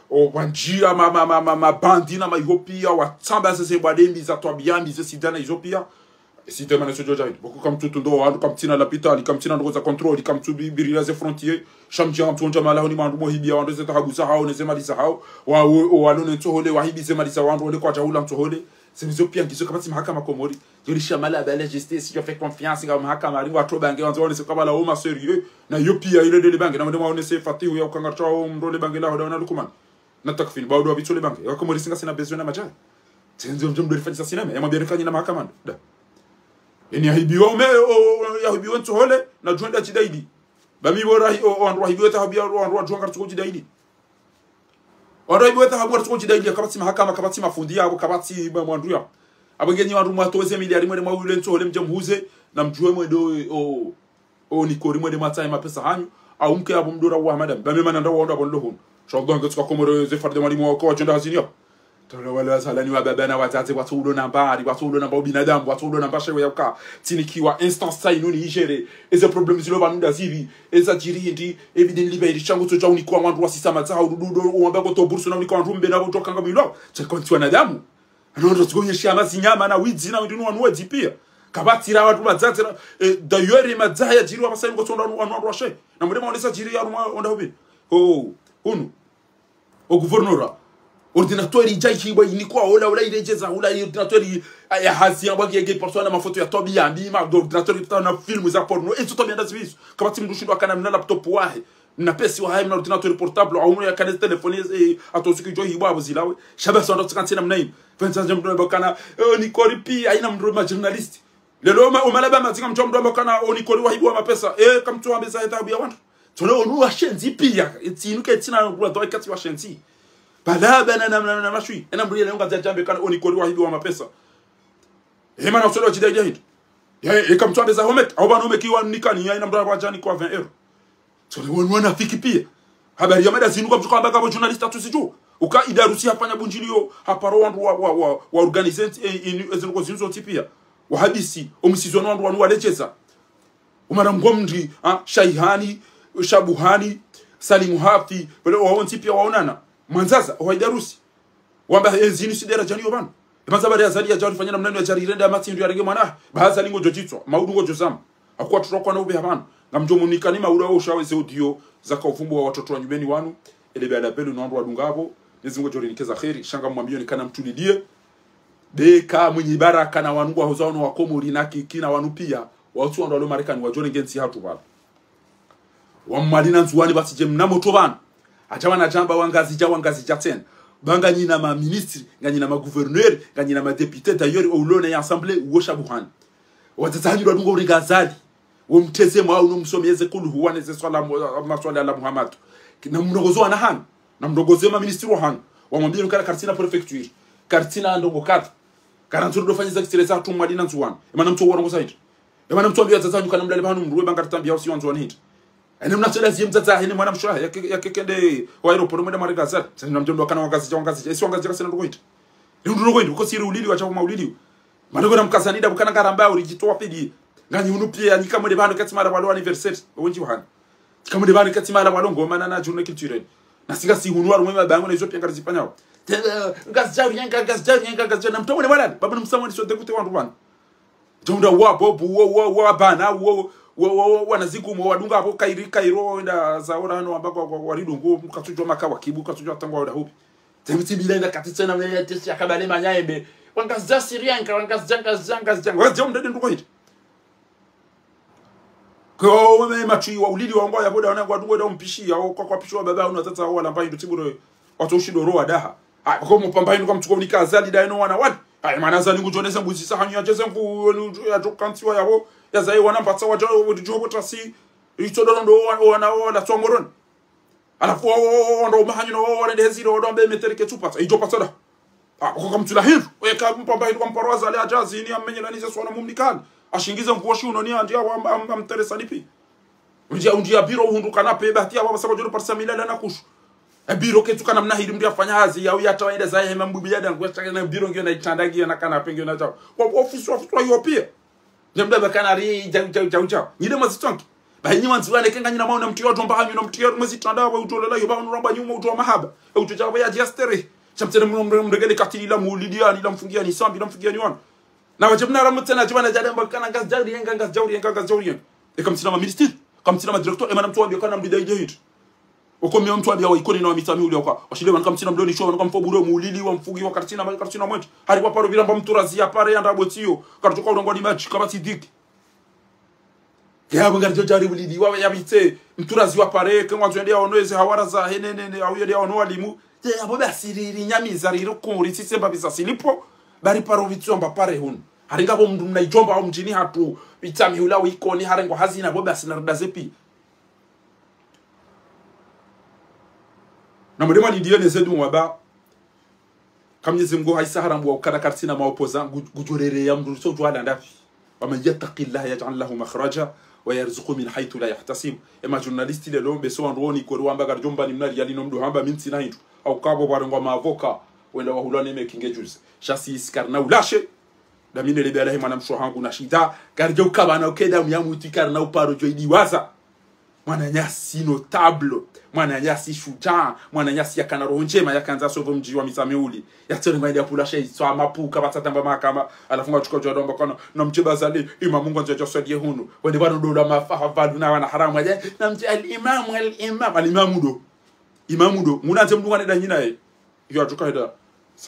o wandjia ma, ma, ma, ma, mabandi na maiho pia, watsambaza ze bwade mbi za twabiya mbi ze sida na izo pia, sida mana izo djo djahidi. Bo ko kamtsu tunda wandru, kamtsina lapitali, kamtsina ndrongoo za contrôle, kamtsu bi-, birira ze frontières, sha mdjia ngamtsu ondja mahala honi mwandru mwahibiya wandru ze dhahabu zahao, ne ze mali zahao, wa, wa, walo ne ntsohole, wahibi ze mali za wandru, wale kwadjahula ntsohole. Ze nizo pia ngizo kapvatsi mahakama Komori. Yo lisha mala ba la justice, yo fait confiance nga mahakama, ringo atoba nge wandzo waonese kabala oma sérieux. Na yo pia ile ndele bange, na mwende mwaonese Fatihu ya ukanga twa o mndru le bange la hoda wana Lukumani. Na Takfin, ba udo wapvitso le bange. Wa Komori si ngasina besoin na madjaya. Tsenzo mdjo mdori fanyisa sinema, ya mwambia rikanyina mahakama ndo. Da. Eni yahibiwa ume, o, o, yahibiwa ntsohole, na djwenda djidaidi. Ba mi bora hi, o, o, wandru wahibiwa dhahabu ya, o, wandru wadjuwa ngaritsuko djidaidi. Wandru wahibiwa dhahabu ngaritsuko djidaidi, kapvatsi mahakama, kapvatsi mafundi yapvo, kapvatsi ma-, mwandru yapvo. Apvo ngenyi wandru mwatowe ze miliari mwende mwaule ntsohole mdje mhuze, na mdjuwe mwendo, o, o nikori mwende mwatsahe mapesa hanyu, au mke apvo mdora wa madame. Ba mi mana nda wandru apvo nilo hunu. Inshallah, ngetsuka Komoro ze farde mwalimu wako wadjenda hazini yapvo. Tala wale wazalani wa baba na wadzadze, watso ulo namba ari, watso ulo namba ubinadamu, watso ulo namba shewe ya uka. Tsinikiwa instance sa inu ni igérer. Eze problèmes zilo pvanu nda zipvi, eza djiri hindri, evident liba iri shangu tso dja unikwa wandru wasisa madzaha ududu, uwamba koto bourse na unikwa wandru mbe na utoka nga mwilo. Tse konti wanadamu. Ano ndo tsikonyesha mazinyama na widzi na windru wanu wedzi pia. Kapvatsi ra wandru madzadze na, eh, d'ailleurs madzaha ya djiri wa masai ngo tsonda wanu, wanu, wanu washe. Na mwende mwaonesa djiri ya ruma, onda hubi. Oh, hunu. O gouverneur. Ordinateur idja ishibwa inikwa ola, ola iredjeza, ola ordinateur i-, ya hazi yambwa ki ege parso na mafoto ya twabiya mbi, ma ordinateur ipvita na film za porno. Etso twabiya nda zipvi izo. Kapvatsi mndru shindwa kana mna laptop wahe. Mna P C wahe, mna ordinateur portable, au mna ya kane téléphone, eh, ato suki djo hibwa apvo zilawe. Sha ba sa wandru tsikantsi na mna inu. Pvendza dje mndru amba kana, eh, nikori pia, haina mndru ma journaliste. Lelo ma, o malaba madzinga mdjo mndru amba kana, o nikori wahibiwa mapesa. Eh, kamtsu wambeza ye dhahabu ya wandru. Tsona onu washenzi pia, etsi inu ke tsina ngula dwa ikatsi washenzi. Balaba na, na, na, na mashwi. Ena mndru yele unga za djambe kana o nikori wahibiwa mapesa. Ema na usolo djida idja hindri. Ya, eka mtsu ambeza homek, au pvanu homek iwa nikani, ya ina mndru wa djani kwa vingt euros. Tsona wonu wanafiki pia. Habari ya mada zinu kamtsu kamba kapvo journaliste atsu sidju. Uka Idarusi hafanya bundjiliyo, haparo wandru wa, wa, wa, wa organiser, eh, inu, ezinu ko zinu zontsi pia. Wahabisi, omisizo wanu wandru wanu waledjeza. Umara Ngomri, ah, Shaihani, Shabuhani, Salimu Hafi, wale wawontsi pia waonana. Mwandzaza, owa Idarusi. Wamba enzini sidera djaniyo pvanu. Emanza bari Azali ya djari fanya namna inu ya djari irende ya matsi ndu ya renge mwana. Ba Azali ngodjo djitswa, maudu ngodjo zama. Hakuwa turakwa na ubeha pvanu. Ngamdjo munikani maudu wa ushawe ze audio zaka ufumbu wa watoto wa nyumeni wanu. Ele be adapelu na wandru wadunga apvo. Nezi ngodjo rinikeza kheri. Sha ngamwambiyo ni kana mtulidie. Beka mwinyi baraka na wanu ngwahoza wanu wa Komori na kiki na wanu pia. Watsu wandru walo Marekani wadjo renge ntsi hatru pvala. Wa Mwali na Ndzuwani pvatsi dje mna moto pvanu. Hadja wana djamba wa Ngazidja, wa Ngazidja tsena. Ba nganyina ma ministres, nganyina ma gouverneurs, nganyina ma députés, d'ailleurs, o ulone ya assemblée, uwo Shabuhani. Wadzadze hanyu ndo wadungo uringa Azali. Wo mteze mwa uno msomeze kuluhu wane ze swala mo-, maswala ala Muhammad. Na mnogozo wana hanyu. Na mrongoze maministri wahanyu, wamwambie nukala karitsina préfecture, karitsina ndrongoo kadha. Karantsu ridofanya za kisireza hatu mwali na Ndzuwani. Emana mtsu warongoza hindri? Emana mtsu wambia wadzadze wanyu kana mlale pvanu mruwe bangari tambia usi wa Ndzuwani hindri? Ene mna tsela zie mdzadze hene mwana mshe wahe, yake, yake kende wa aéroport mwenda mwarega zali. Sasa mna mdjo ndo wakana Wangazidja, Wangazidja. Esi Wangazidja kasina ndrongoo hindri? Ni ndrongoo hindri, uko siri ulili wacha kuma ulili. Mana ngona mkazani da bukana ngaramba uri djitowa pedi. Nganyi hunu pia, nyi kamwende pvanu katsi mahala walo anniversaire. Wendji wahanyu. Kamwende pvanu katsi mahala walo ngoma na, na journée culturelle. Na sika si hunu harumwa mabango na izo pia ngarizifanyao. Tena, Ngazidja uriyenga, Ngazidja uriyenga, Ngazidja. Na mtamwone walani. Baba ni msamwone so dégoûté wandru pvanu. Djonda wa bobu, wa, wa, wa bana, wa, wa, wa, wa, wana zikumo, wadunga apvo kairi, kairo, enda zaora ano wamba kwa, kwa, waridungu, mkatsudjwa maka wakibu, katsudjwa tangwa wada hubi. Temi tibila enda kati tsena mle tesi ya kabale manyaembe. Wangazidja siriyenga, Wangazidja, Ngazidja, Ngazidja. Wazidja mdede ndrongoo hindri? Kwa wame matsui wa ulili wa ngwa ya boda wana kwa dungo da umpishi ya kwa, kwa pishi wa baba unu tata wa lamba hindru tiburo. Watso ushindo rowa daha. Ayi, kwa mupamba hindru kwa mtsuko unika Azali da eno wana wali. Ayi, mana Azali ngudjoneza mbuzi sa hanyu ya djeze ngu, wenu ya djoka ntsiwa ya bo. Ya zayi wana mpatsa wa dja, wadi djo bo tasi. Itso dono ndo wana, wana, wana, tso moroni. Halafu wa, wa, wa, wa, ndo mahanyu no, wa, wa, nende heziro, ndo ambe metere ke tsupatsa. Idjo patsa da. Ah, kwa kamtsula hindru. Oye ka mpamba hindru kwa mparo Azali adja zini, amenyela nize swana mumnikani. Ashingize nkuwa shi unoni andi, am, am, am, amteresa nipi. Undjia, undjia biro uhundru kana pe bahati ya wabasa kwa djoro parisa milala na kushu. E biro ketsu kana mna hindru mndru afanya hazi, ya uyata waenda zaye hema mbubi ya dangu, ya chakana biro ngiyo na itanda ngiyo na kana pe ngiyo na chao. Wa, wa ofisi, wa ofisi wa yo pia. Nyamda bakana ri, jau, jau, jau, jau. Nyile mazitonki. Ba hinyi wanzi wane kenga nyina mauna mtiyo djomba hanyu na mtiyo mwezi tanda wa utolela yo ba unuramba nyuma utowa mahaba. E utoja wa ya diastere. Shamtsene mno mre-, mregele katili la mulidi yani, la mfungia ni sambi, la mfungia ni wana. Na wadje mna ramu tsena djibana djade mba kana Ngazidja uriyenga, Ngazidja uriyenga, Ngazidja uriyenga. E kamtsina maministri, kamtsina madirecteur, emana mtsu wambia kana mdida ije hindri. Oko mia mtsu wambia wa Ikoni na wa Mitsamihuli ya kwa. Washile wanu kamtsina mdoni sho, wanu kamfo bure, mulili, wa mfugi, wa karitsina, ma-, karitsina mwendji. Hari wa paro vira mba mturazi ya pare, yanda bwetiyo. Karitoka ulongwa ni madji, kaba tsidiki. Ya, bo ngaridjo djari ulili, wa ya bitse, mturazi wa pare, ke ngwandzo yende ya ono eze hawara za, he, ne, ne, ne, au yende ya ono walimu. Ye, abo basi ri, ri nyamiza, ri rukuri, sise mba biza silipo. Bari paro vitso mba pare hunu. Hari ngapvo mndru mna idjomba au mdjini hatru, Mitsamihuli au Ikoni, harengwa hazi na bo basi na rida zepi. Na mwende mwa nidiyo ne zedu mwaba. Ka Mnyezi Mngu haisa harambu wa ukana karitsina maopoza, ngu-, ngudjorere ya mndru so djwala ndapi. ومن يتق الله يجعل له مخرجا ويرزقه من حيث لا يحتسب. Ema journaliste lelo, beso wandru woni kori wamba karidjomba ni mna riyali no mndru hamba mi ntsina hindru. Au kabo warengwa mavoka, wenda wahulwa ne meki nge juzi. Sha si isi karina ulashe. Damine lebe alahi mwana msho hangu na shida. Karidjo ukaba na ukeda myamuti karina uparo djo idiwaza. Mwananyasi notable, mwananyasi shujaa, mwananyasi yakana roho ndjema, yakandza sovo mdji wa Mitsamihuli. Yatsere ngwa ile ya pula sha itswa mapuka, batsatamba mahakama, halafu ngwa tsuka djwa domba kono, na mdje Azali, imamu ngwandzo djwa swadiye hunu. Wende bano dola mafaha valu na wana haramu, aje, na mdje al-imamu, al-imamu, al-imamu do. Imamu do, nguna ndze mdru ngane da nyina ye. Yo atsuka heda.